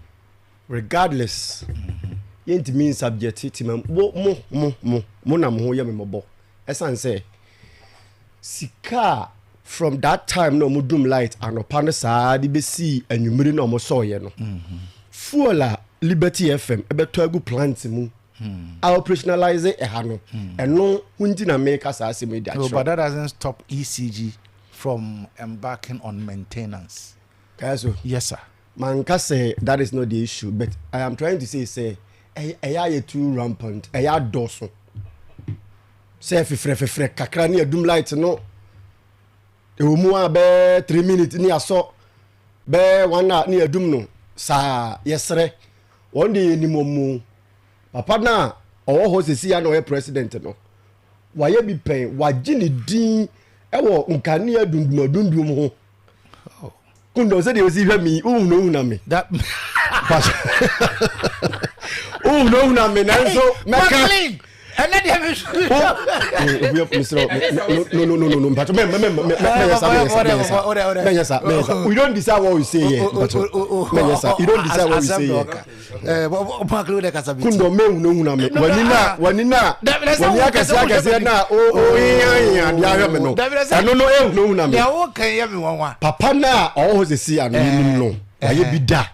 regardless mm-hmm. yɛntumi nsubject ti ma mo mo mo mo mo na mo ho yɛ me mmɔbɔ ɛsan sɛ sika a from that time na ɔmo dum light anɔpa no saa de bɛsii anwummere na ɔmo sɔɔyɛ no mm-hmm. fuel a Liberty FM ɛbɛtɔ agu plant mu a operationalize ɛha no ɛno ho nti na meka saa asɛm yi de akyerɛ. But that doesn't stop ECG from embarking on maintenance. Kaya so. Yes sir. Manka sɛ that is not the issue but I am trying to say sɛ ɛyɛ ayɛ too rampant ɛyɛ adɔso sɛ fefrɛ fefrɛ kakra ne adum light no ɛwɔ mu a bɛɛ 3 minutes ne asɔ bɛɛ 1 hour ne adum no saa. Yɛsrɛ wɔn de yɛnim wɔn mu papa no a ɔwɔ hɔ sɛsi ya na ɔyɛ president no wayɛ bi pɛn wagye ne din. Ɛwɔ nkanea dundumadundum ho. Oh. Kundɔm sɛdeɛ osi hwɛ mi, wohunahuna me. Wohunahuna me nanso mɛka. Ɛnɛ deɛ mi su. Mesrɛ no no no no no mpatɔ mɛ mɛ mɛ mɛ mɛyɛ sa mɛyɛ sa mɛyɛ sa mɛyɛ sa mɛyɛ sa you don't decide what we say here mpatɔ mɛyɛ sa you don't decide what we say here. Kundɔ mɛ hunahuna me wani na wani na wani akɛseɛ akɛseɛ na o o hiahia deɛ ahwɛ me no ɛno no ehunahuna me. Papa na ɔwɔ hɔ sisi ano nim no wayɛ bi da.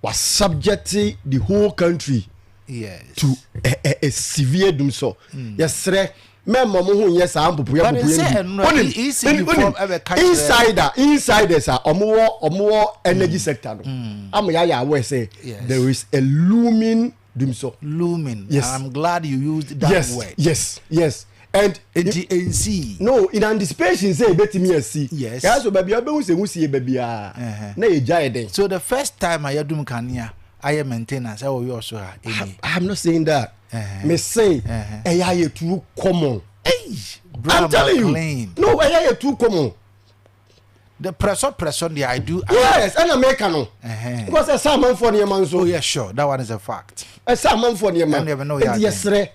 Wa subject the whole country yes. to a, a, a severe dumsɔ mm. yɛsrɛ mɛmma mo ho nyɛ saa mpopoyɛ mpopoyɛ no onim onim insider insiders a ɔmo wɔ ɔmo wɔ energy mm. sector no mm. ama yɛayɛ aware sɛ there is a looming dumsɔ. Looming. Yes. I'm glad you used that yes, word. Yes, yes. And nti nsi. No, in anticipation sɛ ebetumi asi. Yes. Ɛyà so baabi a wobɛhu sɛ wusie baabi a na yɛ gya yɛ den. So the first time a yɛdum kanea ayɛ maintenance ɛwɔ yɛ ɔso ha ɛni. I'm not saying that. Uh-huh. Me say ɛyà ayɛ too common. Hey, I'm telling you. No, ɛyà ayɛ too common. The pressure pressure deɛ I do. Yes, ɛna meka no. Because ɛsɛ amanfoɔ nneɛma nso. Oh yeah, sure, that one is a fact. Ɛsɛ amanfoɔ nneɛma. Ɛdi yɛsrɛ.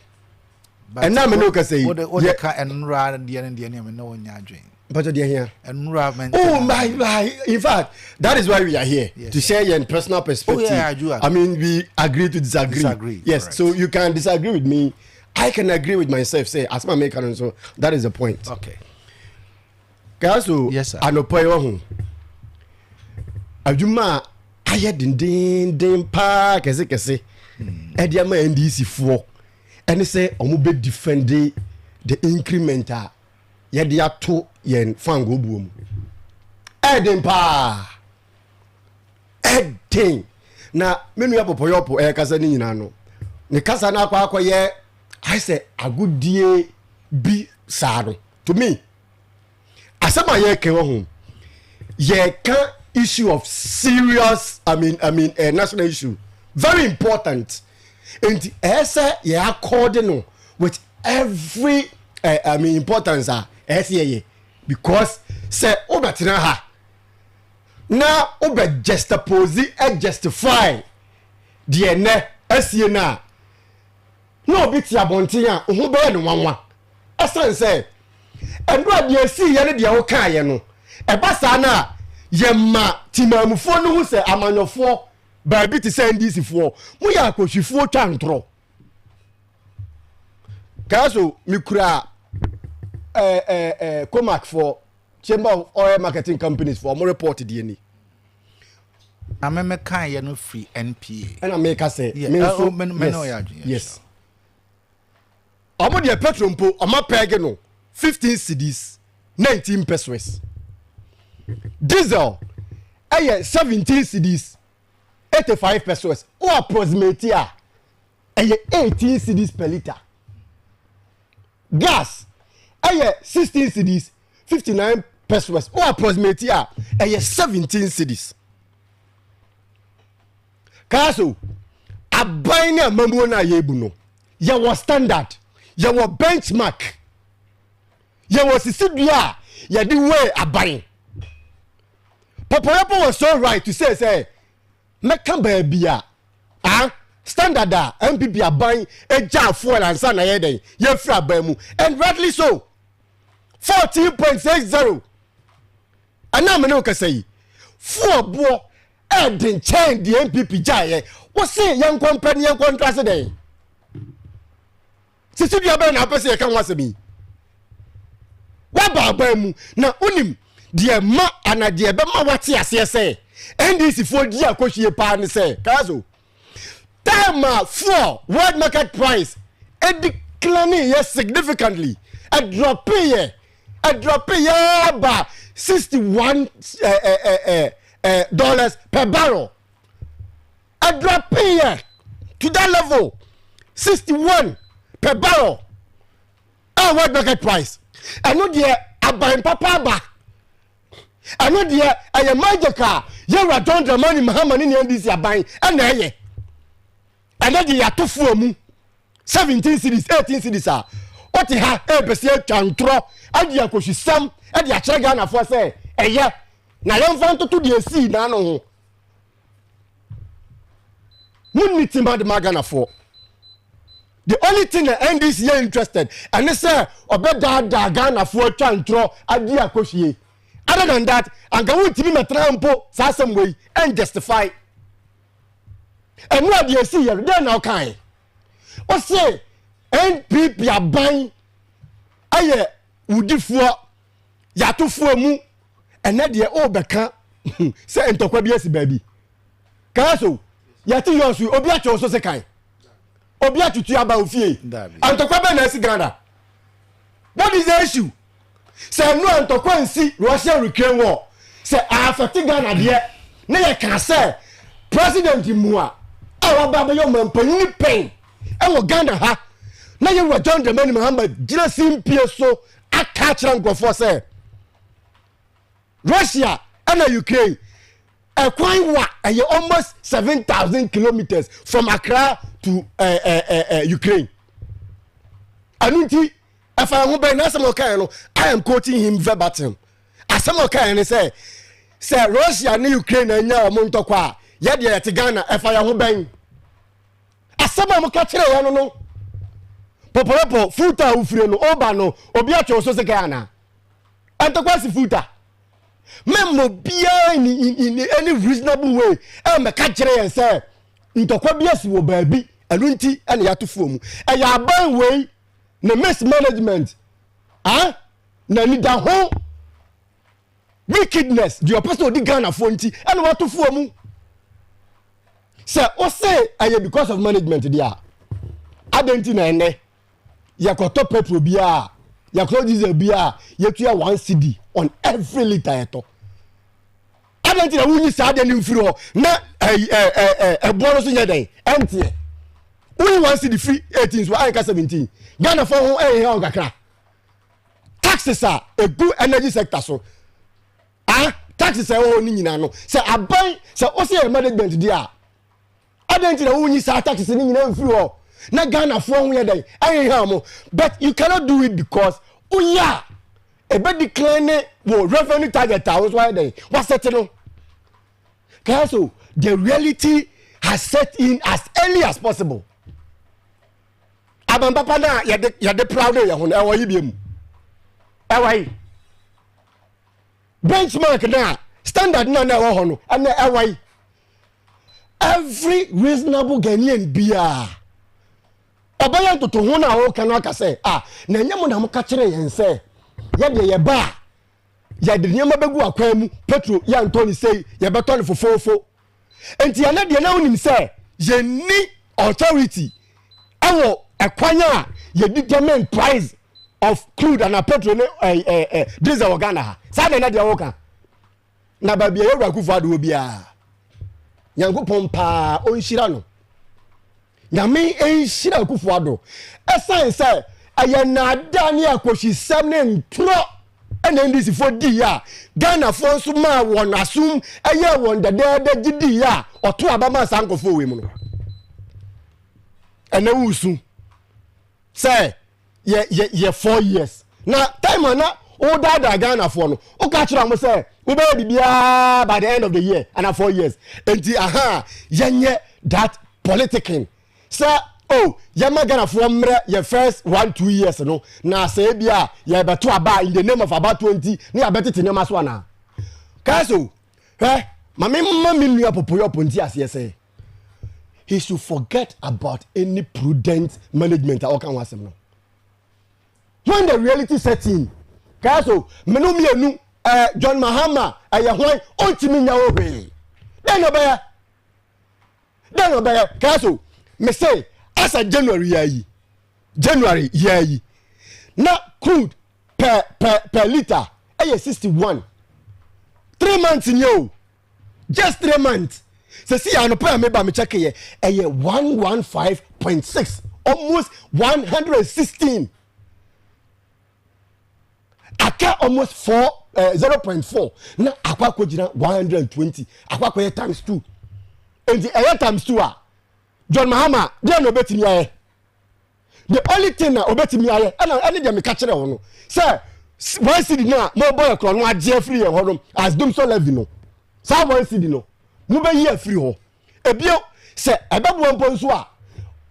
Ɛna me ne okasa yi. Wode wode ka ɛnura deɛ ne deɛ ne me ne wo nya adwene. Mpatsɔ deɛ hia. Ɛnura mɛnti. Oh my my! In fact, that is why we are here yes, to share your personal perspective. Oh yeah, I do. Agree. I mean, we agree to disagree. Disagree. Yes, correct. so you can disagree with me. I can agree with myself. Say, as my maker, so that is the point. Okay. Kaso, yes, sir. Anɔpa yi ɔho adwuma a ayɛ dendenden paa kɛsekɛse ɛde ama NDC foɔ ɛne sɛ wɔn bɛ defend the increment a yɛde ato yɛn fango buo mu ɛden paa ɛden na me nua pɔpɔyɔpo ɛrekasa ne nyinaa no ne kasa no akɔ akɔyɛ ayɛ sɛ agodie bi saa no to me asɛm a yɛreka wɔ ho yɛreka issue of serious i mean i mean uh, national issue very important nti ɛyɛ sɛ yɛ accord no with every uh, i mean importance a ɛyɛ sɛ yɛyɛ because sɛ wobɛtena ha na wobɛ juxtapose justify deɛ nɛ asie no a na obi te abɔnten a, wo ho bɛyɛ no nwanwa. Ɛsiane sɛ ɛno a deɛ ɛsiiɛ ne deɛ wokaeɛ no, ɛba saa no a, yɛma temaamufoɔ no hu sɛ amanyɔfoɔ baabi te sɛ NDC foɔ, moyɛ akɔhwifoɔ twa ntorɔ. Kaa so mekura eh, eh, eh, COMAC foɔ, Chamber of Oil Marketing Companies foɔ, ɔmo report deɛ ni. Na me me kan yɛ no firi NPA. Ɛna me ka sɛ me nso oh, yes yes. Ɔmo deɛ petrol mpo ɔmo apɛɛge no 15 cedis 19 pesos. Diesel ɛyɛ 17 cedis 85 pesos. O approximate a ɛyɛ 18 cedis per litre. Gas ɛyɛ 16 cedis 59 pesos o approximate a ɛyɛ 17 cedis. Kaa so aban ne amammuo no a yɛrebu no yɛwɔ standard yɛwɔ benchmark yɛwɔ sisidua a yɛde wee aban. Popoyopo was so right to say sɛ Mɛka baabi a ah standard a NPP aban gyaa fuel ansa na yɛ dɛn yɛfiri aban mu and rightly so 14.60 ɛna mene wo kasa yi fuel boɔ ɛden kyɛn deɛ NPP gyaeɛ wo se yɛnkɔ mpɛ ne yɛnkɔ ntra se dɛn Sisi dua bɛn na apɛ sɛ yɛka ho asɛm yi? Woaba aban mu na wonim deɛ ma ana deɛ ɛbɛma wate aseɛ sɛ NDC foɔ di akɔhwie paa ne sɛ kaa so time a fuel world market price ɛdecline yɛ significantly ɛdrɔpe yɛ ɛdrɔpe yɛ aba 61 eh, eh, eh, eh, eh, dollars per barrel Ɛdrɔpee yɛ to that level 61 per barrel a world market price. Ɛno deɛ aban papa aba. Ɛno deɛ ɛyɛ magic a yɛwura John Dramani Mahama ne ne NDC aban ɛna ɛyɛ. Ɛnɛ deɛ yɛato fuel mu 17 cities 18 cities a Wote ha ɛrepɛ sɛ atwa ntorɔ adi akɔhwisɛm de akyerɛ Ghanafoɔ sɛ ɛyɛ na yɛmfa ntoto deɛ ɛsii n'ano ho. Monni tema de ma Ghanafoɔ. The only thing na NDC yɛ interested ɛne sɛ ɔbɛdaadaa Ghanafoɔ atwa ntorɔ adi akɔhwie. Other than that, anka wontumi mɛtena mpo saa asɛm wei ɛn justify. Ɛno a deɛ ɛsii yɛ no, dɛn na ɔkae? Ɔse NPP aban ɛyɛ wudifoɔ, yɛatofoɔ mu, ɛnɛ deɛ ɔrebɛka sɛ ntɔkwa bi asi baabi. Kaa so, yɛte yɔn so, obi atwe wo so sekan, obi atutu aba ofie. Ntɔkwa bɛn na asi Ghana? What is the issue? Sɛ ɛno a ntɔkwa nsi Russia Ukraine war sɛ a affect Ghana deɛ na yɛka sɛ president mua a waba abɛyɛ ɔmampanyini pɛn ɛwɔ Ghana ha na yɛwura John Dramani Mahama gyina simpie so aka akyerɛ nkurɔfoɔ sɛ Russia ɛna Ukraine ɛkwan wa ɛyɛ almost 7000 kilometers from Accra to uh, uh, uh, uh, Ukraine ɛno nti Ɛfa ɛho bɛn? N'asɛm a ɔkaeɛ no, I am quoting him verbatim. Asɛm a ɔkaeɛ ne sɛ, sɛ Russia ne Ukraine anya wɔn ntɔkwa a, yɛ deɛ yɛte Ghana, ɛfa yɛn ho bɛn? Asɛm a wɔka kyerɛ yɛn no no, pɔpɔrɔpɔ, futa a wofire no, ɔba no, obi atwe wo so sekan anaa? Ntɔkwa si futa. Mɛmmɔ biara in, in, in any reasonable way ɛmmɛka kyerɛ yɛn sɛ ntɔkwa bi asi wɔ baabi, ɛno nti ɛna yɛato fuo mu. Ɛyɛ aban wei ne mismanagement ah na anidaho wickedness deɛ ɔpɛ sɛ ɔdi ghanafoɔ nti ɛna wato foɔ mu sɛ ɔse ɛyɛ because of management deɛ a adɛn nti na ɛnɛ yɛkɔtɔ petrol biara yɛkɔtɔ diesel biara yɛtua one cedi on every litre yɛtɔ adɛn nti na wonyi saa adeɛ no mfiri hɔ na ɛboɔ no so nyɛ dɛn ɛnteɛ woyi one cedi firi 18 so ayɛnka 17 ghanafoɔ ho ɛyɛ hɛ kakra taxes a ɛgu energy sector so ah taxes a ɛwɔ hɔ no nyinaa no sɛ aban sɛ wosɛ yɛ management deɛ a Adɛn nti na wonyi saa taxes no nyinaa mfiri hɔ na Ghanafoɔ ho yɛ dɛn ɛnheha mo but you cannot do it because woyɛ a ɛbɛ decline ne wɔ revenue target a wo nso ayɛ dɛn wasɛte no kɛyɛ so the reality has set in as early as possible aban papa no a yɛde yɛde proud yɛ ho no ɛwɔ yi bie mu ɛwɔ yi benchmark no a standard no a na ɛwɔ hɔ no ɛnɛ ɛwɔ yi every reasonable Ghanaian biara ɔbɛyɛ ntotoho no a ɔreka no aka sɛ ah na ɛnyɛ mo na moka kyerɛ yɛn sɛ yɛdeɛ yɛba a yɛde nneɛma bɛgu akwan mu petro yɛntɔ ne sei yɛbɛtɔ no fofoofo nti ɛnɛ deɛ na wonim sɛ yɛnni authority ɛwɔ ɛkwan a yɛ determine price of crude ana petrol ne ɛɛ ɛɛ diesel wɔ Ghana ha saa na ɛnɛ deɛ wɔka Na baabi a Yawura Akufo Addo wɔ biara, Nyankopɔn paa ɔnhyira no. Nyame nhyira Akufo Addo. Ɛsan sɛ ɛyɛ nnaadaa ne akɔhwisɛm ne ntorɔ ɛna NDC foɔ dii a Ghanafoɔ nso maa wɔn asom ɛyɛɛ wɔn dɛdɛɛdɛ gye dii a ɔto aba maa saa nkurɔfoɔ wei mu no. Ɛnɛ woresu sɛ yɛ yɛ yɛ 4 years na time a na wodaadaa Ghanafoɔ no, woka kyerɛ wɔn sɛ wobɛyɛ biribiara by the end of the year ana 4 years. Nti aha yɛnyɛ that politicking sɛ oh yɛma Ghanafoɔ mmerɛ yɛ first 1, 2 years no na sɛ ebi a yɛbɛto aba in the name of abatoɔ nti ne yɛabɛtete nneɛma so anaa kaa so. Hwɛ, ma me mma me nua Popoyɔpo nti aseɛ sɛ he should forget about any prudent management a ɔka ho asɛm no when the reality set in. Kaa so mene mmienu John Mahama ɛyɛ hwan ɔntumi nya wo hwee. Dɛn na ɔbɛyɛ? Dɛn na ɔbɛyɛ? Kaa so me se asa January yɛ yi, January yɛ yi na crude per litre ɛyɛ 61. 3 months ni o, just 3 months. Sɛ si anɔpɛ a meba me check yɛ ɛyɛ 115.6, almost 116. Aka almost four 0.4 na akɔ akɔgyina 120, akɔ akɔyɛ times two. Nti ɛyɛ times two a, John Mahama deɛ na obetumi ayɛ? The only thing na obetumi ayɛ ɛna ɛne deɛ meka kyerɛ wo no sɛ one cedi no a mobɔ yɛ korɔ no agye afiri yɛn hɔ no as dumsor levy no saa one cedi no mobɛyi afiri hɔ ebio sɛ ɛbɛboa mpo nso a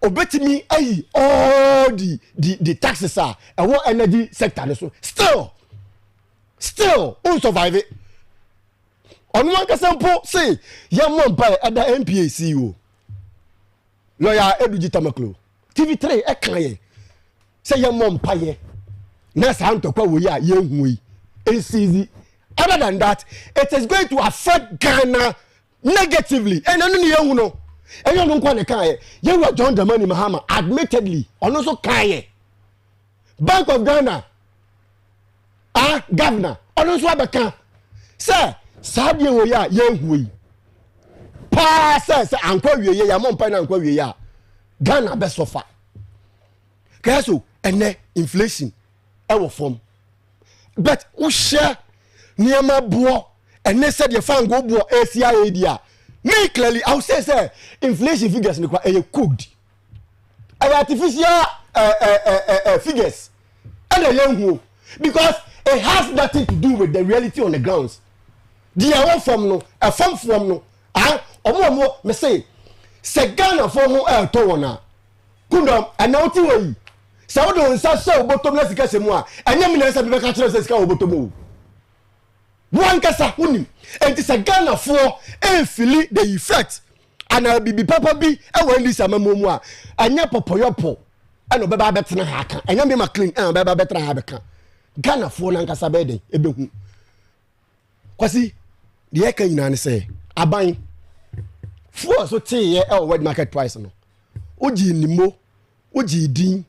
obetumi ayi all the the the taxes a ɛwɔ energy sector no so still still n survive ɔno ankasa mpo se yɛmmɔ mpae ɛda NPA CEO lɔya Edudzi Tamaklo TV3 ɛka yɛ sɛ yɛmmɔ mpaeɛ na saa ntɔkwa wɔ yi a yɛnhu yi nsizi other than that it is going to affect Ghana negatively ɛna no ne yɛhu no ɛnyɛ ɔno nko ne kaeɛ yɛwura John Dramani Mahama admittedly ɔno nso kaeɛ Bank of Ghana ah governor ɔno nso abɛka sɛ saa deɛ wɔ yi a yɛnhu yi paa sɛ sɛ ankɔ awieɛ yɛ amɔ mpae no ankɔ awieɛ a Ghana bɛsɔfa kɛyɛ so ɛnɛ inflation ɛwɔ fam but wohyɛ nneɛma boɔ ɛne sɛdeɛ fango boɔ ɛsi ayɛ di a me clearly I will say sɛ inflation figures no kora ɛyɛ cooked ɛyɛ artificial uh, uh, uh, uh, figures ɛna ɛyɛ nhuo because it has nothing to do with the reality on the grounds deɛ ɛwɔ fam no ɛfam fam no ah ɔmo ɔmo mɛ sɛ sɛ Ghana fo ho ɛɛtɔ wɔn a kundɔm ɛna wote hɔ yi sɛ wode wo nsa hyɛ wo bɔtɔm na sika hyɛ mu a ɛnyɛ me na ɛsɛ mebɛka kyerɛ sɛ sika wɔ bɔtɔm o wankasa wonim enti sɛ Ghanafoɔ ɛmfili the effect anaa biribi papa bi ɛwɔ NDC amammuo mu a ɛnyɛ pɔpɔyɔpɔ ɛna ɔbɛba abɛtena ha aka ɛnyɛ mema clean ɛna ɔbɛba abɛtena ha abɛka Ghanafoɔ no ankasa bɛyɛ dɛn ɛbɛhu Kwasi deɛ ɛka nyinaa ne sɛ aban fuel so teeɛ ɛwɔ world market price no wogyee nimo wogyee din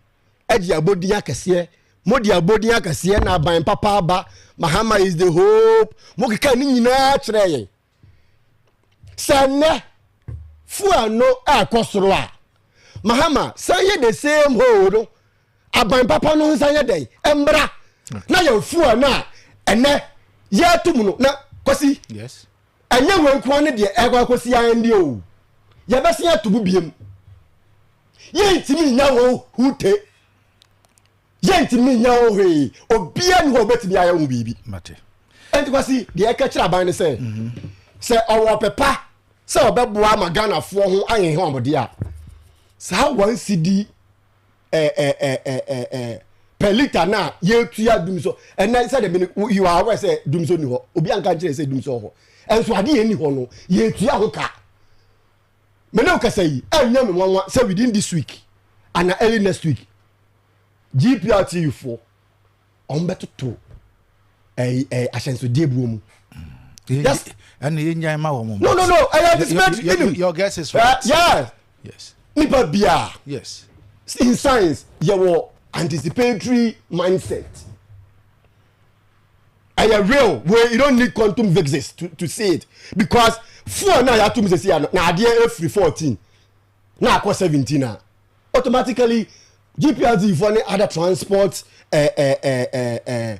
ɛgye abodin akɛseɛ mode abodin akɛseɛ na aban papa aba Mahama is the hope mokeka ne nyinaa kyerɛ yɛn sɛ nnɛ fuel no ɛkɔ soro a Mahama san yɛ the same hole no aban papa no nsa yɛ dɛn ɛmmra na yɛn fuel no a ɛnɛ yɛto mu no na kwasi ɛnyɛ wei nkoa ne deɛ ɛkɔ akɔsi ayɛn deɛ o yɛbɛsen ato mu biem yɛntumi nya wɔn hute yɛntumi nya wɔn hwee obiara ni hɔ obɛtumi ayɛ ho biribi ɛnti kwasi deɛ ɛka kyerɛ aban no sɛ mhm. sɛ ɔwɔ ɔpɛ pa sɛ ɔbɛboa ma ghanafoɔ ho ayɛ ho amɔdeɛ a saa wɔn si di ɛɛ per litre na yɛtua dum so ɛnɛ sɛ de mene you are aware sɛ dum so ni hɔ obi anka nkyerɛ sɛ dum so wɔ hɔ ɛnso ade yɛn ni hɔ no yɛtua ho ka mene wo kasa yi ɛnyɛ me nwanwa sɛ within this week ana early next week GPRTU foɔ wɔn bɛtoto ɛyi ɛyi ahyɛnsodeɛ bi wɔ mu. Yes. ɛna yɛn nyan ma wɔn. No no no ɛyɛ anticipate inim. Your guess is right. Yeah. Yes. Nipa bia. Yes. In science yɛ wɔ anticipatory mindset. Ɛyɛ real wey you don't need quantum physics to to see it because fuel na yɛatum sɛ si ano na adeɛ efiri 14 na akɔ 17 a automatically GPRT foɔ ne other transport uh, uh, uh, uh,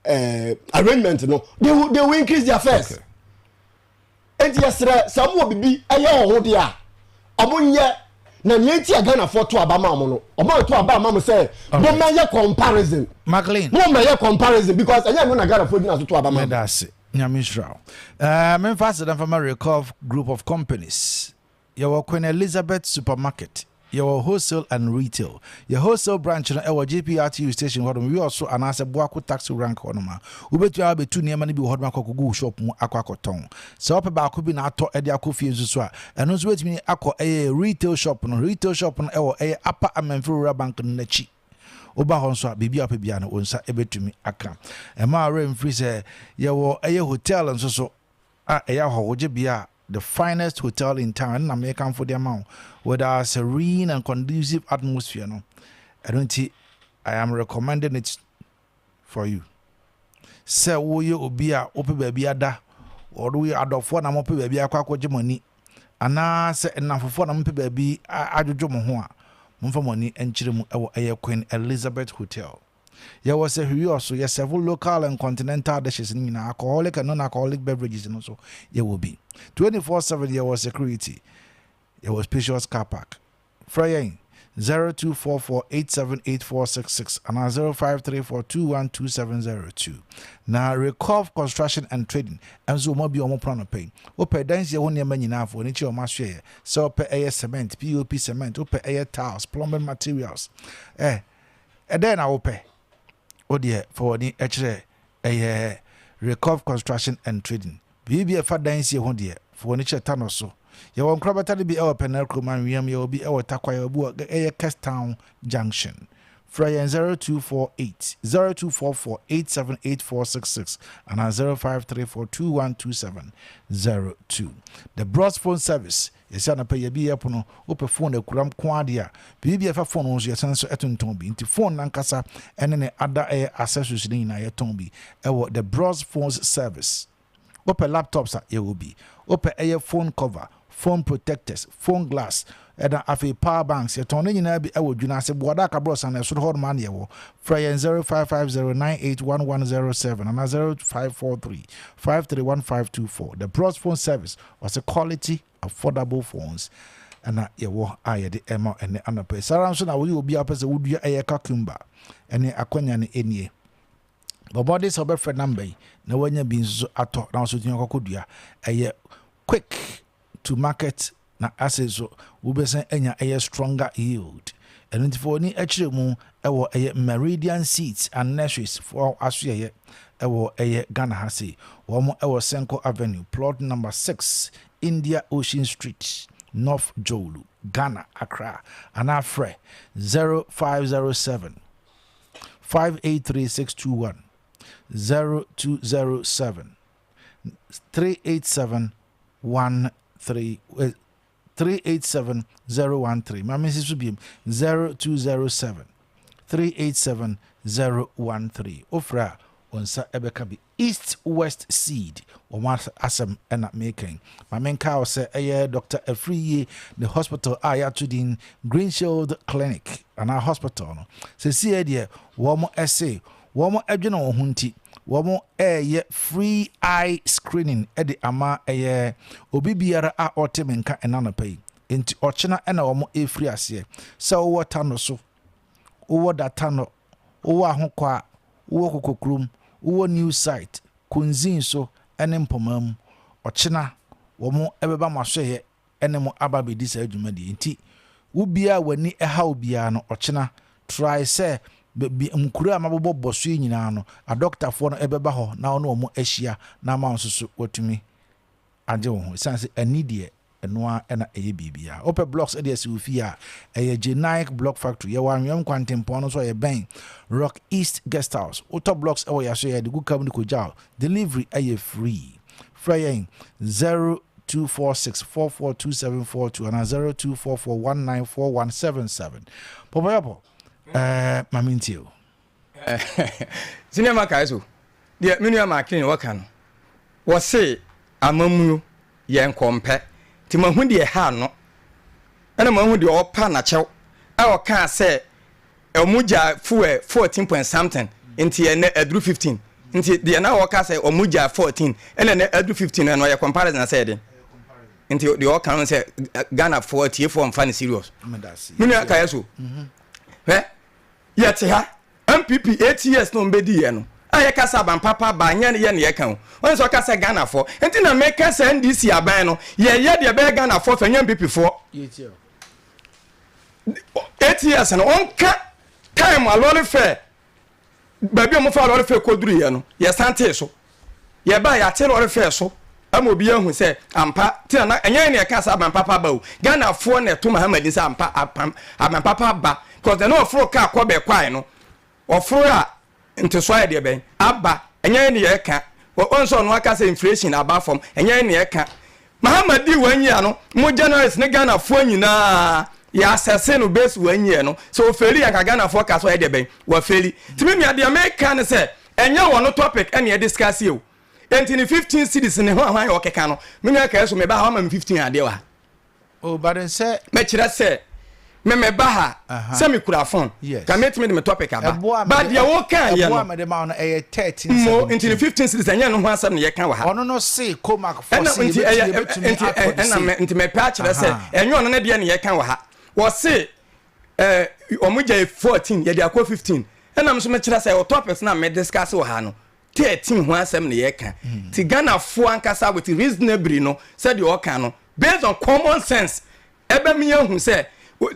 uh, arrangement no they will, they will increase their fares okay. Nti yɛsrɛ sɛ ɔmo wɔ bibi ɛyɛ wɔn ho deɛ a ɔmo nyɛ na nea eti a Ghanafoɔ to aba ma ɔmo no ɔmo to aba ama mo sɛ mo mɛ yɛ comparison Maclean mo mɛ yɛ comparison because ɛnyɛ no na Ghanafoɔ gyina so to aba ma mo. Nyame nhyira wo. Uh, memfa aseda mfa ma Recov Group of Companies. Yɛwɔ Queen Elizabeth Supermarket, yɛwɔ wholesale and retail. Yɛ wholesale branch no ɛwɔ GPRTU station hɔnom, Wiɔso anaasɛ Boako taxi rank hɔnom a. Wobɛtumi aba abɛtu nneɛma no bi wɔ hɔnom akɔ akɔgu wo shop mu akɔ akɔtɔn. Sɛ wopɛ baako bi na atɔ de akɔ fie nso so a, ɛno nso wobɛtumi akɔ ɛyɛ yɛ retail shop no. Retail shop no ɛwɔ ɛyɛ Upper Amenfi Rural Bank no n'akyi. Woba hɔ nso a, biribi a wopɛ biara no, wo nsa bɛtumi aka. Mma wo werɛ mfiri sɛ yɛwɔ ɛyɛ hotel nso so. a ɛyɛ ahɔhogyebea a the finest hotel in town ɛno na mekamfo de ama wo with our serene and conducive atmosphere no ɛno nti I am recommending it for you sɛ woyɛ obi a wopɛ baabi ada wɔde woyɛ adɔfoɔ na mopɛ baabi akɔ akɔgye mo ani anaasɛ nnamfofoɔ na mopɛ baabi adwodwo mo ho a momfa mo ani nkyerɛ mu ɛwɔ ɛyɛ Queen Elizabeth Hotel. Yɛwɔ sahwi so, yɛ serve local and continental dishes no nyinaa, alcoholic and non-alcoholic beverages no nso yɛwɔ bi. 24/7 yɛwɔ security, yɛwɔ spacious car park. Frɛ yɛn 0244 878466 anaa 0534 212702. Na Recov Construction and Trading nso wɔn abue wɔn pono anɔpa yi. Wopɛ dansie ho nneɛma nyinaa fa w'ani kyerɛ wɔn asoɛeɛ. Sɛ wopɛ ɛyɛ cement, POP cement, wopɛ ɛyɛ tiles, plumbing materials, eh, ɛdɛn na wopɛ? Wo deɛ fa w'ani kyerɛ ɛyɛ Recov Construction and Trading. Biribi a ɛfa dansie ho deɛ, fa w'ani kyerɛ Tano so. Yɛwɔ nkorabata no bi wɔ Pɛnɛl kurom, Anweam, yɛwɔ bi wɔ Tarkwa, yɛwɔ bi wɔ ɛyɛ Kestown Junction. Frɛ yɛn 0248 0244 878466 anaa 0534 212702. The Bros Phone Service, Yɛsi anɔpa yi yɛbi yɛ pono, wopɛ phone akura nko ara deɛ a, biribi a ɛfa phone ho nso yɛsan nso tontɔn bi. Nti phone no ankasa ɛne ne ada ɛyɛ accessories no nyinaa yɛtɔn bi ɛwɔ The Bros Phones Service. Wopɛ laptops a, yɛwɔ bi. Wopɛ ɛyɛ phone cover, phone protectors, phone glass, ɛna afei power banks, yɛtɔn ne nyinaa bi ɛwɔ Dwuna ase, Boada Akabrɔsan no ɛsoro hɔ nom ara na yɛwɔ. Frɛ yɛn 0550981107 anaa 0543 531524. The Bros Phone Service, ɔse quality, affordable phones ɛna yɛwɔ a yɛde ɛma ɛnɛ anɔpa yi. Saa ara nso na woyɛ obi a wopɛ sɛ wodua ɛyɛ cucumber ɛne akwanya no ɛnie. Bɔ mmɔden sɛ wobɛfrɛ number yi na woanya bi nso so atɔ na nso tumi akɔkɔdua. Ɛyɛ quick to market na ase nso wobɛsan anya ɛyɛ stronger yield. Ɛno nti fa w'ani kyerɛ mu ɛwɔ ɛyɛ Meridian Seeds and Nurseries foɔ asoɛeɛ ɛwɔ ɛyɛ Ghana ha sei. Wɔn ɛwɔ Senko Avenue, plot number 6, India Ocean Street, North Jowlu, Ghana, Accra. Anaa frɛ 0507 583621 0207 387 13 387 013 ma mensi so biom 0207 387 013 wofrɛ a wo nsa ɛbɛka bi East West Seed wɔn asɛm na meka yi. Ma menka wo sɛ ɛyɛ Dr. Afriyie ne hospital a yɛato din Green Shield Clinic anaa hospital no. Seesei deɛ wɔn se wɔn dwene wɔn ho nti wɔn ɛreyɛ free eye screening de ama ɛyɛ obi biara a ɔte me nka ɛna anɔpa yi. Nti ɔkyena na wɔn ɛrefiri aseɛ. Sɛ wowɔ Tano so, wowɔ Datano, wowɔ Ahokwaa, wowɔ Kokokurom, wowɔ New Site, Kunzin so ne Mpɔmaa mu. Ɔkyena wɔn bɛba mo asoɛeɛ ne mo aba abɛdi saa dwumadie yi. Nti wo biara a w'ani haw biara no, ɔkyena try sɛ baabi nkuro a mabobɔ bɔ so yi nyinaa no, adɔkotafoɔ no bɛba hɔ na wo ne wɔn ahyia na ama wo nso so woatumi agye wo ho. Ɛsiane sɛ ani deɛ Ɛno ara na ɛyɛ biribiara. Wopɛ blocks de asi wo fie a, ɛyɛ Jnaik Block Factory. Yɛwɔ Anweam kwantempɔn no so a yɛbɛn Rock East Guest House. Wotɔ blocks wɔ yɛn so a, yɛde gu ka mu de kɔgya wo. Delivery yɛ free. Frɛ yɛn 0246 442742 anaa 0244 194177. Pɔpɔyɔpɔ, ɛɛ ma mentie o. Senior makae so deɛ me nua Marklin wɔka no wɔse amammuo yɛ nkɔmpɛ nti mahu deɛ ɛha no ɛna mahu deɛ ɔpa nakyɛw a ɔkaa sɛ ɔmo gya fuel 14 point something nti ɛnɛ aduru 15 nti deɛ na ɔka sɛ ɔmo gya 14 ɛna ɛnɛ aduru 15 ɛno ɔyɛ comparison sɛ ɛden nti deɛ ɔka no sɛ Ghana foɔ atiefoɔ mfa no serious me nua kaeɛ so hwɛ Yɛte ha, NPP 8 years na wɔn bɛdi yɛ no, a yɛka sɛ aban papa aba nyɛ yɛ na yɛka o. Wɔn nso ɔka sɛ Ghana foɔ. Nti na meka sɛ NDC aban no, yɛyɛ deɛ ɛbɛyɛ Ghana foɔ fɛ nyɛ NPP foɔ. 8 years no, wɔnka time a lɔre fɛ, baabi a wɔfa lɔre fɛ kɔduru yɛ no, yɛsan tee so. Yɛbaa yɛate lɔre fɛɛ so ama obi ahu sɛ ampa ti na na ɛnyɛ yɛn na yɛka sɛ aban papa aba o. Ghanafoɔ na ɛto Mahama din sɛ ampa apam aban papa aba because na ɔforo kaa kɔ bɛkwae no ɔforo a nteso ayɛ deɛ bɛn aba ɛnyɛ yɛn na yɛka wɔn nso ɔno aka sɛ inflation aba fam ɛnyɛ yɛn na yɛka Mahama di wɔn nyia no mo journalists ne Ghanafoɔ nyinaa yɛ asɛse no base wɔn nyia no sɛ ofeli anka Ghanafoɔ ka sɛ ɔyɛ deɛ bɛn wafeli tumi nua deɛ meka ne sɛ Ɛnyɛ wɔn topic ɛna yɛ discuss o. Enti ne 15 cedis ne ho ahwan yɛ ɔkeka no. Me nua kɛɛ so me ba ha wama me 15 adeɛ wɔ ha. Oh but nsɛ. Me kyerɛ sɛ me me ba ha sɛ me kura phone. Yes. Ka me tumi de me topic aba. Ɛboa But deɛ wo ka yɛ no. Ɛboa me de ma wo no ɛyɛ 13 Mo nti ne 15 cedis ɛnyɛ no ho asɛm na yɛ ka wɔ ha. Ɔno no se Comac fɔ se yɛbɛtumi yɛbɛtumi atɔ de se. Ɛna nti mɛ pɛ akyerɛ sɛ ɛnyɛ ɔno ne deɛ na yɛ ka wɔ ha. Wɔ se. ɛɛ wɔn gya 14 yɛde akɔ 15 ɛna nso mekyerɛ sɛ wɔ topics na me discuss wɔ ha no 13 ho asɛm na yɛka hmm. ti Ghanafoɔ ankasa with reasonably no sɛdeɛ ɔka no based on common sense ɛbɛ mi ehu sɛ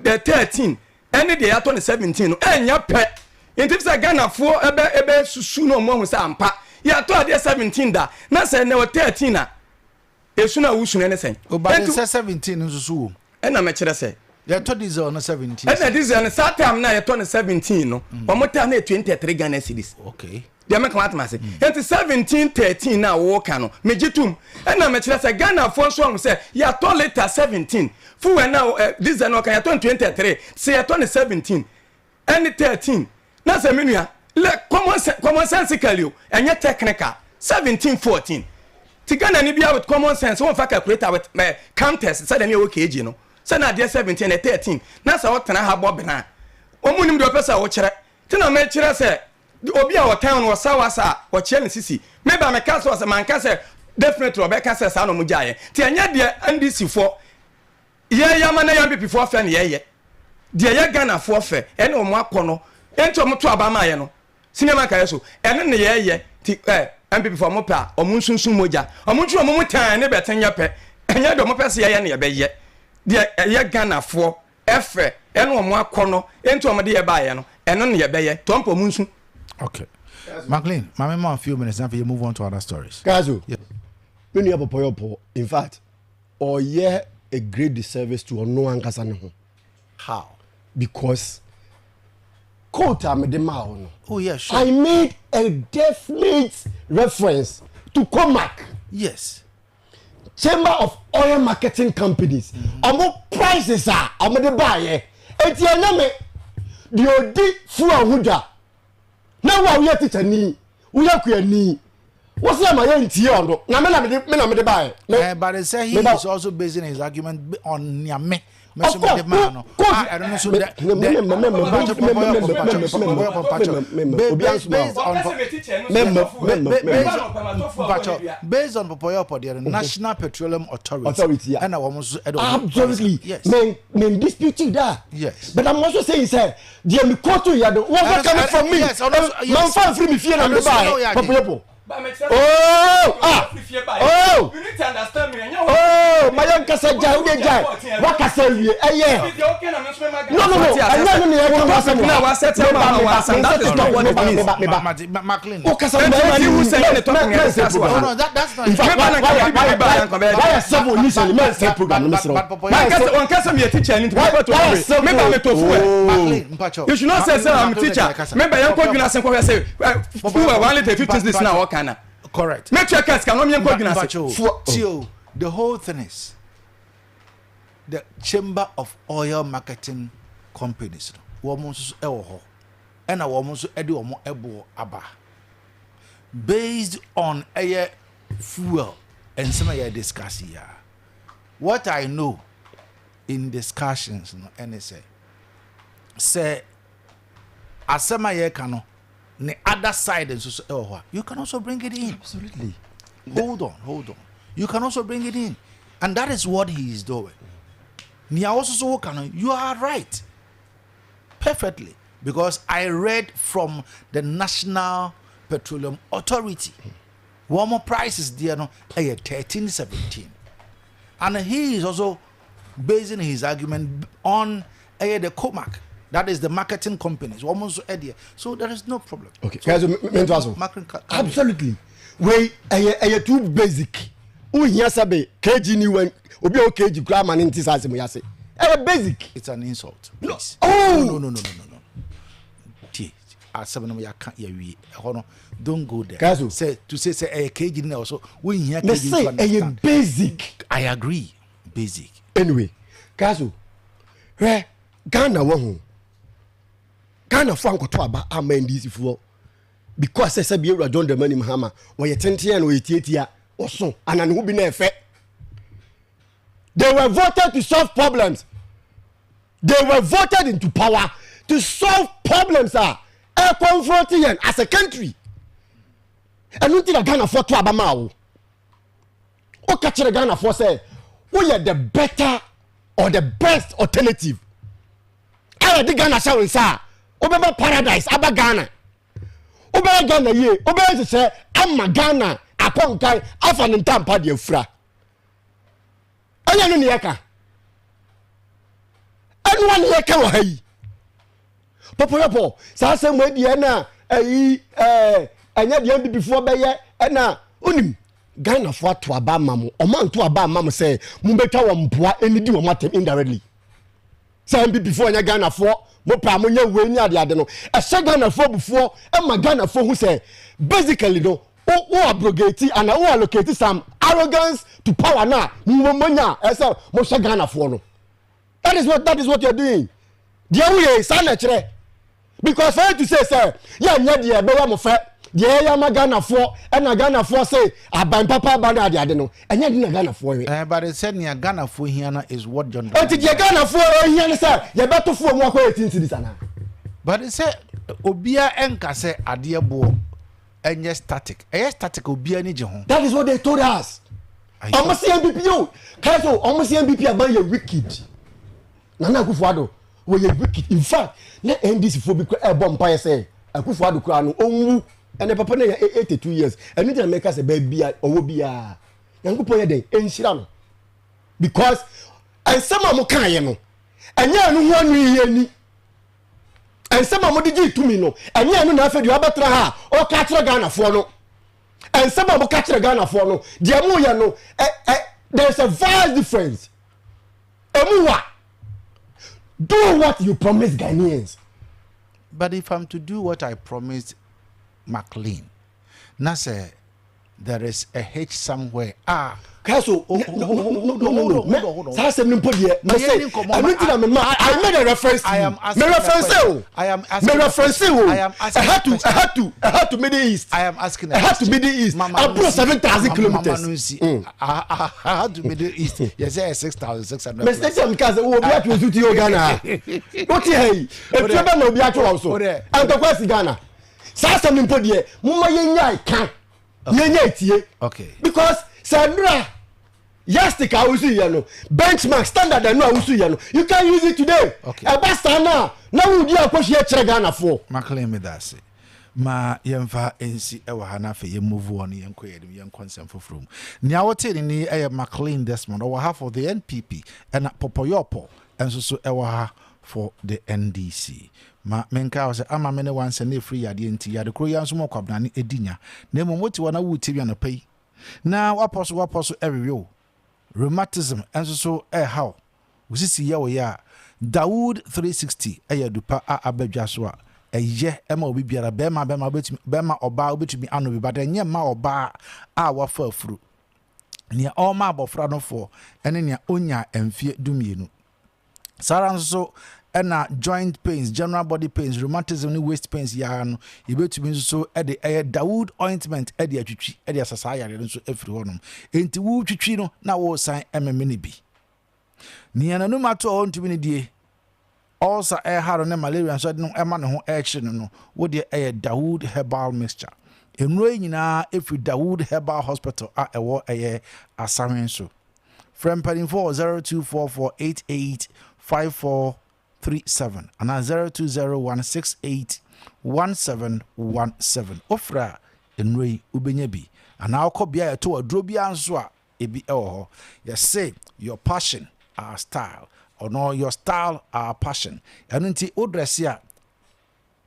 the 13 ɛne deɛ yɛatɔ no 17 no ɛnyɛ pɛ nti sɛ Ghanafoɔ ɛbɛ ɛbɛ susu na wɔn ahu sɛ ampa yɛatɔ adeɛ 17 da na sɛ ɛnɛ wɔ 13 a Esu no a wosu no ne sɛn? Obade sɛ 17 nso so wom. Ɛna mɛkyerɛ sɛ. Yɛtɔ diesel no 17. Ɛna diesel no saa time no a yɛtɔ no 17 no, mm. wɔn time no yɛ 23 Ghana cedis. Okay. Deɛ mɛka wɔn atoma ase. Mm. Nti 17 13 na wɔka no, megye tom. Ɛna mɛkyerɛ sɛ Ghanafoɔ nso ahu sɛ yɛatɔ litre 17 fuel na eh, diesel no ɔka yɛtɔ no 23 sɛ yɛtɔ no 17 ɛne 13 na sɛ me nua lɛ common sense common sensically o ɛnyɛ technical 17 14 ti Ghana ni bia with common sense wɔn fa calculator with eh, counters sɛdeɛ ne ɛwɔ kg no sɛ na adeɛ 17 ne 13 na sɛ ɔtena ha bɔ bena wɔn mu nim deɛ ɔpɛ sɛ ɔkyerɛ ti na mɛkyerɛ sɛ obi a ɔtan no ɔsa wasa a ɔkyerɛ ne sisi meba mɛka sɛ ɔsɛ manka sɛ definitely ɔbɛka sɛ saa na ɔmo gyaeɛ ti ɛnyɛ deɛ NDC foɔ Yɛyɛ ama na yɛ NPP foɔ fɛ na yɛyɛ deɛ ɛyɛ Ghana foɔ fɛ ɛne wɔn akɔnɔ ɛnti wɔn to aba maa yɛ no senior man kayɛ so ɛno na yɛyɛ ti ɛ NPP foɔ wɔn pɛ a wɔn nsunsun mogya wɔn ntwi wɔn mu tan ne bɛte nyɛ pɛ ɛnyɛ deɛ wɔn pɛ sɛ yɛyɛ na yɛbɛyɛ deɛ ɛyɛ Ghana foɔ ɛfɛ ɛne wɔn akɔnɔ ɛnti wɔn de yɛ baayɛ no ɛno na yɛbɛyɛ tɔn pɔ wɔn nsu. Okay. McLean, my mama a few minutes now you move on to other stories. Kazo, yeah. Me nua pɔpɔyɔpɔ, in fact, ɔyɛ a great disservice to ɔno ankasa ne ho. How? Because quote a mede maa wo no. Oh yeah, sure. I made a definite reference to COMAC. Yes. Chamber of Oil Marketing Companies. Ɔmo mm -hmm. prices a ɔmo de baayɛ. Eti ɛnyɛ me deɛ odi fuel ho dwa. Na wo a woyɛ teacher ni, woyɛ kuani, wo sɛ ma yɛ ntie ɔno, na me na mede me na mede baeɛ. Me, eh, but he said he is also basing his argument on nea me me so mede maa no. Ah, ɛno no so dɛ dɛ based on pɔpɔyɛ ɔpɔdeɛ no National Petroleum Authority ɛna wɔn nso ɛde wɔn absolutely yes men men dispute that yes but I'm also saying sɛ deɛ me kóòtù yɛ do wɔn fɛ coming from me man fa nfiri mi fie na mi ba yɛ pɔpɔyɛpɔ ooo ah ooo ooo ma yɛ nkasa gya o de gya wakasa wie ɛyɛ no no no ɛnyɛ no na yɛ ka wasɛm wa meba meba meba meba meba o kasa meba meba meba mɛ nsɛ program in fact wayɛ sɛbo initially mɛ nsɛ program no mesrɛ wɔn kasa mi yɛ teacher ni wayɛ sɛbo meba mi to fuel you should not say say i'm teacher meba yɛn kɔ dwena se nkɔhwɛ sɛ fuel one litre 15 cedis na wɔka na correct mɛtua ka sika no yɛn kɔ dwena se fuel the whole thing is the chamber of oil marketing companies no wɔn nso wɔ hɔ ɛna wɔn nso de wɔn ɛboɔ aba based on ɛyɛ fuel nsɛm a yɛ discuss yi a what i know in discussions no ɛne sɛ sɛ asɛm a yɛreka no ne other side nso so ɛwɔ hɔ a you can also bring it in absolutely hold on hold on you can also bring it in and that is what he is doing nea wososo woka no you are right perfectly because i read from the national petroleum authority wɔn prices deɛ no ɛyɛ 1317 and he is also basing his argument on ɛyɛ the comac that is the marketing companies wɔn nso ɛdeɛ so there is no problem. okay so, kɛse mi n so absolutely wei ɛyɛ ɛyɛ too basic o hiya sɛbi kg ni wɛn obi a o kg kura ama ne n ti sa ase mu yase ɛyɛ basic. it's an insult. No oh no no no no no no tie asɛm no yɛaka yɛwie ɛhɔ no don't go there. Kaso. Sɛ to say sɛ ɛyɛ kg na ɛwɔ so wohia kg to understand. Mese ɛyɛ basic. I agree basic. Anyway kaso hwɛ Ghana wɔ ho Ghana fo ankɔtɔ aba ama NDC foɔ because sɛ sɛbi ewura John Dramani Mahama ɔyɛ tenten na ɔyɛ tietia ɔso ana ne ho bi na ɛfɛ. They were voted to solve problems. They were voted into power to solve problems a ɛ confront yɛn as a country. Ɛno nti na Ghanafoɔ to aba maa wo. Woka kyerɛ Ghanafoɔ sɛ woyɛ the better or the best alternative. A yɛde Ghana hyɛ wo nsa a, wobɛba paradise aba Ghana. Wobɛyɛ Ghana yie, wobɛyɛ nhyehyɛ ama Ghana akɔ nkan afa ne ntampa de afura. Ɛnyɛ no ne yɛka. Ɛnoa ne yɛka wɔ ha yi. Pɔpɔyɔpɔ, saa asɛm wei deɛ ɛna ɛyi ɛɛ ɛnyɛ deɛ mbibifoɔ bɛyɛ ɛna onim Ghanafoɔ ato aba ama mo, ɔmo anto aba ama mo sɛ mo bɛtwa wɔn mpoa ɛnidi wɔn atɛm indirectly. Sɛ mbibifoɔ nyɛ Ghanafoɔ, mo pɛ a mo nyɛ wei ne ade ade no, ɛhyɛ Ghanafoɔ abufuɔ ɛma Ghanafoɔ hu sɛ basically no wo wo abrogate ana wo allocate some arrogance to power na mo mo nya ɛsɛ mo hyɛ Ghanafoɔ no. That is what that is what you are doing. Deɛ woyɛ yi saa na ɛkyerɛ. Because for you to say sɛ yɛnyɛ deɛ ɛbɛyɛ mo fɛ, deɛ yɛyɛ ama Ghanafoɔ ɛna Ghanafoɔ se aban papa aba ne ade ade no, ɛnyɛ de na Ghanafoɔ hwɛ. Eh, but sɛ nea Ghanafoɔ hia no is what John Dramani. Enti deɛ Ghanafoɔ hia ne sɛ yɛbɛto foɔ mu akɔ 18 cities anaa? But sɛ obia ɛnka sɛ adeɛ boɔ ɛnyɛ static, ɛyɛ static obia ani gye ho. That is what they told us. Ɔmo se NPP o, kae so ɔmo se NPP aban yɛ wicked. Nana Akufo Addo wɔyɛ wicked. In fact, na NDC foɔ bi kora ɛbɔ mpaeɛ sɛ Akufo Addo koraa no ɔnwu. Ɛnɛ papa no yɛ 82 years. Ɛno nti na mɛka sɛ baabi a ɔwɔ biara Nyankopɔn yɛ dɛn ɛnhyira no. Because nsɛm a mo kaeɛ no ɛnyɛ ɛno ho ano yie ni. Nsɛm a mode gyee tumi no ɛnyɛ ɛno na afei deɛ ɔbɛtena ha a ɔka akyerɛ Ghanafoɔ no. Nsɛm a moka kyerɛ Ghanafoɔ no deɛ moyɛ no ɛ ɛ there is a vast difference. Emu wa. Do what you promised Ghanaians. But if I'm to do what I promised McLean, na sɛ there is a hitch somewhere a. Kaa so no no no no no saa asɛm no mpo deɛ mɛ sɛ ɛno nti na mema I made a reference to you me reference o me reference o ɛha to ɛha to ɛha to Middle East I am asking a ɛha to Middle East aburo 7,000 kilometers. Mama no nsi ɛha to Middle East yɛ sɛ ɛyɛ 6,600. Mɛ sɛ sɛ mka sɛ obi atwe nsu ti yɛ Ghana ha wote ha yi etuo bɛ na obi atwe wɔn so ntɔkwa asi Ghana saa asɛm no mpo deɛ moma yɛnyae ka. Yɛnyɛ etie. Okay. Because sɛ nnura yardstick a wosu yɛ no benchmark standard ɛno a wosu yɛ no you can use it today. Okay. Ɛba saa na na wodi akɔhwie kyerɛ Ghanafoɔ. Maclean meda ase. Ma yɛmfa nsi wɔ ha na afei yɛ move on yɛnkɔ yɛn anim yɛnkɔ nsɛm foforɔ mu. Nea wotee ne ni yɛ Maclean Desmond ɔwɔ ha for the NPP ɛna Pɔpɔyɔpɔ nso so ɛwɔ ha for the NDC. Ma menkae wo sɛ ama me ne w'ansɛ na ɛfiri yadeɛ nti, yade koro yi ara nso mu ɔkwabenane di nya. Na mmom wote hɔ na woretie me anɔpa yi, na woapɔ so woapɔ so rewe wo, rheumatism nso so reha wo, wo sisi yɛ wo ya a, Dawood 360 yɛ adu pa a aba dwa so a ɛyɛ ma obi biara, barima barima wobɛtumi, barima ɔbaa wobɛtumi ano bi, but ɛnyɛ mma ɔbaa a wafa afuru, nea ɔrema abɔfra no foɔ ne nea ɔnyaa mfeɛ dumienu. Saa ara nso so ɛna joint pains, general body pains, rheumatism ne waist pains yi ara no, yɛbɛtumi nso so de ɛyɛ Dawood ointment de atwitwi de asa saa yareɛ no nso afiri hɔnom. Enti wotwitwi no na woresan memene bi. Nea n'anum ato a ɔntumi ne die, ulcer ɛreha no ne malaria nso de no ɛma ne ho ɛrekyere no no, wo deɛ ɛyɛ Dawood herbal mixture. Nnuro yi nyinaa ɛfiri Dawood Herbal Hospital a ɛwɔ ɛyɛ Asawen so. Frɛ mpanimfoɔ wɔ 0244885437 anaa 0201681717. Wofrɛ a, nnuro yi wobɛnya bi. Anaa wokɔ bea a yɛtɔ aduro biara nso a, ebi wɔ hɔ. Yɛse your passion, our style. Ɔno your style, our passion. Ɛno nti wodrɛse a,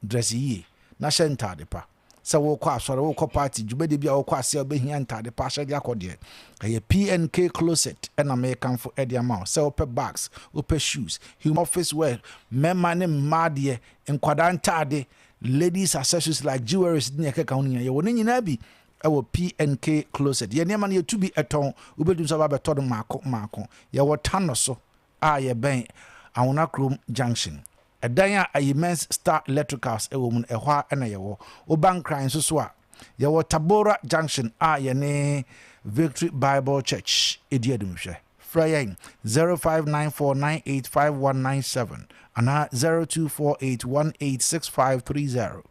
Drɛse yie na hyɛ ntaade pa. Sɛ worekɔ asɔre, worekɔ party, dwumadie bi a worekɔ ase a wobɛhia ntaade pa ahyɛ de akɔ deɛ, ɛyɛ PNK Closet na merekamfo de ama wo. Sɛ wopɛ bags, wopɛ shoes, human office wear, mmarima ne mmaa deɛ, nkwadaa ntaade, ladies accessories like jewelries ne deɛ ɛkeka ho no nyinaa, yɛwɔ ne nyinaa bi wɔ PNK Closet. Yɛn nneɛma no yɛtu bi tɔn, wobɛtumi nso aba abɛtɔ no mmaako mmaako. Yɛwɔ Tano so a yɛbɛn Anwona Kurom Junction. Ɛdan a Ayimens Star Electricals wɔ mu no, ɛhɔ ara na yɛwɔ. Woba Nkran nso so a, yɛwɔ Tabora Junction a yɛne Victory Bible Church di animhwɛ. Frɛ yɛn 0594985197 anaa 0248186530.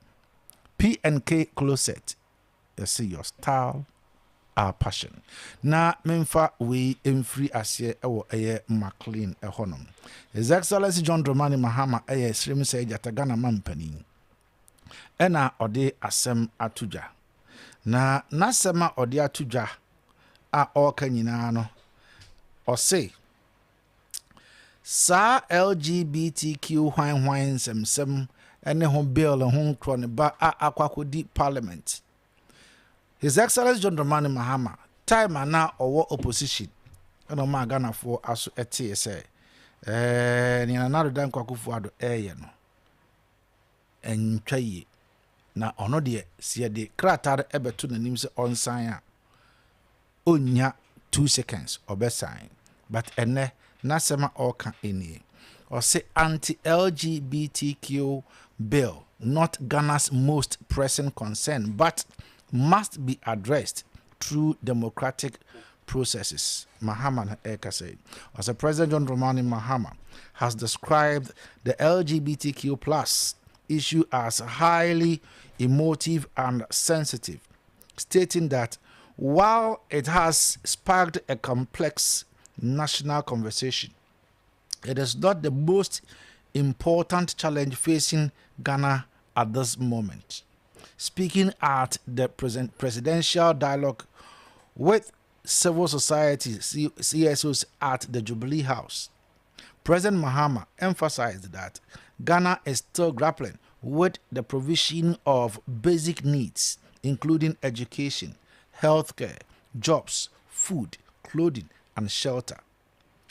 P&K Closet, yɛse your style, Our Passion. Na memfa wei mfiri aseɛ wɔ ɛyɛ Maclean ɛhɔnom. His Excellency John Dramani Mahama ɛyɛ Srem Sɛ Gyata Ghana mampanin ɛna ɔde asɛm ato dwa. Na n'asɛm a ɔde ato dwa a ɔreka nyinaa no, ɔse saa LGBTQ hwan hwan nsɛmsɛm ne ho bill ho nkorɔ ne ba a akɔ akɔdi parliament. His Excellency John Dramani Mahama, time a na ɔwɔ opposition ɛna ɔmaa Ghanafoɔ aso ɛteɛ sɛ ɛɛ nea Nana Addo Dankwa Akufo-Addo ɛreyɛ no ɛntwa yie. Na ɔno deɛ sɛ yɛde krataa no ɛbɛto n'anim sɛ ɔnsan a, ɔnnya 2 seconds ɔbɛsan. But ɛnɛ n'asɛm a ɔreka nie. Ɔse anti-LGBTQ bill not Ghana's most pressing concern but must be addressed through democratic processes. Mahama na ɛreka sɛ. Ɔsɛ President John Dramani Mahama has described the LGBTQ+ issue as highly emotive and sensitive, stating that while it has sparked a complex national conversation, it is not the most important challenge facing Ghana at this moment. Speaking at the presidential dialogue with civil society CSOs at the Jubilee House, President Mahama emphasized that Ghana is still grappling with the provision of basic needs, including education, healthcare, jobs, food, clothing, and shelter.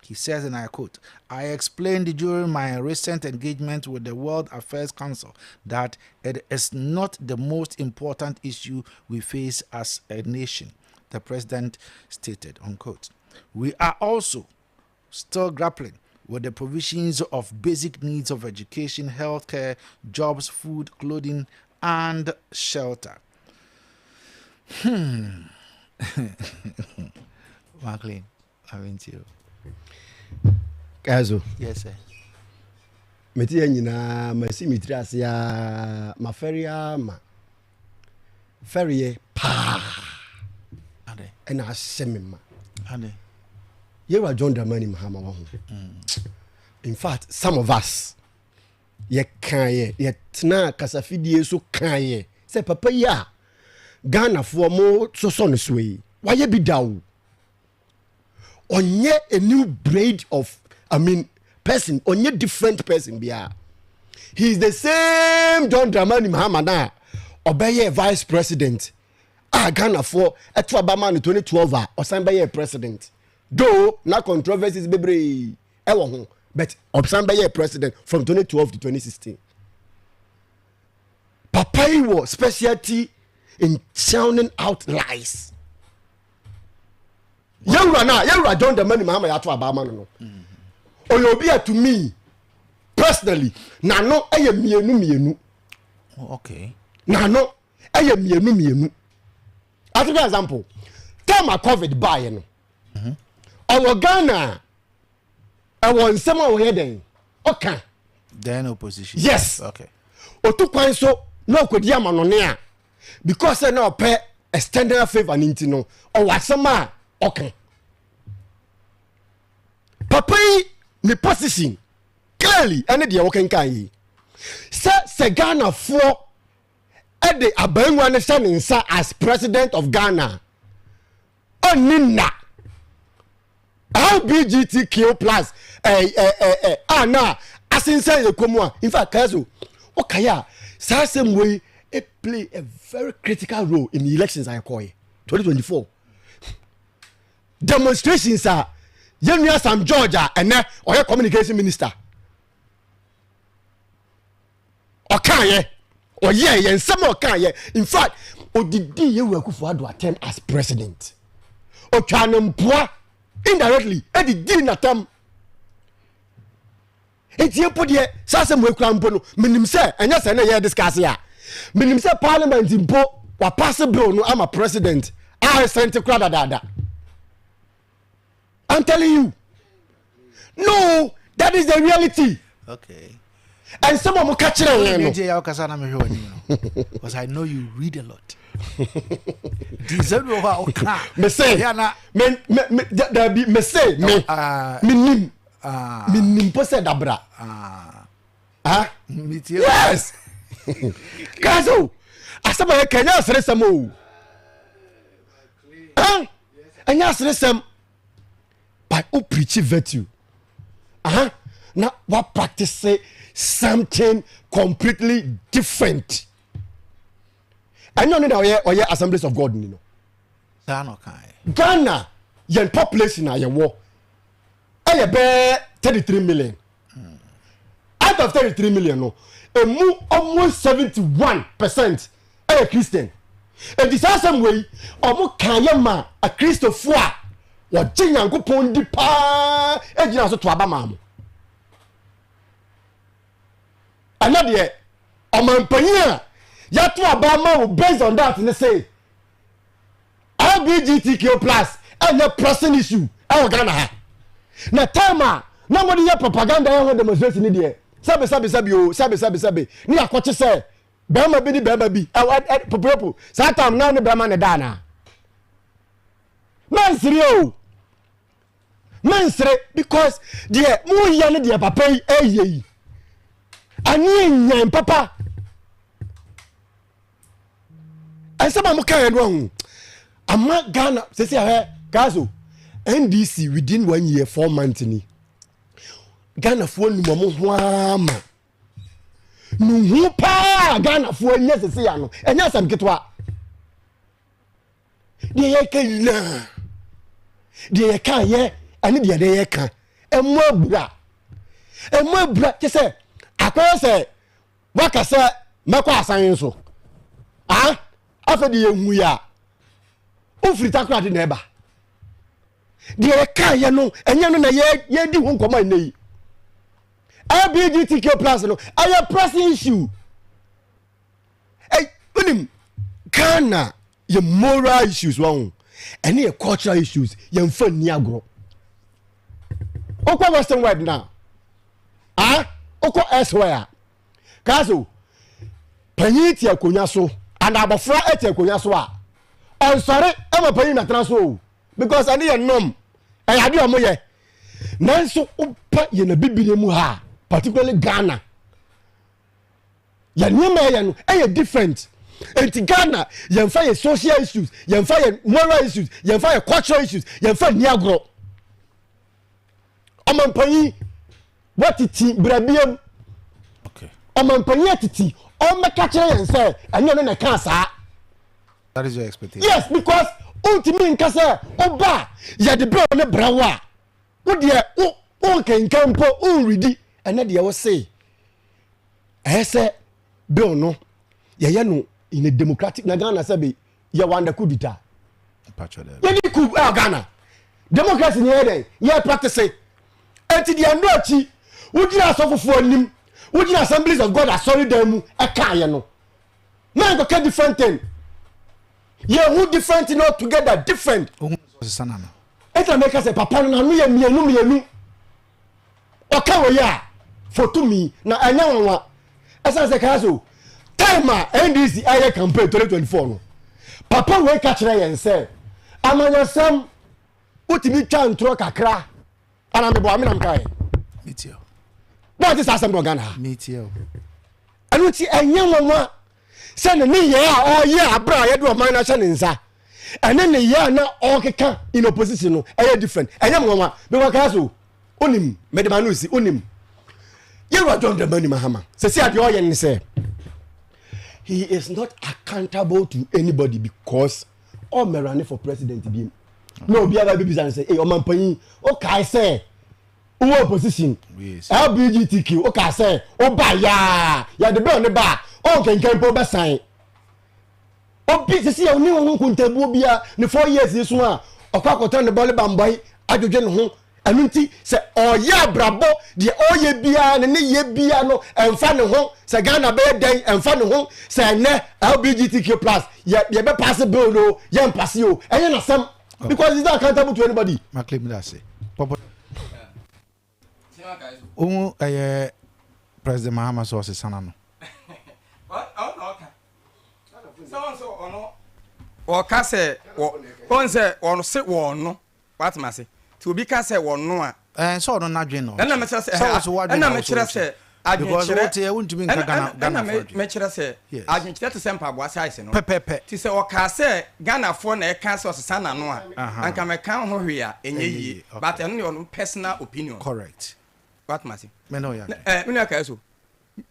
He says, and I quote, "I explained during my recent engagement with the World Affairs Council that it is not the most important issue we face as a nation," the president stated, unquote. "We are also still grappling with the provisions of basic needs of education, healthcare, jobs, food, clothing, and shelter." McLean, I'm into you. Kazo. Yes, sir. Mete yɛ nyinaa masi me tiri ase a mafɛre ama fɛreɛ paa ɛna ahyɛ me ma. Yɛwura John Dramani Mahama wɔ ho. In fact, some of us yɛkaeɛ, yɛtena kasafidie so kaeɛ sɛ papa yi a Ghanafoɔ mo sosɔ no so yi, wayɛ bi da o. Ɔnyɛ a new breed of, I mean, person, ɔnyɛ different person biara. He is the same John Dramani Mahama na ɔbɛyɛ vice president a Ghanafoɔ ɛto aba ma no 2012 a ɔsan bɛyɛ president, though na controversies bebree ɛwɔ ho, but ɔsan bɛyɛ president from 2012 to 2016. Papa yi wɔ specialty in churning out lies. Yɛwura na yɛwura John Dramani Mahama yɛato aba ama no no, ɔyɛ obi a to me personally n'ano ɛyɛ mmienu mmienu. N'ano ɛyɛ mmienu mmienu. As for example, time a COVID baayɛ no, ɔwɔ Ghana a ɛwɔ nsɛm a wɔyɛ dɛn ɔka. Then opposition. Yes. Otu kwan so na ɔkɔdi amanɔne a, because sɛ na ɔpɛ external favour no nti no, ɔwɔ asɛm a ɔka. Papa yi ne position clearly ɛne deɛ wɔkenkan yi sɛ Ghanafoɔ ɛde abangua no hyɛ ne nsa as president of Ghana, ɔnni nna LBGTQ+ ɛ ɛ ɛ ɛ a na asensɛn yɛ kɔn mu a. In fact, kɛse ɔkae a saa asɛm wei e play a very critical role in the elections a yɛkɔɔyɛ 2024 demonstrations a yɛn nua Sam George a ɛnɛ ɔyɛ communication minister ɔkaayɛ, ɔyɛ yɛn nsɛm a ɔkaayɛ. In fact, odidi yɛwura Akufo Addo atɛm as president, otwa ne mpoa indirectly ɛdidi n'atam. Nti mpo deɛ saa asɛm wɔ ekura mpo no, menim sɛ ɛnyɛ sɛ ne yɛ discuss a, menim sɛ parliament mpo wapass bill no ama president a ɛsɛnte kora dadaada. I'm telling you, no, that is the reality. Nsɛm a wɔka kyerɛ yɛn no. Nti yɛ na mehwɛ w'anim no because I know you read a lot. Nti nsɛm bi wɔ hɔ a woka. Mese me me me dabi mese me ah. me nim ah. me nim po sɛ dabra. Ah. Ah. Yes. Kaso asɛm a yɛka ɛnyɛ aseresɛm o. Ɛnyɛ aseresɛm. But o preach virtue. Aha. Na wa practice something completely different. Ɛnyɛ ɔno na ɔyɛ ɔyɛ Assemblies of God ni no. Ghana yɛn population a yɛwɔ ɛyɛ bɛɛ 33 million. Out of 33 million no, emu almost 71% ɛyɛ Christian. Enti saa asɛm wei, ɔmo kan yɛ ma Akristofoɔ a wɔgye Nyankopɔn di paa gyina so to aba maa mo. Ɛnɛ deɛ, ɔmanpanyin a yɛato aba ama wo based on that ne se LBGTQ plus ɛnyɛ pressing issue ɛwɔ Ghana ha. Na time a na mode yɛ propaganda yɛ ho demonstration ne deɛ, sɛbe sɛbe sɛbe o, sɛbe sɛbe sɛbe, ne yɛakɔkye sɛ bɛrima bi ne bɛrima bi ɛ ɛ popopo saa time na ne bɛrima ne da anaa? Mɛnsere o, mɛnsere because deɛ moyɛ ne deɛ papa yi ɛyɛ yi, ɛne nyan papa. Ɛnsɛm a mokaeɛ no ahu ama Ghana sɛsi ahɛ kaso NDC within one year 4 months ni Ghanafoɔ nim ɔmo ho ara ma nuhu paa Ghanafoɔ nyɛ sɛsi ya no ɛnyɛ asɛm ketewa. Deɛ yɛka nyinaa deɛ yɛka yɛ ɛne deɛ deɛ yɛka ɛmo abura ɛmo abura kyɛ sɛ akɔyɛ sɛ waka sɛ mɛkɔ asan nso ah afɛ deɛ yɛhu yɛ a wofiri takoradi na ɛba deɛ yɛka yɛ no ɛnyɛ no na yɛdi ho nkɔmɔ ɛnɛ yi LGBTQ plus no ɛyɛ pressing issue. Ɛ wonim Ghana yɛ moral issues wɔn ho ɛne yɛ cultural issues yɛn fa nni agorɔ. Wokɔ western world na ah wokɔ elsewhere a kaaso panyin te akonnwa so ana abɔfra te akonnwa so a ɔnsɔre ɛma panyin na tena so o because ɛne yɛ norm ɛyɛ adeɛ a wɔyɛ nanso woba yɛn abibire mu ha particularly Ghana. Yɛn nneɛma ɛyɛ no ɛyɛ different. Enti Ghana yɛnfa yɛ social issues, yɛnfa yɛ moral issues, yɛnfa yɛ cultural issues, yɛnfa nni agorɔ. Ɔmampanyin watiti brabiem. Ɔmampanyin atiti ɔmmɛka kyerɛ yɛn sɛ ɛnyɛ ɔno na ɛkaa saa. That is your expectation. Yes, because wontumi nka sɛ woba a yɛde bɛl ne brɛ wo a wo deɛ wo wonkenkan mpo wonredi ɛnɛ deɛ wo se ɛyɛ sɛ bill no yɛyɛ no in a democratic na Ghana sɛ bi yɛ wanda coup d'etat yɛde coup ɛwɔ Ghana democracy ni yɛ dɛ yɛ practice eti deɛ ndo akyi wogyina asɔfofoɔ anim wogyina Assemblies of God asɔre dan mu ɛka yɛ no na nkɔka different thing yɛhu different thing all together different ɛtena mɛka sɛ papa no n'ano yɛ mmienu mmienu. Ɔka wei a, fo tumi na ɛnyɛ nwanwa. Ɛsan sɛ kaa so time a NDC ɛyɛ campaign 2024 no, papa wei ka kyerɛ yɛn sɛ amanyɔsɛm wotumi twa ntorɔ kakra ana meboa me nam kae. Na ɔte saa asɛm no wɔ Ghana ha. Ɛno nti ɛnyɛ nwanwa sɛ ne nneyɛɛ a ɔreyɛ abere a yɛde ɔman no ahyɛ ne nsa ɛne nneyɛɛ a na ɔrekeka in opposition no ɛyɛ different. Ɛnyɛ nwanwa because kaa so onim mede ma no si onim yɛwura John Dramani Mahama sɛsi adeɛ ɔyɛ ne sɛ he is not accountable to anybody because ɔmmɛrane for president bi na obiara bɛbisa no sɛ ɔmampanyin wokae sɛ wowɔ opposition LBGTQ wokaa sɛ woba yaa yɛde bɛl ne ba a ɔnkenkan mpo bɛsan obi sisi yɛ ɔne ho nkontabuo bia ne 4 years yi so a ɔkɔ akɔtɔ ne bɔle bambɔe adwodwe ne ho. Ɛno nti sɛ ɔyɛ abrabɔ deɛ ɔyɛ biara ne ne yɛ biara no ɛmfa ne ho sɛ Ghana bɛyɛ dɛn, ɛmfa ne ho sɛ ɛnɛ LBGTQ plus yɛ yɛbɛpaase bill no yɛmpase o, ɛnyɛ n'asɛm because he's not accountable to anybody. Maclean mi da ase. Pɔpɔ. Ohun ɛyɛ. President Mahama sɛ ɔsesa n'ano. Ɔka sɛ wɔn sɛ wɔn se wɔn no watema ase ti obi ka sɛ wɔn no a. Ɛɛ sɛ ɔno n'adwene na ɔkyerɛ. Ɛna mekyerɛ sɛ ɛna mekyerɛ sɛ adwenkyerɛ ɛna ɛna mekyerɛ sɛ adwenkyerɛ te sɛ mpaboa size no. Pɛpɛpɛ. Ti sɛ ɔkaa sɛ Ghanafoɔ na ɛka sɛ ɔsesa n'ano a anka mɛka ho hwee a ɛnyɛ yie but ɛno yɛ ɔno personal opinion. Correct. Watema ase. Mɛ na ɔyɛ adwene. Ɛɛ me nua kae so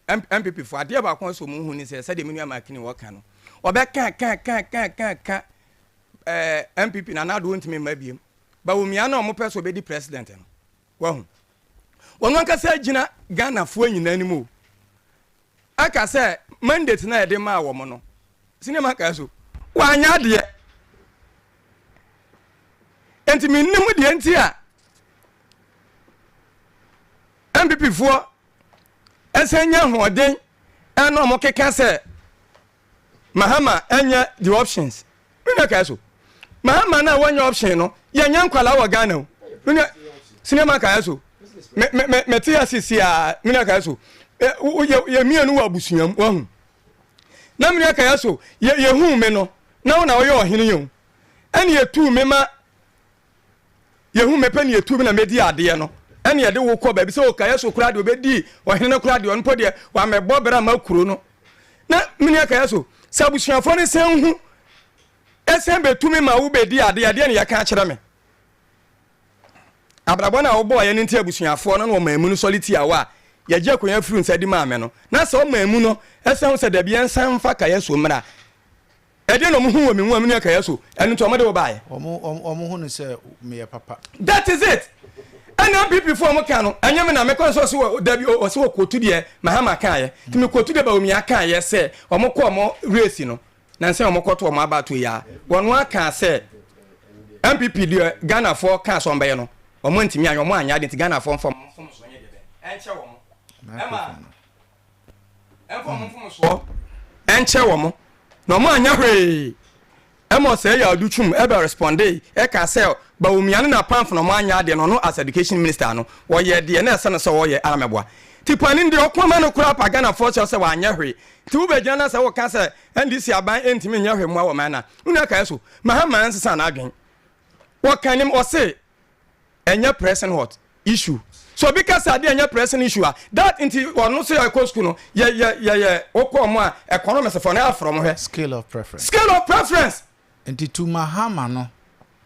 NPP foɔ adeɛ baako a ɛsɛ wɔn hu ne sɛ sɛdeɛ me nua Makini wɔka no wɔbɛka ka ka ka ka ka ɛɛ NPP na Nana Addo ntumi mma biem Bawumia na wɔn pɛ sɛ ɔbɛdi president no wahu wɔn ankasa gyina Ghanafoɔ nyinaa anim o aka sɛ mandate na yɛde maa wɔn no sinima kaa so wɔanyɛ adeɛ nti mennim deɛ nti a NPP foɔ ɛsɛ nya ahoɔden ɛna ɔmo keka sɛ Mahama ɛnyɛ the options me nua kae so Mahama na wɔnyɛ option no yɛnyɛ nkwalaa wɔ Ghana o me nua sinima kae so me me me me te ase si a me nua kae so yɛ yɛ mmienu wɔ abusua mu wahu na me nua kae so yɛ yɛ hu me no na wo na wɔyɛ ɔhene yɛ o ɛna yɛ tu me ma Yɛhu me pɛ ne yɛtu me na mɛdi adeɛ no, ɛne yɛde wo kɔ baabi sɛ ɔkaeɛ so koraa deɛ ɔbɛdi ɔhene no koraa deɛ ɔno mpo deɛ wamɛbɔ berɛ ama kuro no. Na mene akaeɛ so sɛ abusuafoɔ no sɛn hu ɛsɛn bɛtu me ma wo bɛdi adeɛ adeɛ ne yɛka akyerɛ me. Abrabɔ no a wobɔɔyɛ no nti abusuafoɔ no na ɔmaa mu no sɔre tia wo a yɛgye akonnwa firi nsa di maa me no na sɛ ɔmaa mu no ɛsɛn ho sɛ dabi yɛnsan mfa kaeɛ so mmra. Ɛdeɛn na wɔn hu wɔ me mu a me nua Kaya so, ɛno nti wɔn de wo baeɛ? Wɔn wɔn hu no sɛ meyɛ papa. That is it! Ɛna NPP foɔ wɔn ka no, ɛnyɛ me na mekɔ nso ɔse wɔ dabi ɔse wɔ kotu deɛ Mahama kaeɛ, nti me kotu deɛ Bawumia kaeɛ sɛ wɔn kɔ wɔn race no, na nsɛ wɔn kɔto wɔn abatoɔ yi a, wɔn aka sɛ NPP deɛ Ghanafoɔ kaa sɛ wɔn bɛyɛ no, wɔn antumi anyɛ, wɔn anyɛ adeɛ nti Ghanafoɔ mfa wɔn mfomsoɔ nyɛ deɛ bɛn, ɛnkyɛ wɔn, ɛma. Ɛmfa wɔn mfomsoɔ nkyɛ wɔn, na wɔn anyɛ hwee. Ɛma ɔsɛe yɛ ado twum ɛbɛ respondee ɛka sɛ Bawumia ne n'apamfo na wɔn anyɛ adeɛ no ɔno as education minister no ɔyɛ deɛ na ɛsɛ no sɛ ɔyɛ ara mɛboa. Nti panin deɛ ɔko ama no koraa pa Ghanafoɔ kyɛw sɛ wanyɛ hwee. Nti wo bɛgyina na sɛ wo ka sɛ NDC aban ntumi nyɛ hwee mmoa wɔ man no a, wo nua kae so Mahama nsesa n'adwen. Wɔka nim ɔse ɛnyɛ pressing hot issue so obi ka sɛ adeɛ ɛnyɛ pressing issue a that nti ɔno sɛ ɛkɔ school no yɛ yɛ yɛ yɛ wokɔ ɔmo a economics fɔ no afrɛ ɔmo hwɛ Scale of preference. Scale of preference. Nti to Mahama no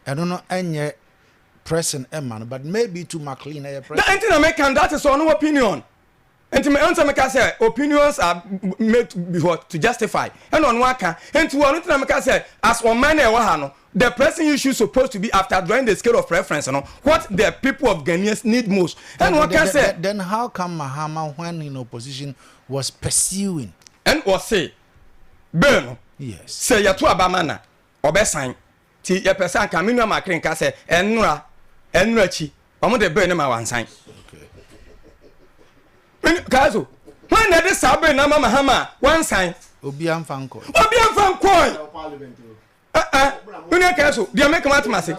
ɛno no ɛnyɛ pressing ɛma no but maybe to Maclean ɛyɛ pressing. That nti na meka no that is ɔno opinion. Nti me ɛnsɛ meka sɛ opinions are made to be what to justify ɛna ɔno aka nti ɔno nti na meka sɛ as ɔman na ɛwɔ ha no the pressing issue supposed to be after drawing the scale of preference no what the people of Ghanaians need most ɛna ɔka sɛ. Then how come Mahama when in opposition was pursuing. Ɛna ɔse bill no yes sɛ yɛto aba ma na ɔbɛsan Nti yɛpɛ sɛ anka me nua Makere nka sɛ ɛnora, ɛnora akyi, wɔn de bere no ma wansan. Kaa so, hwan na ɛde saa bere no ama Mahama a wansan? Obi amfa nkɔ. Obi amfa nkɔe. Me nua kaa so, deɛ meka matem ase.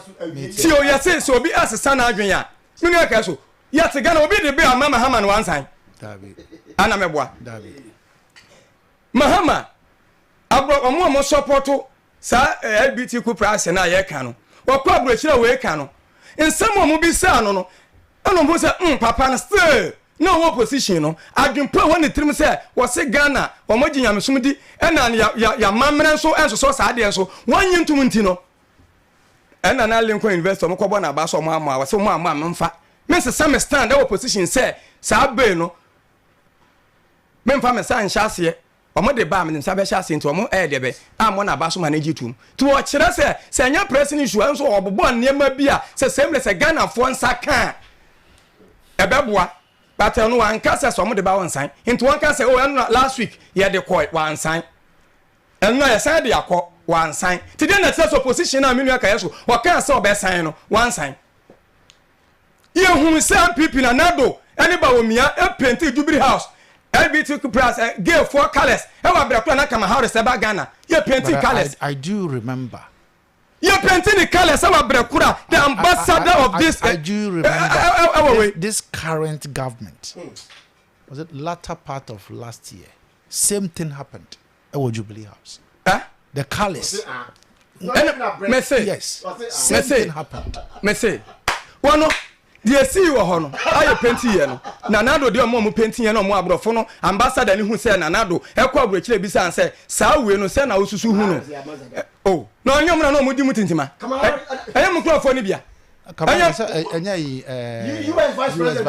Ti o yɛse sɛ obi asesa n'adwene a, me nua kaa so, yɛte Ghana obi de bere ama Mahama na wansan. Ana mɛboa. Mahama, aborɔ wɔn a wɔn sɔpɔto Saa LBTQ plus no a yɛka no, wɔkɔ aburokyire a wei ka no, nsɛm a wɔbisaa no no, ɛna wɔhu sɛ mm papa no still na ɔwɔ opposition no, adwempa a ɛwɔ ne tirim sɛ wɔse Ghana wɔgye nyamesom di ɛna ya ya yamammerɛ nso ɛnsosɔ saa adeɛ nso wɔnnye ntom nti no, ɛna na Lincoln University wɔkɔbɔ n'aba sɛ wɔn ammɔ a wɔse wɔn ammɔ a memfa mensesa me stand ɛwɔ position sɛ saa bill no memfa me nsa nhyɛ aseɛ. Wɔn de ba a, mede nsa bɛhyɛ ase nti wɔn ɛyɛ deɛ bɛ ammɔ n'aba so ma no gye tom. Nti wɔkyerɛ sɛ, sɛ ɛnyɛ pressing issue a, nso wɔbobɔ nneɛma bi a sɛ sɛ mmerɛ sɛ Ghanafoɔ nsa ka a, ɛbɛboa. But ɛno wanka sɛ sɛ wɔn de ba wɔnsan. Nti wɔnka sɛ oh ɛno last week yɛde kɔe, wansan. Ɛno a yɛsan de akɔ, wansan. Nti deɛ na ɛkyerɛ sɛ opposition a me nua kaeɛ so, ɔkaa sɛ ɔbɛsan no, wansan. Yɛhuu sɛ NPP Nana Addo ne Bawumia penti Jubilee House LBTQ plus gay foɔ colours wɔ abrɛ koro a na Kama Harris ba Ghana. Yɛ penti But I, colours. I, I do remember. Yɛ penti ne colours wɔ abrɛ koro a the ambassador I, of this I, I do remember ɛwɔ wei. this, this current government. Was it latter part of last year? Same thing happened ɛwɔ Jubilee House. Eh? The colours. Ɛna mese. Yes. Same thing happened. Mese. Wɔn no deɛ esii wɔ hɔ no ayɛ penti yɛ no Nana Addo deɛ ɔmo ɔmo penti yɛ no ɔmo aborɔfo no ambassador no hu sɛ Nana Addo ɛkɔ aburokyire bisa no sɛ saa wei no sɛ na wosusu hu no oh na ɔnyɛ ɔmo na na ɔmo di mu tintima ɛyɛ mo nkurɔfoɔ no bia ɛnyɛ ɛnyɛ yi ɛɛ US vice president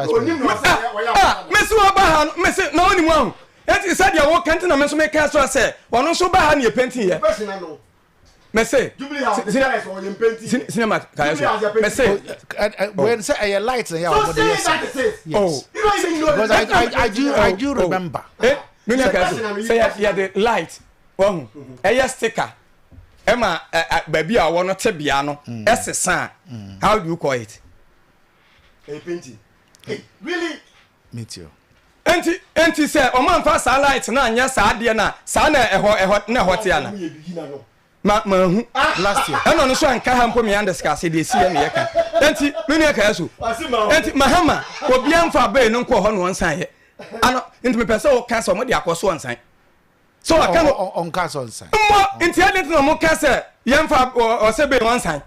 ah mesi wɔ ba ha no mesi na ɔnim ahu eti sɛ deɛ wɔka nti na me nso meka so sɛ ɔno nso ba ha ne yɛ penti yɛ mese sinema kaayɛ so mese. when sɛ ɛyɛ light na yɛ a wɔde yɛ sa yes because I I I do I do remember. Eh, mi ni ɛka so sɛ yɛ de light wɔhu ɛyɛ sticker ɛma baabi a wɔn te bea no ɛsesa how do you call it. ɛyɛ painting really. Me too. Enti enti sɛ wɔn anfa saa light no anyɛ saa adeɛ no a saa na ɛhɔ ɛhɔ na ɛhɔ te ana? Ma ma hu. Last year. Ɛna ɔno nso anka ha mpo me andiscuss deɛ esi yɛ me yɛ ka. Enti me nua kaya so. Enti Mahama obiara nfa abɛɛ no nkɔɔ hɔ na ɔnsan yɛ. Ano nti mepɛ sɛ ɔka sɛ wɔn de akɔ so ɔnsan. So ɔka no. Ɔnka sɛ ɔnsan. Mmɔ nti ɛde nti na wɔn ka sɛ yɛnfa ɔsɛ bɛɛ ɔnsan.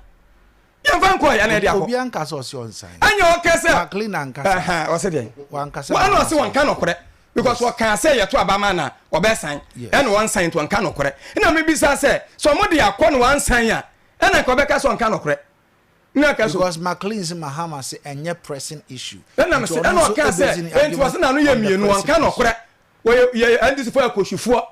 Yɛmfa nkɔ yɛn na ɛde akɔ. Obi anka sɛ ɔse ɔnsan. Ɛnyɛ ɔka sɛ. Maclean anka sɛ. Ɛhɛn ɔse deɛn. Wanka sɛ. Ɛna ɔse wɔnka nɔkorɛ because ɔkaa sɛ yɛto aba ma na ɔbɛsan ɛna wɔnsan nti ɔnka nɔkorɛ. Ɛna mebisa sɛ sɛ ɔmo de akɔ na wansan a ɛna nka ɔbɛka sɛ ɔnka nɔkorɛ. Nna ka so. Because Maclean se Mahama se ɛnyɛ pressing issue. Ɛna mese ɛna ɔkaa sɛ enti ɔse n'ano yɛ mmienu ɔnka nɔkorɛ. Wɔyɛ yɛ NDC foɔ yɛ kɔhwifoɔ.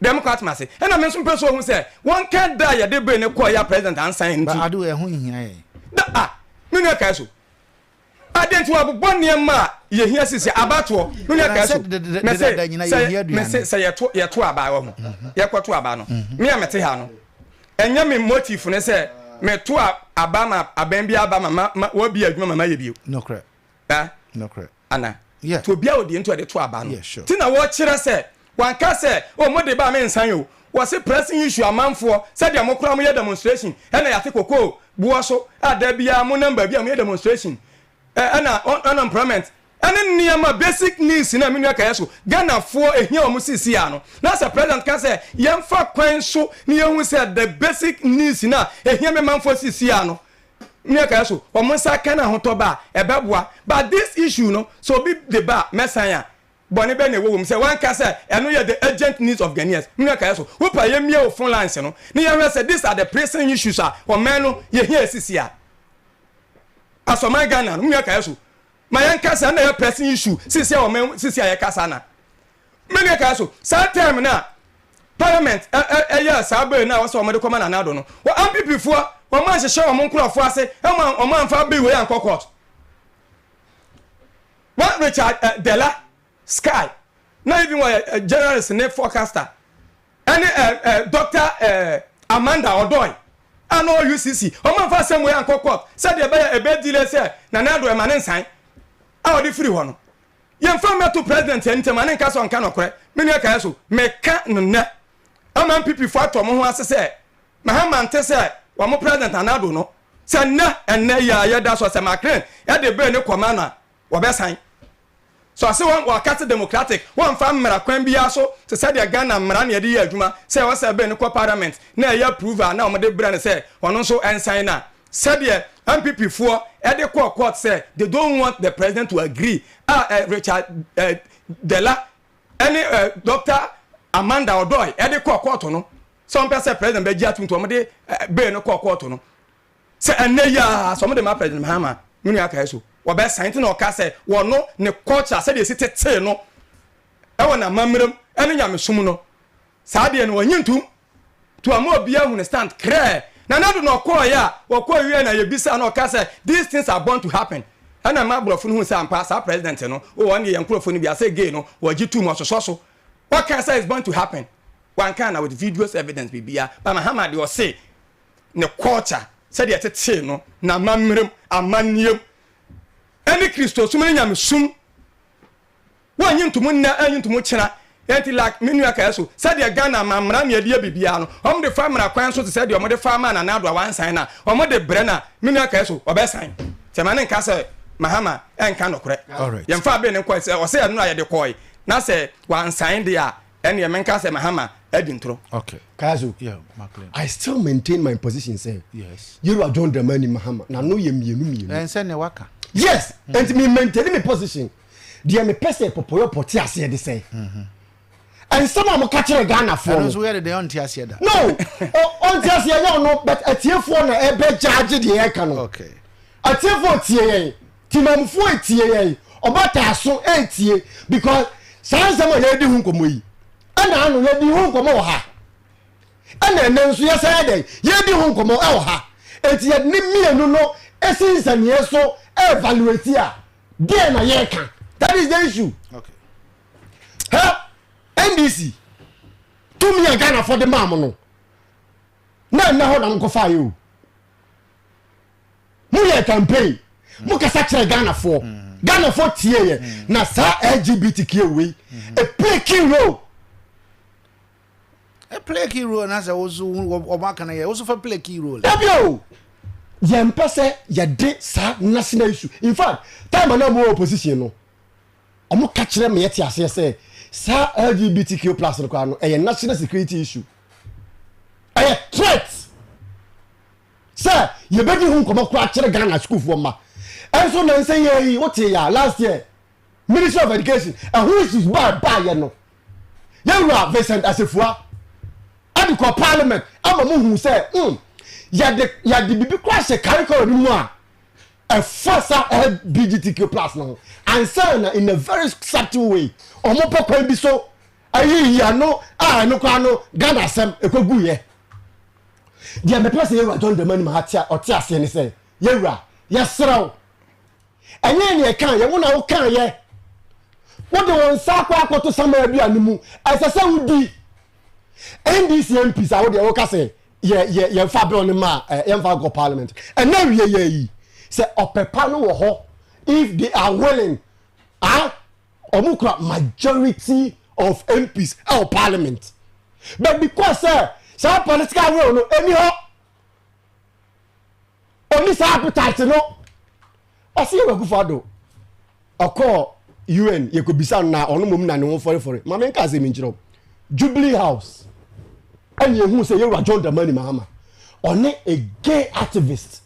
Dɛm kɔ atema ase. Ɛna me nso mpɛ sɛ ɔhu sɛ wɔnka da a yɛde bere no kɔɔ yɛ a president ansan nti. But ade wei ɛho nhia yɛn. Da a me nua kae so. Adeɛ nti wɔabobɔ nneɛma a yɛhia sisi abatoɔ. Me nua kae so. Mese sɛ mese sɛ yɛto yɛto aba wɔ ho. Yɛkɔto aba no. Me a mete ha no. Ɛnyɛ me motive ne sɛ meto aba ma abɛn bi aba ma ma wɔbi adwuma ma mayɛ bio. Nokorɛ. Eh? Nokorɛ. Ana? Yeah. Nti obiara wɔ deɛ nti ɔde to aba no. Yeah, sure. Nti na wɔkyerɛ sɛ wanka sɛ oh mo de ba a mensan o. Wɔse pressing issue amanfoɔ sɛdeɛ mo koraa moyɛ demonstration ɛna yɛate kokoo boɔ so a da biara mo nam baabi a moyɛ demonstration ɛna unemployment ɛne nneɛma basic needs na me nua kaeɛ so Ghanafoɔ ɛhia wɔn seesei ara no na sɛ president ka sɛ yɛmfa kwan so na yɛhu sɛ the basic needs na ɛhia me manfoɔ seesei ara no Nea ɛka so, wɔn nsa ka na ahotɔ ba a, ɛbɛboa. But this issue no, sɛ obi de ba a, mɛsan a, bɔne bɛn na ɛwɔ wɔ mu sɛ wanka sɛ ɛno yɛ the urgent needs of Ghanaians? Me nua kae so, wopɛ a yɛmmie wo phone lines no na yɛnhwɛ sɛ these are the pressing issues a ɔman no yɛhia asisi a. As ɔman Ghana no, me nua kae so, ma yɛnka sɛ ɛna ɛyɛ pressing issue sisi a ɔman sisi a yɛkasa na. Me nua kae so, saa term no a parliament ɛyɛɛ saa bill no a wɔsɛ wɔde kɔma Nana Addo no, wɔ NPP foɔ wɔn anhyehyɛ wɔn nkorɔfoɔ ase ɛma wɔn amfa bill wei ankɔ court. Wɔn Richard uh, Dela Sky na even wɔyɛ journalist ne forecaster ɛne uh, uh, Dr. Uh, Amanda Odoi a na ɔwɔ UCC wɔn amfa asɛm wei ankɔ court sɛdeɛ ɛbɛyɛ ɛbɛ delay sɛ Nana Addo ɛma ne nsan a ɔde firi hɔ no. Yɛmfa mmɛto president ntam a ne nka sɛ ɔnka nɔkorɛ. Me nua kaeɛ so, meka no nnɛ ama NPP foɔ atɔ wɔn ho ase sɛ Mahama nte sɛ wɔn president Nana Addo no. Sɛ nnɛ, ɛnnɛ yi a yɛda so sɛ Maclean de bill no kɔma no a, wɔbɛsan. Sɛ ɔse wɔn wɔaka sɛ democratic, wɔmfa mmara kwan biara so te sɛ deɛ Ghana mmara na yɛde yɛ adwuma sɛ ɛwɔ sɛ bill no kɔ parliament na ɛyɛ approve a na wɔde brɛ no sɛ ɔno nso nsan no a, Sɛdeɛ NPP foɔ de kɔɔ court sɛ they don't want the president to agree a eh, Richard eh, Dela ɛne eh, Doctor Amanda Odoi ɛde kɔɔ court no sɛ wɔn pɛ sɛ president bɛgye atum nti wɔn de eh, bill no kɔɔ court no sɛ ɛnɛ yi ara sɛ wɔn de ma president Mahama me nua kae so wɔbɛsan nti na ɔka sɛ wɔno ne culture sɛdeɛ esi tetee no ɛwɔ n'amammerɛ mu ɛne nyamesom no Saa deɛ no ɔnye ntom to ama obiaa ahu ne stand krɛɛ Nana Addo na ɔkɔɔeɛ a ɔkɔɔ wieɛ na yɛbisaa no ɔkaa sɛ these things are born to happen ɛna ɛma aborɔfo no huu sɛ ampa saa president no oh ɔne yɛn nkorɔfoɔ no bi asɛ gay no wɔgye tom ɔsosɔ so ɔkaa sɛ it's born to happen wanka na with videos evidence biribiaa but Mahama deɛ ɔse ne culture sɛdeɛ ɛtetee no n'amammerɛm amanneɛm ɛne Kristosom ne nyamesom Wonnye ntomu nnɛ ɛnnye ntomu kyena. Enti like me nua kae so, sɛdeɛ Ghana ma mmara na yɛde yɛ biribiara no, wɔn de fa mmara kwan so te sɛ deɛ wɔn de fa maa Nana Addo a wansan no a, wɔn de brɛ no a, me nua kae so, ɔbɛsan. Nti ɛma no nka sɛ Mahama ɛnka nokorɛ. Yɛmfaa bill no nkɔe sɛ ɔsɛ ɛno a yɛde kɔe na sɛ wansan deɛ a ɛneɛ menka sɛ Mahama adi ntoro. Okay. Kayazo, yeah, McLean. I still maintain my position sɛ yes. Yeruwa John Dramani Mahama n'ano yɛ mmienu mmienu. Ɛnsɛ nea waka. Yes, nti me maintain me position. Deɛ mepɛ sɛ pɔpɔyɔpɔ te aseɛ de sɛ. Nsɛm a moka kyerɛ Ghanafoɔ Ɛno no. nso woyɛ de deɛ ɔnte aseɛ da. No, ɔnte aseɛ nyɛ ɔno but atiefoɔ na ɛbɛ gyaagye deɛ yɛka no. Okay. Atiefoɔ tie yɛn, timamufoɔ etie yɛn, ɔbata aso etie because saa nsɛm a yɛredi ho nkɔmmɔ yi ɛna ano yɛdi ho nkɔmmɔ wɔ ha ɛna ɛnɛ nso yɛsɛ yɛ dɛn yɛredi ho nkɔmmɔ ɛwɔ ha eti yɛde ne mmienu no esi nsɛnniɛ so evaluate a deɛ na yɛreka that is the issue. Okay. Ha NDC tumi a Ghanafoɔ de maa mo no na ɛnna hɔ na mo kɔfa yɛ o mo yɛ campaign mo kasa kyerɛ Ghanafoɔ Ghanafoɔ tie yɛ na saa LGBTQ wei e play key role. E play key role na sɛ woso wɔn aka no yɛ woso fa play key role. Dabi o yɛn mpɛ sɛ yɛde saa national issue in fact time a na mo wɔ opposition no ɔmo ka kyerɛ me yɛte aseɛ sɛ saa LGBTQ plus no koraa no ɛyɛ national security issue ɛyɛ threat sɛ yɛbɛdi ho nkɔmɔ koraa kyerɛ Ghana sukuufoɔ mma ɛnso na nsɛ yɛ yi wote yɛ a last year Ministry of Education ɛho issues baa baayɛ no yɛwura Vincent Asefua ɛde kɔ parliament ama mo hu sɛ yɛde yɛde bibi koraa hyɛ curriculum no mu a ɛfa sa LGBTQ plus no ho ansa na in a very subtle way ɔmo pɛ kwan bi so ayi ano a ɛno koraa no Ghana asɛm ekogu yɛ deɛ mepɛ sɛ yɛwura John Dramani Mahama ɔte aseɛ ne sɛ yɛwura yɛserɛw ɛnyɛ nea ɛka yɛ wo na woka yɛ wode wo nsa akɔ akɔto sama aduane mu ɛsɛ sɛ wodi NDC MPs a wodeɛ woka sɛ yɛ yɛ yɛmfa bill no ma yɛmfa nkɔ parliament ɛna wie yɛ yi sɛ ɔpɛpa no wɔ hɔ if they are willing ah ɔmo kura majority of MPs ɛwɔ parliament but because sɛ saa political will no ɛni hɔ oni saa appetite no ɔsi yɛ Akufo Addo ɔkɔɔ UN yɛkɔbisa no na ɔno mmom na ne ho fɔrefɔre maame nka asɛm nkyerɛ wo Jubilee House ɛne ehu sɛ yɛwura John Dramani Mahama ɔne a gay activist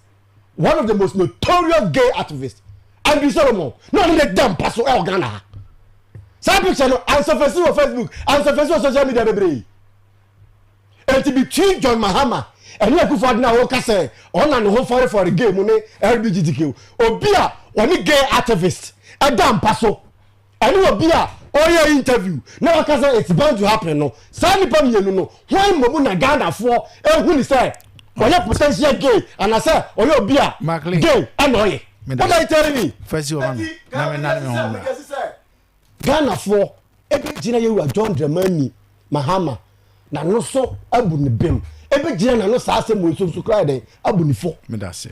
one of the most notorious gay activists Andrew Solomon na ɔne ne da mpa so ɛwɔ Ghana ha saa picture no ansɔfɛsi wɔ Facebook ansɔfɛsi wɔ social media bebree eti between John Mahama ɛne Akufo Addo na wɔka sɛ ɔna ne ho fɔrefɔre gay mu ne LGBTQ obi a ɔne gay activist ɛda mpa so ɛne obi a ɔyɛ interview na waka sɛ it's bound to happen no saa nipa mmienu no hwan mmom na Ghanafoɔ ehu ni sɛ ɔyɛ potential gay anasɛ ɔyɛ obi a gay ɛna ɔyɛ what are you telling me. Fɛsi wɔ ma mi na mi na mi ho mra. Ghanafoɔ ebe gyina yɛwura John Dramani Mahama n'ano so abu ne bem ebe gyina n'ano saa asɛm wɔ nso koraa dɛn abu ne fo. Meda se.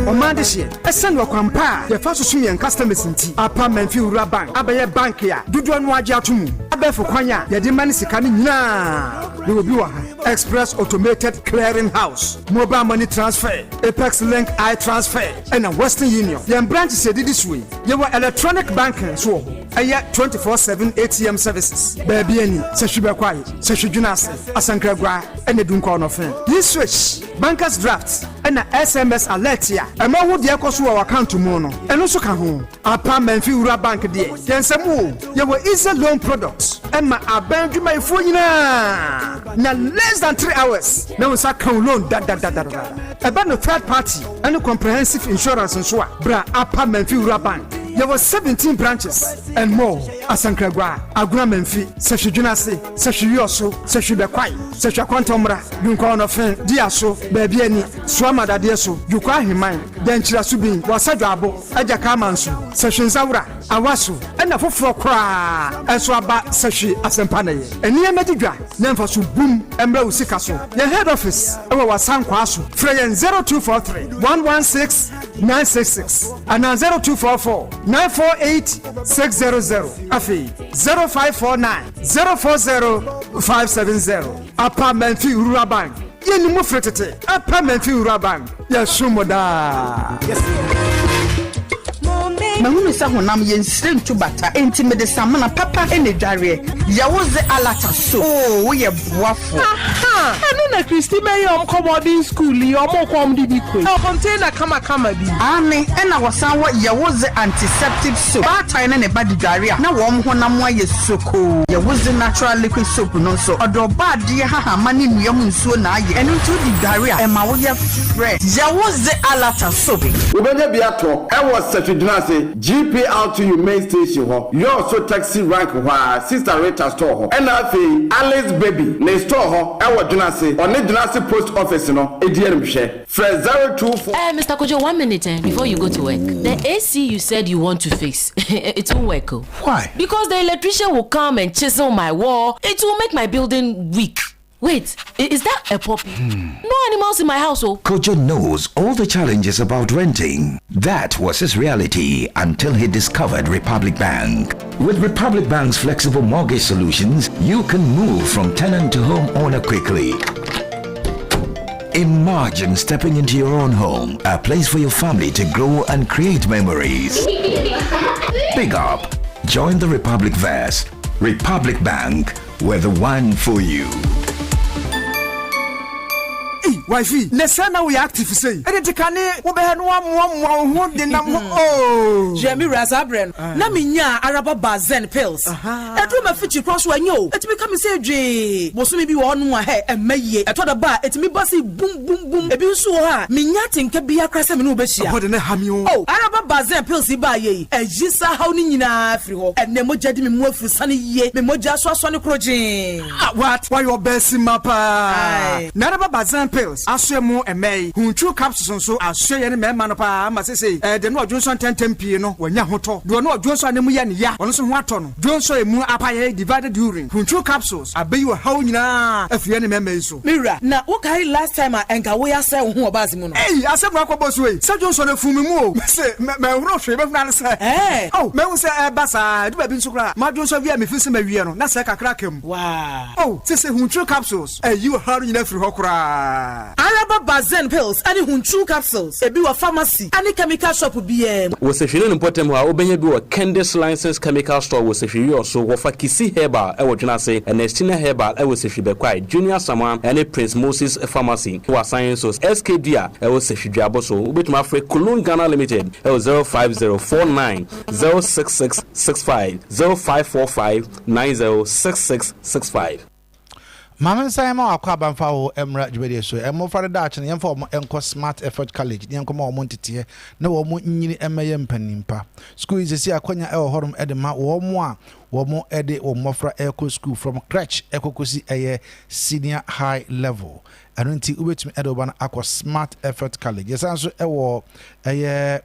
Ɔman dehyeɛ ɛsiane ɔkwan pa a yɛfa so som yɛn customers nti Apa Mamfi Rural Bank abɛyɛ bank a dodoɔ no agye ato mu abɛɛfo kwan a yɛde ma ne sika no nyinaa yɛwɔ bi wɔ ha Express Automated Clearing House Mobile Money Transfer Apex Link I Transfer ɛna Western Union yɛn branches yɛdidi soɔ yi yɛwɔ electronic banking nso wɔ hɔ ɛyɛ 24/7 ATM services baabi ani sɛ hwi bɛkwae sɛ hwi dwena ase asankragua ɛna dunkwa ɔnɔfe yi switch bankers draft ɛna SMS alert a ɛma ho deɛ ɛkɔ so wɔ account mu no ɛno nso ka ho Apa Mamfi Rural Bank deɛ yɛn nsɛm o yɛwɔ easy loan products ɛma aban adwumayɛfoɔ nyinaa na less than 3 hours na wɔn nsa ka wo loan dadadadada ɛbɛ no third party ɛne comprehensive insurance nso a bra Apa Mamfi Rural Bank yɛwɔ 17 branches and more Asankragua Agona Mamfi Sɛhwidwena ase Sɛhwiwiɔso Sɛhwibɛkwae Sɛhwi Akwantɔmmra Dunkwa Ɔnɔfe Diaso Baabi Ani Soama Dadeɛ so Dwukɔ Ahemman Dankyira Subin Wasadwabo Agyaka Amanso Sɛhwi Nzawura. Awaso, ɛna foforɔ koraa nso aba sɛ hwe asɛmpa na yɛ. Nneɛma di dwa na mfaso bum mmra wo sika so. Yɛn head office wɔ Wasankwaa so. Frɛ yɛn 0243 116 966 anaa 0244 948 600. Afei 0549 040 570. Apa Mamfi Rural Bank. Yɛnim mo firi tete. Apa Mamfi Rural Bank. Yɛsom mo daa. Mahunu sɛ honam yɛ nsire ntu bata, enti mede samena papa na edwareɛ. Yɛ wo dze alata so oo woyɛ boafoɔ. Aha! Ɛno na Christy mɛyɛ ɔmo kɔ boarding school yi, ɔmo kɔ ɔmo de bi kɔ yi. Ɛwɔ container kama kama bi. Aane, ɛna wɔsan wɔ Yɛwodze antiseptic soap. Baatan ne ne ba de dware a, na wɔn honam ayɛ sokoo. Yɛwodze natural liquid soap no nso, ɔde ɔbɔadeɛ hahama ne nnua mu nsuo na ayɛ, ɛno nti wode dware a, ɛma woyɛ fresh. Yɛwodze alata soap. Wobɛnya bi atɔ wɔ Sɛhwedwena ase, GPRTU main station hɔ, Yɔɔso taxi rank hɔ ara, Sister Rita store hɔ, ɛna afei Alice Baby ne store hɔ wɔ Dwenase, ɔne Dwenase post office no di animhwɛ. Frɛ 024. Eh, Mr. Kojo, one minute eh, before you go to work. The AC you said you want to fix, it won't work. Oh. Why? Because the electrician will come and chisel my wall. It will make my building weak. Wait, is that a puppy? No animals in my house, oh. Kojo knows all the challenges about renting. That was his reality until he discovered Republic Bank. With Republic Bank's flexible mortgage solutions, you can move from tenant to homeowner quickly. Imagine stepping into your own home, a place for your family to grow and create memories. Big up. Join the Republic Verse. Republic Bank, we're the one for you. Ei wifey nɛ sɛn na woyɛ active sei ɛde nti kane wobɛhɛ no woamoamoa wo ho denam ho oo. Hwɛ me wura saa berɛ no na menyaa Araba Bazen pills Ɛduru m'afikyi korɔ so a ɛnyɛ o Ɛtumi ka me sɛ dwee Bosome bi wɔ hɔ nom a hɛ ɛmma yie Ɛtɔ da ba a ɛtumi ba sei bum bum bum Ebi nso wɔ hɔ a mennya atenka biara koraa sɛ me ne wo bɛhyia Ɛhɔ de na ɛha me o. Oh Araba Bazen pills yi baayɛ yi Ɛyi saa haw no nyinaa firi hɔ Ɛnnɛ mogya di me mu afurusane yie Me mogya aso asɔne korogyee. Ah what? Wayɛ ɔbaa paa. Aye. Naraba Bazan pills asoɛ mo ɛmɛ yi. Huntru capsules nso asoɛ yɛne mɛɛma no paa ama sesei ɛɛ deɛ no ɔdwonsɔ ntɛntɛm pii no wanya ahotɔ. Deɛ ɔno ɔdwonsɔ a ne mu yɛ no ya ɔno nso ho atɔ no. Dwonsɔ emu apaeɛ divided urine. Huntru capsules abɛyi ɔhaw nyinaa afiri yɛne mɛɛma yi so. Me wura, na wo kae last time a ɛnka wo asɛe wo ho wɔ bus mu no? Ei asɛm na wakɔbɔ so ei, sɛ dwonsɔ no afum me mu o, mese manhunu hwee, mɛhunu ara ne sɛ oh mahu sɛ ɛreba saa, ɛdu baabi nso koraa a madwonsɔ awie a mefeel sɛ mawie no na sɛɛ kakra aka mu. Oh sese huntru capsules ayi ɔhaw no nyinaa afiri hɔ koraa. Araba Bazen pills ne huntru capsules, ebi wɔ pharmacy ne chemical shop biara mu. Wɔ Sehwi ne ne mpɔtam hɔ a, wobɛnya bi wɔ Kendis Licensed Chemical Store wɔ Sehwi Wiɔso, wɔfa Kisi Herbal wɔ Dwenase, Ernestina Herbal wɔ Sehwi Bɛkwae, Junior Asamoah ne Prince Moses Pharmacy wɔ Asan nso, SK Dua wɔ Sehwi Duabo so. Wobɛtumi afrɛ Kulon Ghana Limited wɔ 050 49 066 65, 0545 906665. Ma me nsan mma w'akwaaba mfa wo mmra dwumadie so. Mmofra no daakye no, yɛmfa wɔn nkɔ Smart Effort College na yɛnkɔma wɔn nteteɛ na wɔn nyini mmɛyɛ mpanin pa. Sukuu yi seesei akwanya wɔ hɔnom de ma wɔn a wɔde wɔn mmɔfra rekɔ sukuu from crèche kɔkɔsi ɛyɛ senior high level. Ɛno nti wobɛtumi de wo ba no akɔ Smart Effort College. Yɛsan nso wɔ ɛyɛ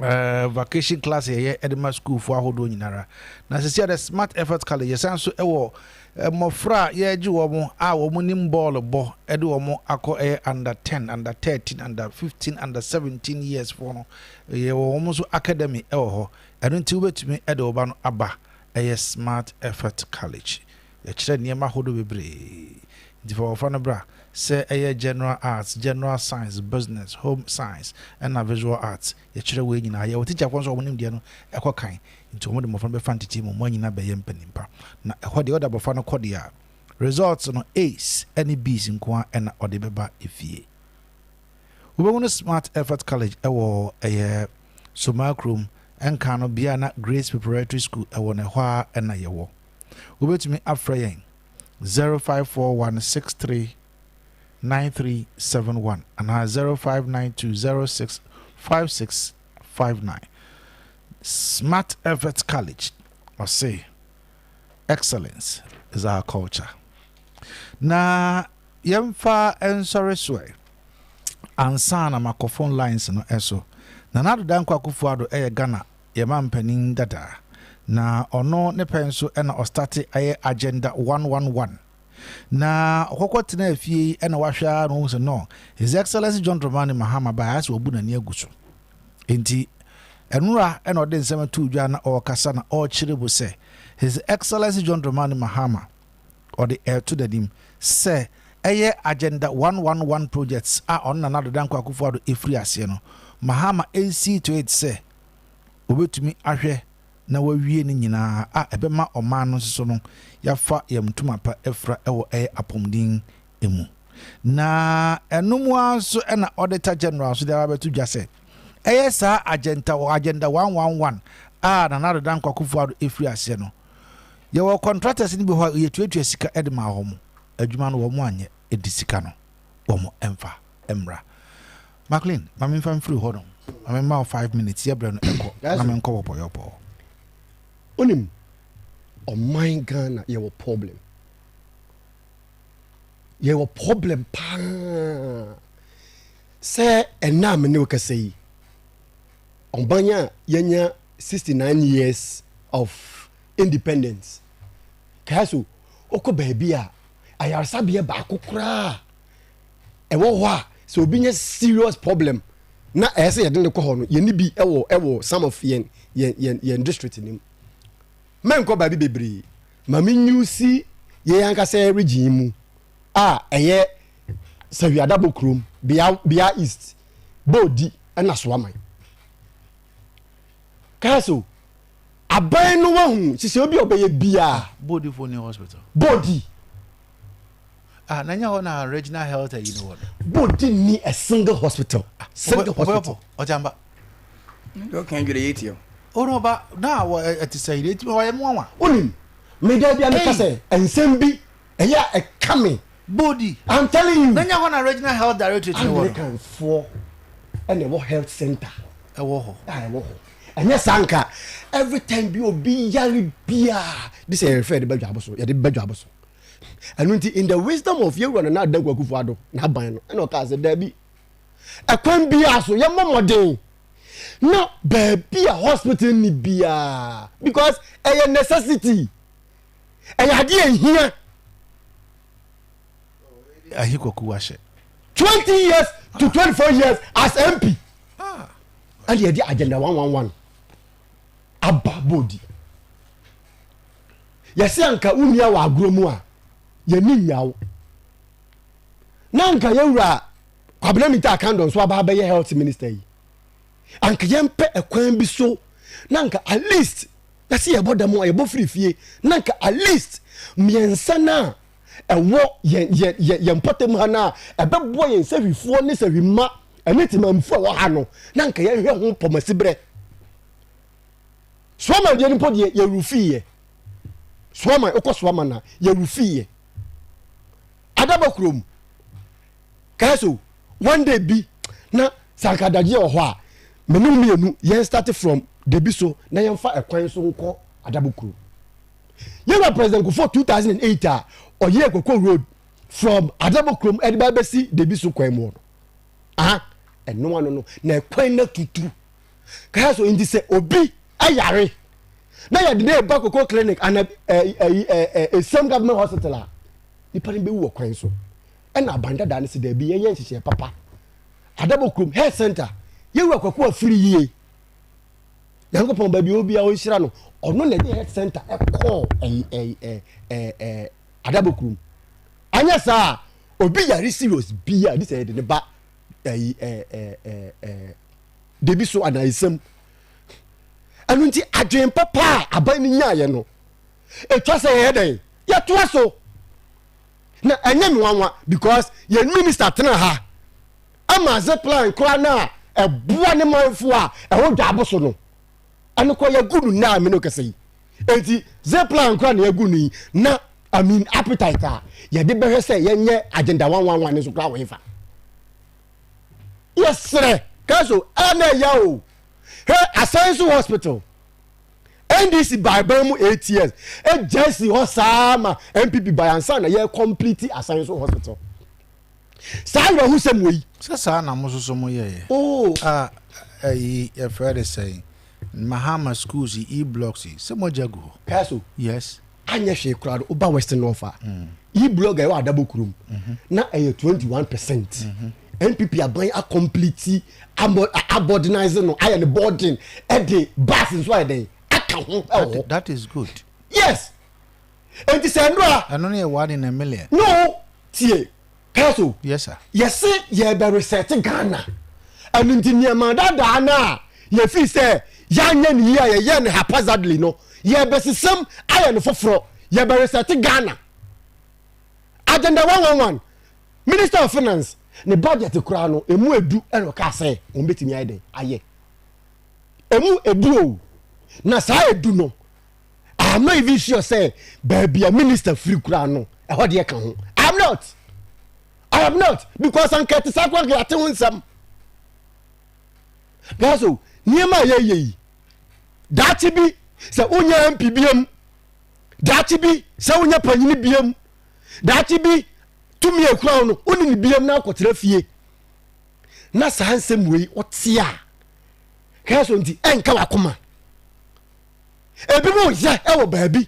eh, vacation class yɛyɛ de ma sukuufoɔ ahodoɔ nyinara. Na sisi a the Smart Effort College yɛsan nso wɔ eh, mmɔfra a yɛregye wɔn a wɔn nim bɔɔl bɔ de wɔn akɔ ɛyɛ under 10, under 13, under 15, under 17 years foɔ no yɛwɔ wɔn nso academy wɔ hɔ. Ɛno nti wobɛtumi de wo ba no aba ɛyɛ Smart Effort College. Yɛkyerɛ nneɛma ahodoɔ bebree. Nti fa wɔfa no bra. Sɛ ɛyɛ General Arts, General Science, Business, Home Science, ɛna Visual Arts. Yɛkyerɛ wei nyinaa. Yɛwɔ tikyafoɔ nso a wɔn nimdeɛ no ɛkɔ kan. Nti wɔn de mmɔfra no bɛfa ntetee mu, wɔn anyini abɛyɛ mpanin pa. Na ɛhɔ deɛ wode abɔfra no kɔ deɛ a, results no A's ɛne B's nko ara ɛna ɔde bɛba efie. Wobɛhunu Smart Effort College ɛwɔ ɛyɛ Somaa kurom, ɛnka no bea na Grace Preparatory School ɛwɔ no ɛhɔ ara ɛna yɛwɔ. Wobɛtumi afrɛ yɛn 0541 639371 anaa 0592 065659. Smart Effort College, ɔse excellence is our culture. Na yɛmfa nsɔre so ɛ ansa na makɔ phone lines no so. Nana Addo Dankwa Akufo-Addo yɛ Ghana. yɛn mampanin dada na ɔno ne pɛ nso na ɔstate ayɛ Agenda 111. Na ɔkɔkɔ tenaa fie yi na wahwɛ ara na wahu sɛ no, His Excellency John Dramani Mahama baeɛ ayɛ sɛ wabu n'ani agu so. Enti ɛnora na ɔde nsɛm too dwa na ɔrekasa na ɔrekyerɛ mu sɛ His Excellency John Dramani Mahama ɔde reto n'anim sɛ ɛyɛ Agenda 111 projects a ɔno Nana Addo Dankwa Akufo-Addo firi aseɛ no, Mahama see to it sɛ ɔbɛtumi ahwɛ na wawie ne nyinaa a ɛbɛma ɔman no nso so no yɛafa yɛn ntoma pa afira wɔ ɛyɛ apɔmuden mu. Na ɛno mu ara nso na Auditor General nso de aba abɛto dwa sɛ ɛyɛ saa Agenda Agenda 111 a Nana Addo Dankwa Akufo-Addo firi aseɛ no, yɛwɔ contractors no bi hɔ a yɛtuatua sika de maa wɔn, adwuma no wɔn anyɛ, ɛdi sika no wɔn mfa mmra. Maclean, ma memfa mfiri hɔ nom, ma memma wo 5 minutes, yɛbrɛ no ɛkɔ na menkɔ wɔpɔyɔpɔɔ. Wonim, ɔman Ghana yɛwɔ problem. Yɛwɔ problem paa. Sɛ ɛnna a me ne wo kasa yi, ɔman a yɛanya 69 years of independence, kaa so wokɔ baabi a ayaresabea baako koraa ɛwɔ hɔ a sɛ obi nya serious problem na ɛyɛ sɛ yɛde ne kɔ hɔ no yɛne bi ɛwɔ ɛwɔ some of yɛn yɛn yɛn yɛn district no mu mɛnkɔ baabi bebree ma me nyusi yɛn ankasa region mu a ɛyɛ sɛhwiadabo kurom bea bea east boodi ɛna soaman kaa so aban no wahu sisi obi a ɔbɛyɛ biara boodi fo ni hospital boodi Ah, na nyɛ hɔ na regional health ayi no wɔ no. Bodi ni a single hospital. Ah, single hospital. Ɔjamba. Dɔkɛn dwere yɛ tiɛ. Ɔno ɔba na wɔ ɛte sɛ yi eti ɔyɛ mu anwa. Onim, me da bi a meka sɛ nsɛm bi ɛyɛ a ɛka me. Bodi. I'm telling you. Na nyɛ hɔ na regional health directorate no wɔ no. Anglicanfoɔ ɛna ɛwɔ health center. Ɛwɔ hɔ. A ɛwɔ hɔ. Ɛnyɛ saa nka every time bi obi yare biara de sɛ yɛrefɛ yɛde bɛ dwabo so yɛde bɛ dwabo so. Ɛno nti in the wisdom of yɛwura Nana Addo Dankwa Akufo-Addo n'aban no ɛna ɔkaa sɛ daabi ɛkwan biara so yɛmmɔ mmɔden na baabi a hospital ni biara because ɛyɛ necessity ɛyɛ adeɛ ehia. Ahi Kwaku wahyɛ. 20 years to 24 years as MP ɛna yɛde agenda 111 aba bɔɔdi. Yɛse anka wo nua wɔ agorɔ mu a, yɛni nnya wo. Na anka yɛwura Kwabena Mintah Akandoh nso aba abɛyɛ health minister yi, anka yɛmpɛ ɛkwan bi so na anka at least yɛse yɛbɔ dam a yɛbɔ firi fie na anka at least mmiɛnsa no a ɛwɔ yɛn yɛn yɛn yɛn mpɔtam ha no a ɛbɛboa yɛn sahwifoɔ ne sahwimma ɛne temammufoɔ a ɛwɔ ha no na anka yɛnhwɛ ho pɔmasiberɛ. Suaman deɛ no mpo deɛ yɛrufiiɛ. Suaman wokɔ Suaman a yɛrufiiɛ. Adaba kurom kae so one day bi na sɛ anka adagyeɛ wɔ hɔ a me ne mmienu yɛn start from debi so na yɛmfa ɛkwan so nkɔ Adaba kurom. Yɛwura President Kufuor 2008 a ɔyɛɛ Koko road from Adaba kurom ɛde ba bɛsi debi so kwan mu hɔ no. Aha ɛno ano no na ɛkwan no atutu. Kaa so nti sɛ obi yare na yɛde no ba koko clinic ana ɛyi ɛɛ esiam government hospital a nipa no bɛwu wɔ kwan so ɛna aban dada no sɛ daabi yɛnyɛ nhyehyɛ papa adabɔ kurom health center yɛwura kwaku afiri yie nyankopɔn baabi obi a ɔnhyira no ɔno na ɛde health center ɛkɔɔ ɛyi ɛyi ɛɛ ɛɛ adabɔ kurom anyɛ saa obi yare serious bi a de sɛ yɛde ne ba ɛyi ɛɛ ɛɛ ɛɛ dabi so anaa nsam ɛno nti adwene papa a aban no nyaeɛ no ɛtwa sɛ yɛyɛ dɛn yɛtoa so na ɛnyɛ me nwanwa because yɛn minister tena ha ama zipline koraa no a ɛboa ne manfoɔ a ɛwɔ dwaabo so no ɛno kɔ yɛgu no naa me no kɛsɛ yi enti zipline koraa na yɛgu no yi na I mean appetite a yɛde bɛhwɛ sɛ yɛnyɛ agenda 111 no so koraa wɔ hefa Yɛsrɛ council ɛna ɛya o. Hwɛ Asanso hospital. NDC by ban mu 8 years. Egya si hɔ saa ma NPP by ansa na yɛ complete Asanso hospital. Saa awerɛhosɛm wɔ yi. Sɛ saa na mo soso mo yɛyɛ. Oh. A ɛyi yɛfrɛ de sɛn. Mahama schools yi, E-blocks yi, sɛ mogya gu hɔ. Kaso. Yes. Anyɛ hwee koraa no, woba Western North a, E-block a ɛwɔ Adabo kurom, na ɛyɛ 21 percent. NPP aban acomplete, amodernise no, ayɛ no boarding, ɛde bus nso ayɛ dɛn, aka ho ɛwɔ hɔ. That is good. Yes. Enti sɛ ɛno a. Ɛno no yɛ one in a million. No, tie. Kaso. Yes sir. Yɛse yɛbɛ reset Ghana. Ɛno nti nneɛma dadaa no a yɛfii sɛ yɛanyɛ no yie a yɛyɛɛ no haphazardly no, yɛbɛsesam ayɛ no foforɔ. Yɛbɛ reset Ghana. Agenda 111, Minister of Finance, ne budget koraa no, emu edu ɛna ɔkaa sɛ wɔn bɛtumi ayɛ dɛn ayɛ. Emu edu o. Na saa edu no, I am not even sure sɛ baabi a minister firi koraa no, ɛhɔ deɛ ka ho. I am not. I am not because anka ɛte saa koraa nka yɛate ho nsɛm. Nanso nneɛma a yɛyɛ yi, daakye bi sɛ wonyɛ MP biam, daakye bi sɛ wonyɛ panyini biam, daakye bi tumi a ekura wo no wone ne biam na akɔtena fie. Na saa nsɛm wei ɔte a, kɛse nti ɛnka wakoma. Ebi mo yɛ ɛwɔ baabi.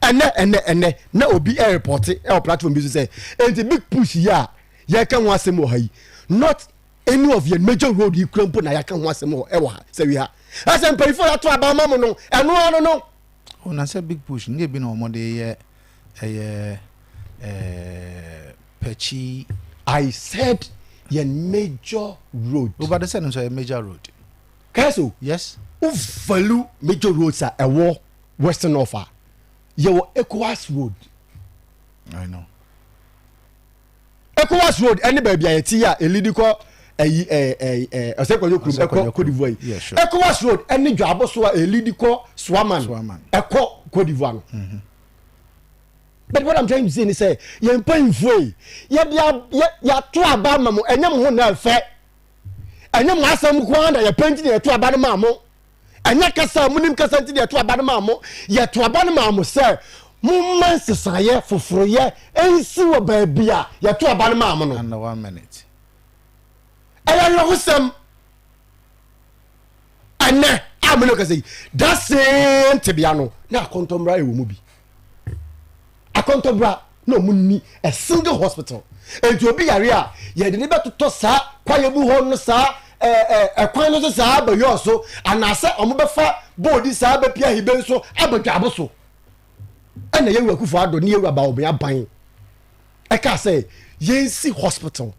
Ɛnɛ ɛnɛ ɛnɛ na obi ɛrepɔte ɛwɔ platform bi so sɛ enti big push yi a yɛka ho asɛm wɔ ha yi not any of yɛn major road yi kura mpo na yɛaka ho asɛm wɔ ɛwɔ ha sɛ wi ha ɛsɛ mpanyinfoɔ yɛato aba ama mo no ɛno ano no. O na sɛ big push nyɛ bi na wɔn de yɛ ɛyɛ ɛɛ pɛkyi. I said yɛn major road. O ba de sɛ no nso ɛyɛ major road. Kɛso. Yes. O value major roads a ɛwɔ Western North a yɛwɔ ECOWAS road. I know. ECOWAS road ɛne baabi a yɛte yi a elidi kɔ ɛyi ɛɛ ɛɛ ɛɛ ɔsɛ kɔjɔ kurom ɛkɔ Cote d'Ivoire yi. Yeah, sure. ECOWAS road ɛne Dwaboso a elidi kɔ Suaman ɛkɔ Cote d'Ivoire no. Mm-hmm. But what I'm trying to say ni sɛ yɛn mpanyinfoɔ yi yɛde yɛ yɛato aba ama mo ɛnyɛ mo ho na ɛfɛ ɛnyɛ mo asɛm nko ara na yɛpɛ nti na yɛto aba no maa mo. Ɛnyɛ kasa a monim kasa nti na yɛto aba no maa mo. Yɛto aba no maa mo sɛ momma nsesaeɛ foforoyɛ nsi wɔ baabi a yɛto aba no maa mo no. Under one minute. Ɛyɛ awerɛhosɛm. Ɛnɛ a mene kasa yi, that same tebea no na akɔntɔmmra ɛwɔ mu bi. Akɔntɔbra na ɔmo nni a single hospital. Enti obi yare a, yɛde ne bɛtotɔ saa kwaeɛ mu hɔ no saa ɛɛ ɛkwan no so saa aba yɔɔ so anaasɛ ɔmo bɛfa boodi saa bɛpia hibe nso aba dwaabo so. Ɛna Yɛwura Akufo Addo ne Yɛwura Bawumia aban ɛkaa sɛ yɛnsi hospital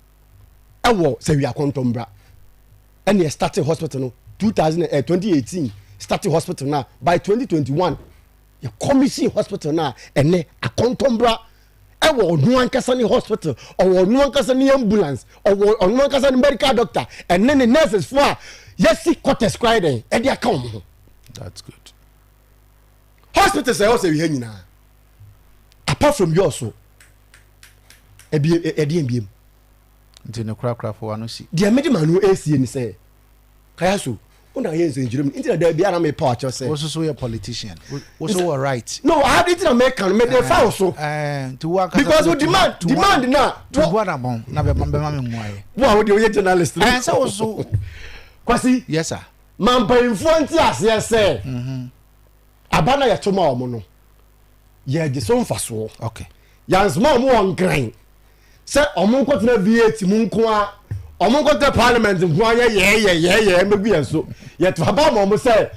ɛwɔ Sahwi Akɔntɔmbra. Ɛna yɛ starting hospital no 2000 eh, 2018 starting hospital no a by 2021 Yɛ commission hospital no a ɛnɛ akɔntɔmbra ɛwɔ ɔno ankasa ne hospital, ɔwɔ ɔno ankasa ne ambulance, ɔwɔ ɔno ankasa ne medical doctor, ɛne ne nurses fo a yɛsi quarters koraa dɛn ɛde aka wɔn ho. That's good. Hospital sɛ ɛwɔ sɛ wihɛ nyinaa apart from yours so ɛbi ɛdeɛ mbiem. Nti ne korakora fo ano si. Deɛ mede ma no esie ne sɛ. Kaya so, wo na yɛ nsɛnkyerɛ mu. Nti na da biara na mepa akyɛw sɛ. Wo soso yɛ politician. Wo so wɔ right. No, I have nti na meka no, mede fa wo so. Eh, nti wo akasa. Because wo demand, demand na. Tu bu anabɔn na bɛma bɛma me mmuaeɛ. Wo a wo deɛ woyɛ journalist. Eh, sɛ wo so. Kwasi. Yes sir. Ma mpanyinfoɔ nte aseɛ sɛ. Mhm. Aba na yɛto ma wɔn no, yɛgye so mfasoɔ. Okay. Yansoma wɔn wɔ nkran. sɛ ɔmo nkɔtena V8 mu nko a ɔmo nkɔtena parliament nko a yɛ yɛɛyɛ yɛɛyɛ mbɛgu yɛn so yɛto aba ma ɔmo sɛ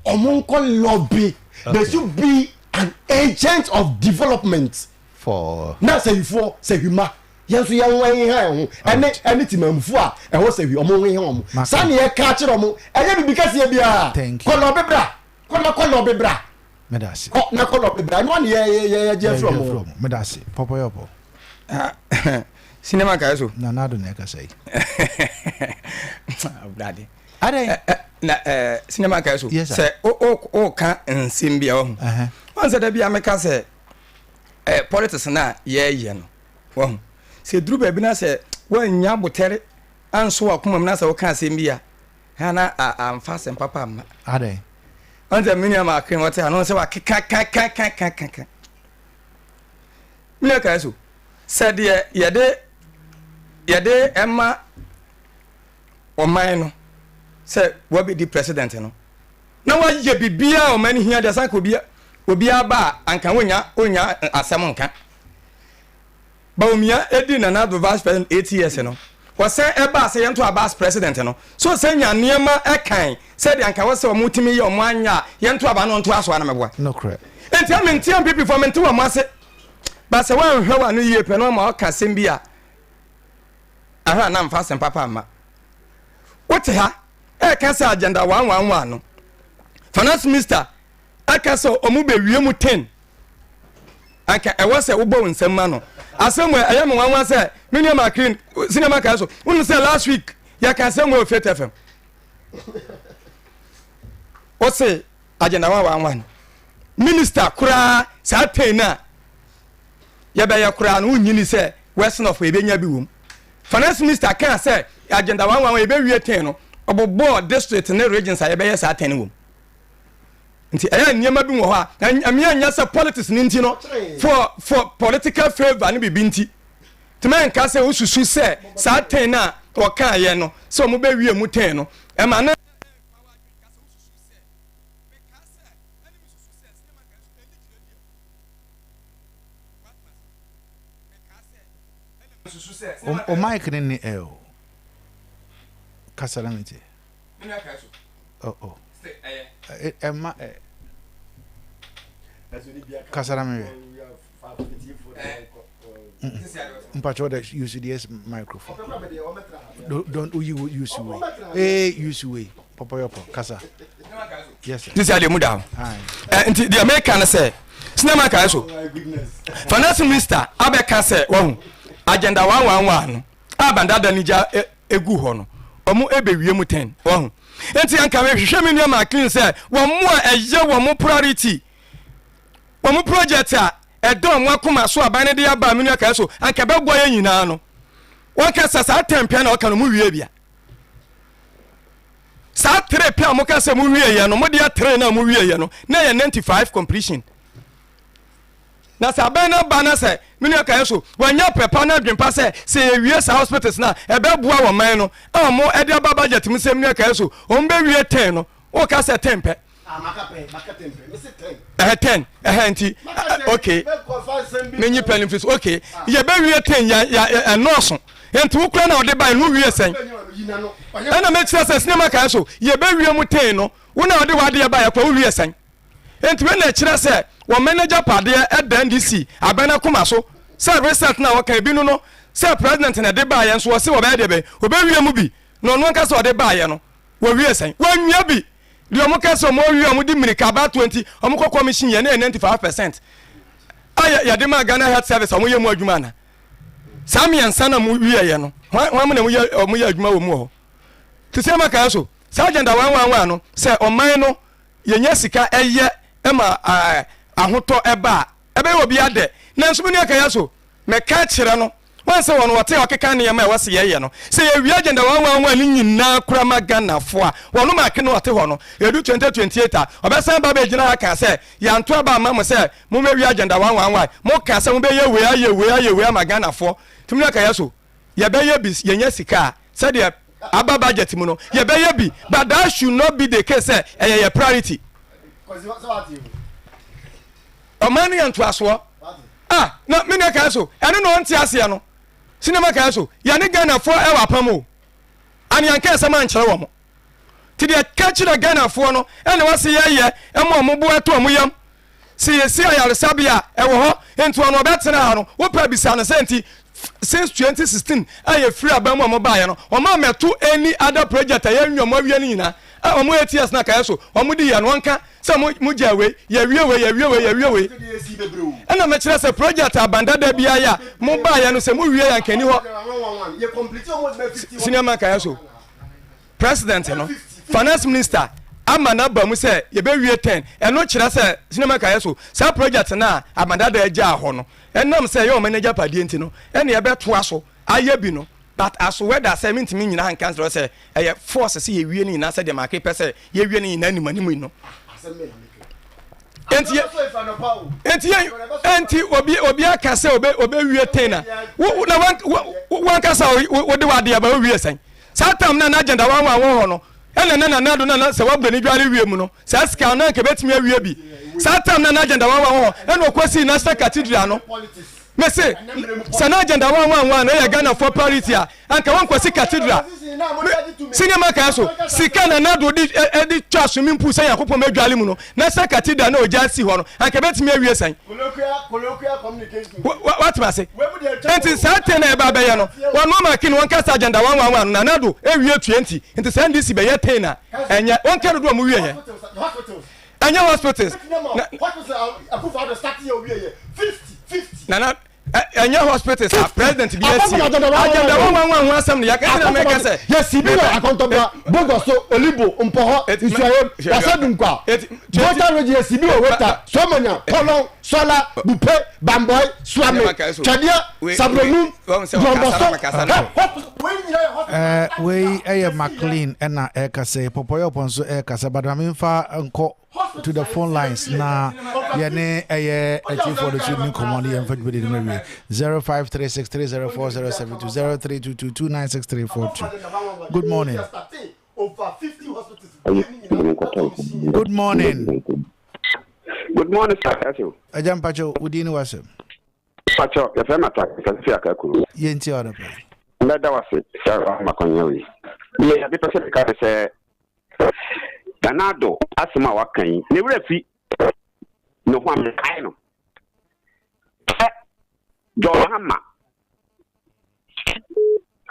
ɔmo nkɔ lobby they should be an agent of development for na sɛyifoɔ sɛhwima yɛn nso yɛn ho ɛheha yɛn ho ɛne ɛne tìmɛmufoɔ a ɛwɔ sɛhwi ɔmo ho heha ɔmo saa ne yɛka akyerɛ ɔmo ɛnyɛ bibi kɛseɛ biara kɔ lɔbi bra kɔ na kɔ lɔbi bra. Meda ase. Kɔ na kɔ lɔbi bra ɛno ne yɛ yɛ yɛ gye afiri ɔmo. Meda ase. Pɔpɔyɔpɔ. Sinema kae so. Nana Addo na ɛkasa yi. Awurade. Adɛn? Na sinema kae so. Yes sir. Sɛ o o o ka nsɛm bi a wahu. Wɔn sɛ da bi a meka sɛ ɛ politics na yɛyɛ no wahu. Sɛ duru baabi na sɛ wɔanya abotɛre anso wakoma mu na sɛ woka asɛm bi a ha na amfa asɛm papa amma. Adɛn? Ɔn sɛ me nua maakwen wɔte ano sɛ wakekakakakakaka. Me nua kae so sɛ deɛ yɛde yɛde ɛma ɔman no sɛ wabɛdi president no. Na wayɛ biribiara a ɔman no hia deɛ sanka obi obiara ba a anka wonya wonya asɛm nka. Bawumia edi Nana Addo vice president 8 years no wɔsɛn ɛbaa sɛ yɛnto aba as president no so sɛ nya nneɛma ɛkan sɛdeɛ anka wɔ sɛ wɔn tumi yɛ wɔn anyɛ a yɛnto aba no nto aso a na mɛboa. Nokorɛ. Nti a mente NPP foɔ mente wɔn ase ba sɛ wɔanhwɛ wɔn ano yie pɛ na wɔn ɔka asɛm bi a ahwɛ a na mfa asɛm papa amma. Wote ha ɛka sɛ agenda 111 no finance minister ɛka sɛ ɔmo bɛwie mu 10 anka ɛwɔ sɛ wobɔ wo nsɛm ma no asɛm wɔ ɛyɛ me nwanwa sɛ me nua makrin sinema kae so wonim sɛ last week yɛka asɛm wɔ Faith FM wo se agenda 111 minister koraa saa 10 no a yɛbɛyɛ koraa no wonyini sɛ western of yɛbɛnya bi wom finance minister kaa sɛ agenda 111 yɛbɛwie 10 no ɔbobɔɔ district ne regions a yɛbɛyɛ saa 10 wom nti ɛyɛ nneɛma bi wɔ hɔ a ɛmea nyɛ sɛ politics no nti no for for political favour ne biribi nti tuma nka sɛ wosusu sɛ saa ten no a wɔkaeɛ no sɛ wɔn bɛwie mu ten no ɛma no O mic ne ne ɛ o. Kasa na me tie. Oh oh. Ɛma ɛ. Kasa na me hwɛ. Mpacho that use this microphone. Don't, don't you use way. Hey, use way. Papa yopo kasa. Yes sir. Sisi adeɛ mu da hɔ. Nti deɛ meka no sɛ sinama kae so finance minister abɛka sɛ wahu agenda 111 no a bandada no gya egu hɔ no wɔn ɛbɛwie mu ten wahu nti anka mehwehwɛ me nua Maclean sɛ wɔn a ɛyɛ wɔn priority wɔn project a ɛda wɔn akoma so aban no de aba me nua kae so anka ɛbɛboa yɛn nyinaa no wɔn kasa saa ten pɛ na ɔka no mu wie bia saa tere pɛ a moka sɛ mo wie yɛ no mo deɛ tere na mo wie yɛ no na yɛ 95 completion Na sɛ abɛn no ba na sɛ, me nua kae so, wɔanya pɛ pa ne adwene pa sɛ, sɛ yɛwie saa hospitals no a, ɛbɛboa wɔ man no a wɔn ɛde aba budget mu sɛ, me nua kae so, wɔn bɛwie ten no, woka sɛ ten pɛ. Ɛhɛ ten, ɛhɛ nti, okay, menyi pɛ no mfiri so, okay, yɛbɛwie ten, yɛ, yɛ, ɛnɔɔso, nti wo kora na ɔde bae no wowie sɛn? Ɛna mɛkyerɛ sɛ, sinema kae so, yɛbɛwie mu ten no, wo na ɔde w'adeɛ baeɛ kora wowie sɛn? Enti wei na ɛkyerɛ sɛ wɔn n'agyapadeɛ da NDC abɛn akoma so sɛ reset no a wɔka ebi no no sɛ president na ɛde baeɛ nso wɔse wɔbɛyɛ deɛ bɛn wɔbɛwie mu bi na ɔno ankasa ɔde baeɛ no wɔwie sɛn wɔnwie bi deɛ wɔn ka sɛ wɔn awie wɔn de mmirika abatoɔ nti wɔn kɔ commission yɛ ne yɛ 95 percent a yɛde ma Ghana Health Service a wɔn yɛ mu adwuma ana saa mmiɛnsa na mo wie yɛ no wɔn wɔn na wɔn yɛ wɔn yɛ adwuma wɔ mu wɔ hɔ te sɛ ɛma so saa agenda wɔn wɔn wɔn no sɛ ɔman no yɛnya sika yɛ ma ahotɔ ba a, ɛbɛyɛ obiara dɛ. Nanso me nua Kaya so, mɛka akyerɛ no, woahu sɛ wɔn wɔte a wɔkeka nneɛma a ɛwɔ sɛ yɛyɛ no, sɛ yɛwie agenda wanwanwan no nyinaa koraa ma Ghanafoɔ a, wɔn mark no ɔte hɔ no, ɛdu 2028 a, ɔbɛsan aba abɛgyina ha aka sɛ, yɛanto aba amma mo sɛ mommɛwie agenda wanwanwan, mokaa sɛ mobɛyɛ wei ayɛ wei ayɛ wei ama Ghanafoɔ. Nti me nua Kaya so, yɛbɛyɛ bi yɛnya sika a sɛdeɛ aba budget mu no yɛbɛyɛ bi but that should not be the case sɛ ɛyɛ yɛ priority ɔman no yɛ ntoasoɔ ah na me nua kae so ɛno na ɔnte aseɛ no sinima kae so yɛne Ghanafoɔ ɛwɔ apam o ane yɛnka asɛm ankyerɛ wɔn nti deɛ ka kyerɛ Ghanafoɔ no ɛna wɔse yɛyɛ ɛma ɔmo bo ɛto ɔmo yam Sɛ yɛsi ayaresabea a, ɛwɔ hɔ. Nti ɔno ɔbɛtena ha no, wopɛ a bisa no sɛ nti since 2016 a yɛfiri aban mu a wɔbaeɛ no, wɔn ammɛto any other project a yɛanwie wɔn awie no nyinaa a wɔn eight years no a kaeɛ so wɔn di yɛ no wɔnka sɛ mo mo gyaa wei, yɛawie wei, yɛawie wei, yɛawie wei. Ɛna mekyerɛ sɛ project aban dada biara yɛ a mobaeɛ no sɛ mowie yɛ anka ɛni hɔ. Senior man kaeɛ so. President no, Finance Minister ama n'aba mu sɛ yɛbɛwie ten, ɛno kyerɛ sɛ Sinema kaeɛ so saa project no a Abandada gyaa hɔ no, ɛnam sɛ ɛyɛ ɔman agyapadeɛ nti no ɛna yɛbɛtoa so ayɛ bi no, but as whether sɛ mentumi nnyina ha nka nkyerɛ wo sɛ ɛyɛ force sɛ yɛwie no nyinaa sɛdeɛ Marke pɛ sɛ yɛwie no nyinaa anim anim yi no. Enti enti enti obi obi aka sɛ obe obewie ten na wo na wankasa wode w'adeɛ ba wowie sɛn? Saa tam no a na agenda wanwan wɔ hɔ no. Ɛna na Nana Addo na sɛ wabɔ ne dware wie mu no, saa sika no na anka ɛbɛtumi awie bi. Saa time na na agenda one one wɔ hɔ, ɛna ɔkɔsii National Cathedral no. Mese, sɛ na agenda one one one no yɛ Ghanafoɔ priority a, anka wɔnkɔsi cathedral. Senior man kae so, sika Nana Addo de de twa swimming pool sɛ Nyankopɔn bɛdwale mu no, National Cathedral na ɔgya si hɔ no, anka ɛbɛtumi awie sɛn? Woate ase? Nti saa ten na ɛba bɛyɛ no, wɔn ama kin wɔn kasa agenda one one one no, Nana Addo ewie 20, nti saa NDC bɛyɛ ten na ɛnyɛ, wɔn ka dodo a wɔn wie yɛ. Ɛnyɛ hospitals. Nana ɛnyɛ hospitals a president bi asi agenda one one one ho asɛm no yɛka sɛ na mɛka sɛ yɛsi bi wɔ akɔntɔbra bogɔso olibo mpɔhɔ nsuaye wasadunkwa volta region yɛsi bi wɔ weta somanya tɔlɔn sɔla bupe bambɔi suame twɛdeɛ sabronum duɔnbɔso. Wei ɛyɛ McLean ɛna ɛkasa yi pɔpɔyɔpɔ nso ɛkasa but ma memfa nkɔ to the phone lines na yɛne ɛyɛ atiefoɔ no so ni nkɔmmɔ no yɛmfa dwumadi no mawie 0536304072 0322296342 good morning. Good morning. Good morning sir. Agya mpakyɛw wo din ne w'asɛm. Pakyɛ yɛfrɛ me Atta Kasa fi Accra kurom. Yɛntie wo anɔpa yi. Mɛda wo ase sɛ woama m'akwannya wei. Deɛ mepɛ sɛ meka ne sɛ Nana Addo asɛm a waka yi, ne werɛ fi ne ho a mekae no sɛ John Mahama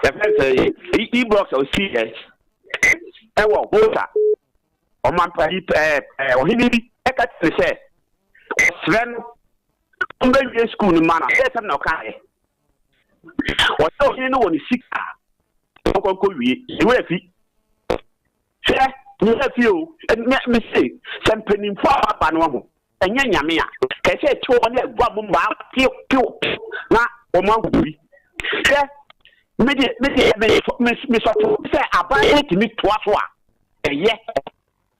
yɛfrɛ no sɛ E-blocks a ɔsiiɛ ɛwɔ Volta ɔmampa yi ɛɛ ɔhene bi ɛka kyerɛ no sɛ ɔsrɛ no ɔmbɛwie sukuu no ma no a, dɛn asɛm na ɔkaeɛ? Ɔsɛ ɔhene no wɔ ne sika a ɔnkɔ nkɔwie. Ne werɛ fi. Hwɛ, ne werɛ fi o. Mese, sɛ mpanimfoɔ a wɔaba no ahu, ɛnyɛ Nyame a, kɛɛ sɛ ɛte wɔn ne agua mu mmaa pew pew pew na wɔn ahu bi. Hwɛ, mede mede mesɔfo sɛ aban no tumi toa so a, ɛyɛ.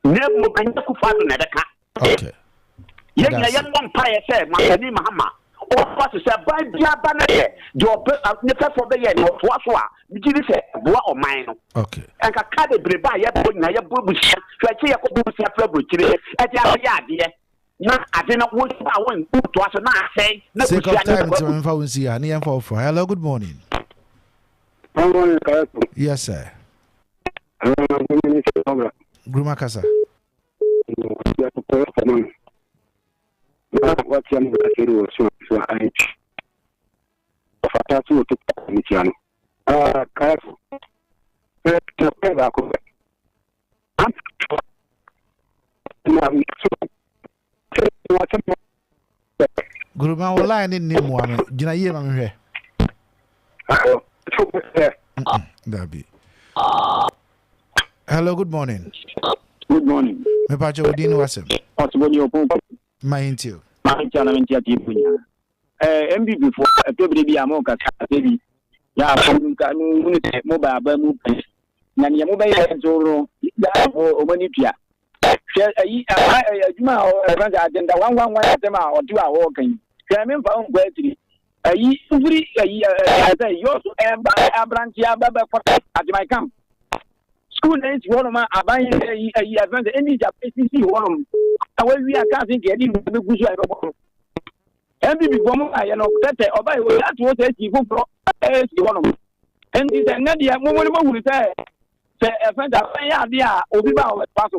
Na mmom ɛnyɛ Akufo Addo na ɛbɛka. Okay. Yɛn nyinaa yɛmmɔ mpaeɛ sɛ Mampanin Mahama ɔtoa so sɛ ban biara ba no sɛ deɛ ɔbɛ ne fɛfoɔ bɛyɛ na ɔtoa so a megye di sɛ ɛboa ɔman no. Okay. Nka ka bebrebe a yɛbɔ nyinaa yɛbɔ abusua hwɛ sɛ yɛkɔ bɔ abusua firi aburokyire ɛde abɛyɛ adeɛ na ade no wo a wontoa so na asɛe na Sake of abusua no time nti ma memfa wo nsi ha ne yɛmfa wo frɔ. Hello, good morning. Good morning, Kayako. Yes, sir. Gruma kasa. Guruma wo line ne nni mmoa me. Gyina yie ma me hwɛ. Dabi. Hello, good morning. Good morning. Me pa kyɛ wo din ne w'asɛm. Ɔsibɔ ni ɔpon. Ma yɛn ti o. Ma yɛn ti a na me nti atie fo nyinaa. Eh, MPP fo ɛtɔ bere bi a mo kasa asɛ bi. Yɛ afɔ nka no hunu sɛ mo ba aba mu pɛ. Na nea mo bɛyɛ nso no, yɛ afɔ ɔmo ani tua. Hwɛ ayi adwuma a ɛfɛn sɛ agenda one one one asɛm a ɔte a ɔreka yi. Hwɛ me nfa nkɔ akyiri. Ayi mfiri ayi ɛsɛ yɔso ɛba aberante aba bɛkɔ Agyeman camp. School na esi hɔnom a aban ayi ayi ɛfɛn sɛ ɛni gya esisi hɔnom. Na wɔawie a kaase nka ɛde nua bɛgu so a ɛbɛbɔ no. NPP foɔ mo ayɛ no tɛtɛ ɔba yi wɔyɛ ato sɛ esi foforɔ ɛsi hɔnom. Nti sɛ nnɛ deɛ mo mo ne mo hunu sɛ Sɛ ɛfɛ da bɛn yɛ adeɛ a obi ba a ɔbɛtoa so.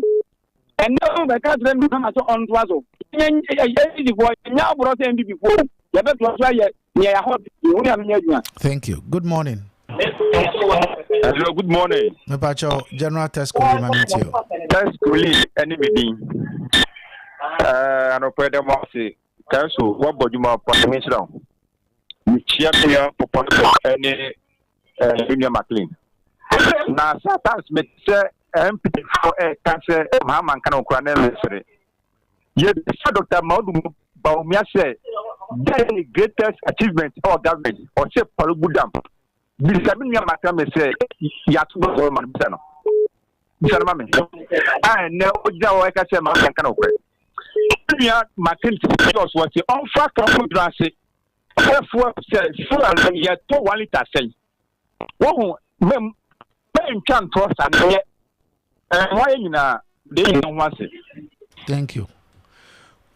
Ɛnnɛ wo bɛka kyerɛ me mama sɛ ɔntoa so. NDC foɔ yɛnyɛ aborɔ sɛ NPP foɔ o. Yɛbɛtoa so ayɛ nea yɛahɔ de wo ne a menyɛ adwuma. Thank you. Good morning. Hello, good morning. Mepacho General Tesco di ma minti o. Tesco Lee ɛne me din. Ɛɛ anɔpɛ dɛ mo ase. Kanso wabɔ adwuma pa ne nhyira wo. Mekyia me nua Pɔpɔnpɔ ɛne ɛɛ me nua McLean. Na sometimes mete sɛ NPP foɔ ɛɛka sɛ Mahama nka no koraa na mesere. Yɛbisa Dr. Maudu Bawumia sɛ dɛn ne greatest achievement ɛwɔ government ɔsɛ Palugu Dam. Bisa me nua McLean me sɛ yɛato bɔsɔrɔ ma no bisa no. Bisa no ma me. A ɛnɛ ogyina hɔ ɛka sɛ Mahama nka no korɛ. Me nua McLean sɛ ɔse ɔmfa ka ho dura ase. Ɔfoɔ sɛ fuel no yɛtɔ one litre sɛn? Wohu mɛ mɛntwa ntorɔ saa na ɛyɛ. Ɛmmoa yɛn nyinaa. Meda yɛn nyinaa ho ase. Thank you.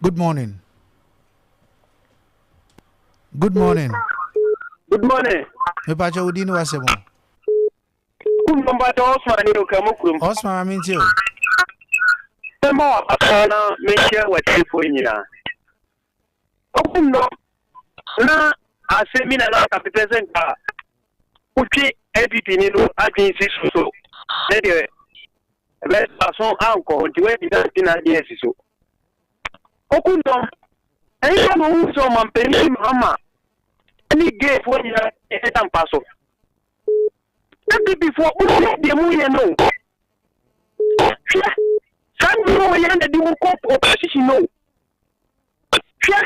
Good morning. Good morning. Good morning. Mepakyɛ wo din ne w'asɛm o. Mpakyɛ Osman ne Okramo kurom. Osman ma mentie o. Mɛma w'abasa na menkyerɛ w'atiefoɔ nyinaa. Okum no na asɛm bi na na anka mepɛ sɛ nka wotwe NPP ni no adwene si so so ne deɛ ɛbɛsa so ankɔ hɔ nti woantumi antwe n'adwene asi so. Okum no ɛnyɛ na ohu sɛ ɔmampanin Mahama ne gayfoɔ nyinaa ɛda mpa so. NPP foɔ mo deɛ mo yɛ no hwɛ saa nneɛma wɔ yɛn na de mo kɔ opposition no. Hwɛ,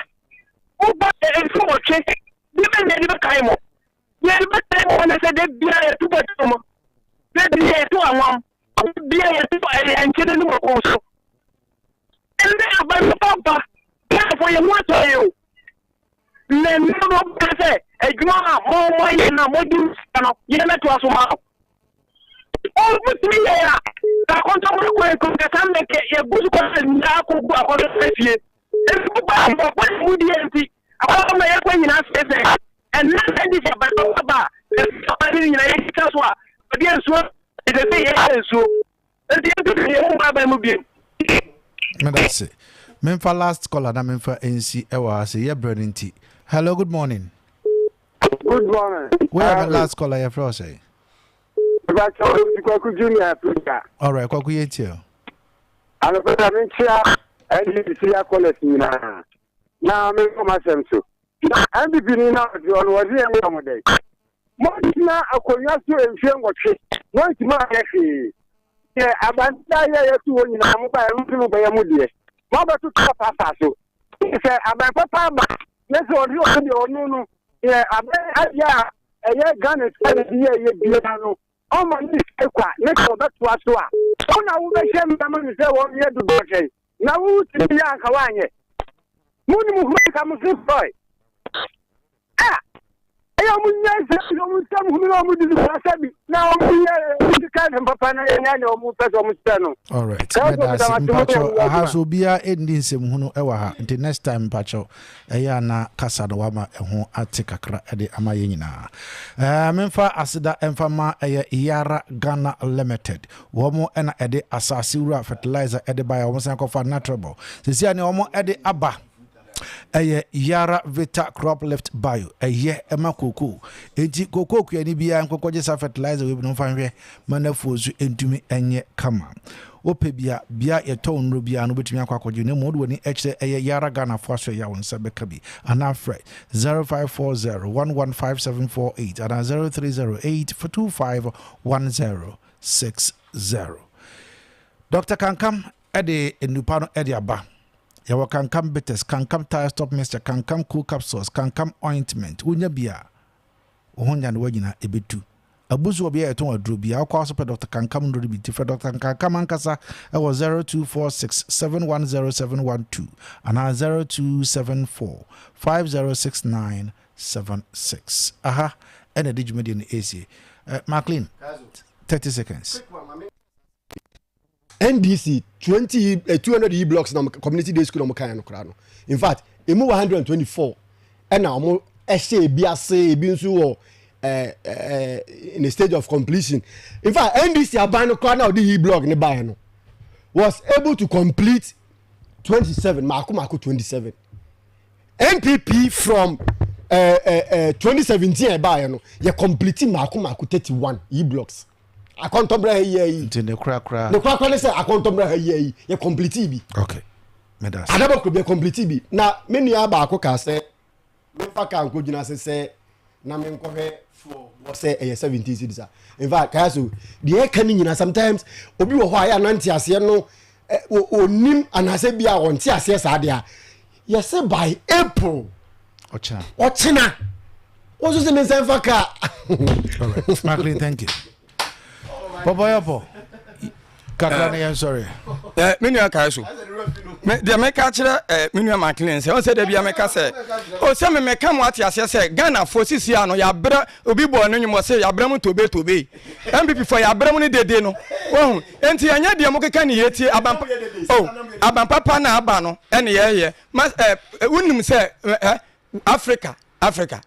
moba mfe wɔtwe, de bɛn na yɛde bɛkae mo? Deɛ yɛde bɛkae mo ne sɛ da biara yɛto bɔtɔ mu, da biara yɛto anwam, da biara yɛto nkyene ne mako so. Ɛnnɛ aban no papa, Ghanafoɔ yɛn ho atɔ yɛn o. Na nnɛ no ɔbɛka sɛ adwuma a mo moayɛ no a modi sika no yɛbɛtoa so ma mo. Ɔmotumi yɛ a akɔntɔmmɔ kɔ nkasa mmɛkɛ yɛgu so kɔ sɛ nyinaa kɔgu akɔntɔmmɔ fie. Ebi ba bɔ ne mu deɛ nti akɔntɔmmɔ yɛkɔ nyinaa sɛ sɛ ɛnna sɛ de sɛ bɛtɔ ba a ɛba ne nyinaa yɛkita so a ɛdeɛ nsuo ɛsɛ sɛ yɛyɛ nsuo nti yɛnto sɛ yɛn mu aban mu bio. Meda ase. Memfa last caller na memfa nsi ɛwɔ ha sɛ yɛ brɛ no nti. Hello, good morning. Good morning. Woyɛ me last caller yɛfrɛ wo sɛ? Mepakyɛ wo nti Kwaku Junior Afrika. Alright, Kwaku yɛ tie o. Anɔpɛ na menkyia NDP senior callers nyinaa na menkɔ m'asɛm so. Na NPP ni na ɔte hɔ no wɔse yɛn yɛ ɔmo dɛn? Moatena akonnwa so mfie nwɔtwe, moantumi anyɛ hwee. Deɛ abante ayɛ yɛto hɔ nyinaa mobaeɛ no nso mobɛyɛ mo deɛ. Moabɛtoto apaapa so. Sɛ aban papa aba na sɛ ɔde ɔno deɛ ɔno no deɛ aban adeɛ a ɛyɛ Ghana sika na ɛde yɛɛyɛ biara no ɔma ne sika kwa ne sɛ ɔbɛtoa so a wo na wobɛhyɛ mmara ma no sɛ wɔnyɛ dodoɔ sɛn na wotumi yɛ anka woanyɛ monim huro nka mo se frɔe a ɛyɛ ɔmo nyɛ sɛ ɔmo nsɛm hunu na ɔmo didi kura sɛ bi na ɔmo yɛ ɔmo keka nsɛm papa na yɛ nyɛ ɔmo pɛ sɛ ɔmo sɛ no. Alright, mɛda ase mpakyɛw aha so obiara ɛnni nsɛm hunu ɛwɔ ha nti next time mpakyɛw ɛyɛ a na kasa no wama ɛho ate kakra ɛde ama yɛn nyinaa. Ɛɛ memfa aseda ɛmfa ma ɛyɛ Yara Ghana Limited wɔn ɛna ɛde asase wura fertilizer ɛde baeɛ wɔn san kɔfa Natrable sisi a nea wɔn ɛde aba Ɛyɛ Yara Vita Crop Lift Bio. Ɛyɛ ɛma kookoo. Enti kookoo kuani biara nkɔkɔgye saa fertilizer wei bi no mfa nhwɛ ma n'afuo nso ntumi nyɛ kama. Wopɛ bi a, bea a yɛtɔn nnuro biara no wobɛtumi akɔ akɔgye na mmom wode w'ani kyerɛ ɛyɛ Yara Ghanafoɔ asoɛeɛ a wo nsa bɛka bi. Anaa frɛ 0540 115748 anaa 0308 25 1060. Dr. Kankam de nnupa no de aba. Yɛwɔ Kankam bitters, Kankam tire stop mixture, Kankam cool capsules, Kankam ointment. Wonya bi a, wo ho nyanewa nyinaa ɛbɛtu. Abu so wɔ bea a yɛtɔn aduro biara. Wokɔ ara so pɛ Dr. Kankam nnuro no bi nti frɛ Dr. Kankam ankasa wɔ 0246 710712 anaa 0274 506976. Aha ɛna ɛde dwumadie no ɛresie. Eh, Maclean, 30 seconds. NDC 20 eh, 200 e blocks na community day school na wɔn kan no koraa no in fact emu 124 ɛna wɔn ɛhyɛ ebi ase ebi nso wɔ ɛɛ eh, ɛɛ eh, in a stage of completion in fact NDC aban no koraa na ɔde e block ne baeɛ no was able to complete 27 mako mako 27 NPP from ɛɛ eh, ɛɛ 2017 ɛbaeɛ no yɛ complete mako mako 31 e blocks. Akɔntɔmmra ha yi ayi. Nti ne korakora. Ne korakora ne sɛ akɔntɔmmra ha yi ayi yɛ complete bi. Okay. Meda ase. Adaba kuro bi yɛ complete bi. Na me nua baako kaa sɛ memfa kaa nkɔ gyina ase sɛ na menkɔhwɛ fuel wɔ sɛ ɛyɛ 17 cedis a. In fact, kaya so deɛ ɛka ne nyinaa sometimes obi wɔ hɔ a yɛ anante aseɛ no onim anaasɛ bi a ɔnte aseɛ saa deɛ a yɛse by April ɔkyena ɔkyena wɔn nso sɛ me nsa nfa kaa. Alright, Maclean, thank you. Pɔpɔyɔpɔ kakra ne yɛn sɔre. Ɛ me nua kae so. Me deɛ meka kyerɛ eh, me nua Maclean sɛ ɔn sɛ da bia meka sɛ o sɛ me meka mo ate aseɛ sɛ Ghanafoɔ sisi ano yɛabrɛ obi bɔɔ no nwom ɔse yɛabrɛ mo tobe tobe NPP foɔ yɛabrɛ mo ne dede no wahu enti ɛnyɛ deɛ mokeka ne yɛtie abampa o abampapa na aba no ɛne yɛyɛ ma eh, wonim sɛ eh, Africa Africa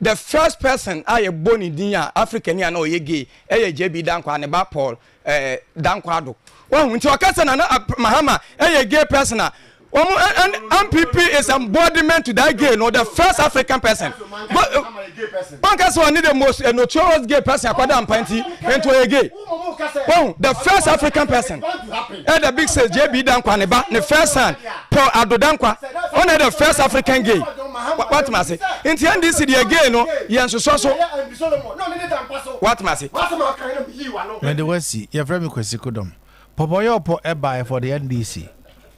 The first person a yɛbɔ ne din a Africani a na ɔyɛ gay yɛ JB Danquah ne ba Paul eh, Danquah Addo. Wahu? Nti ɔka sɛ Nana Mahama yɛ gay person a, wɔn NPP is embodiment to that gay no, the first African person. Wɔnka sɛ ɔne the most eh, notorious gay person akɔda mpa nti, nti ɔyɛ gay. Wahu? The first African person. Ɛ the big six JB Danquah ne ba, ne first son, Paul Addo Danquah. Ɔna the first African gay. Watema ase. Nti NDC deɛ gay no yɛ nsosɔ so. Watema ase. Mede wasi, yɛfrɛ me Kwasi Kodom. Pɔpɔyɔpɔ bae for the NDC,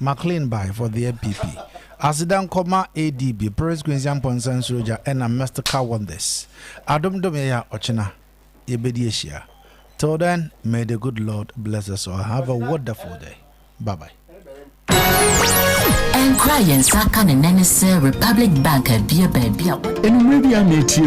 McLean bae for the NPP. Aseda nkɔma ADB, Prince Quincy Amponsah Nsuogya ɛna Mystical Wonders. Adom dom yɛn a ɔkyena yɛbɛdi ahyia. Till then, may the good Lord bless us all. Have a wonderful day. Bye bye. Ɛnkra yɛn nsa aka ne nnɛ ne sɛ Republic Bank abue baabi a. Anwummerɛ bi a meretie.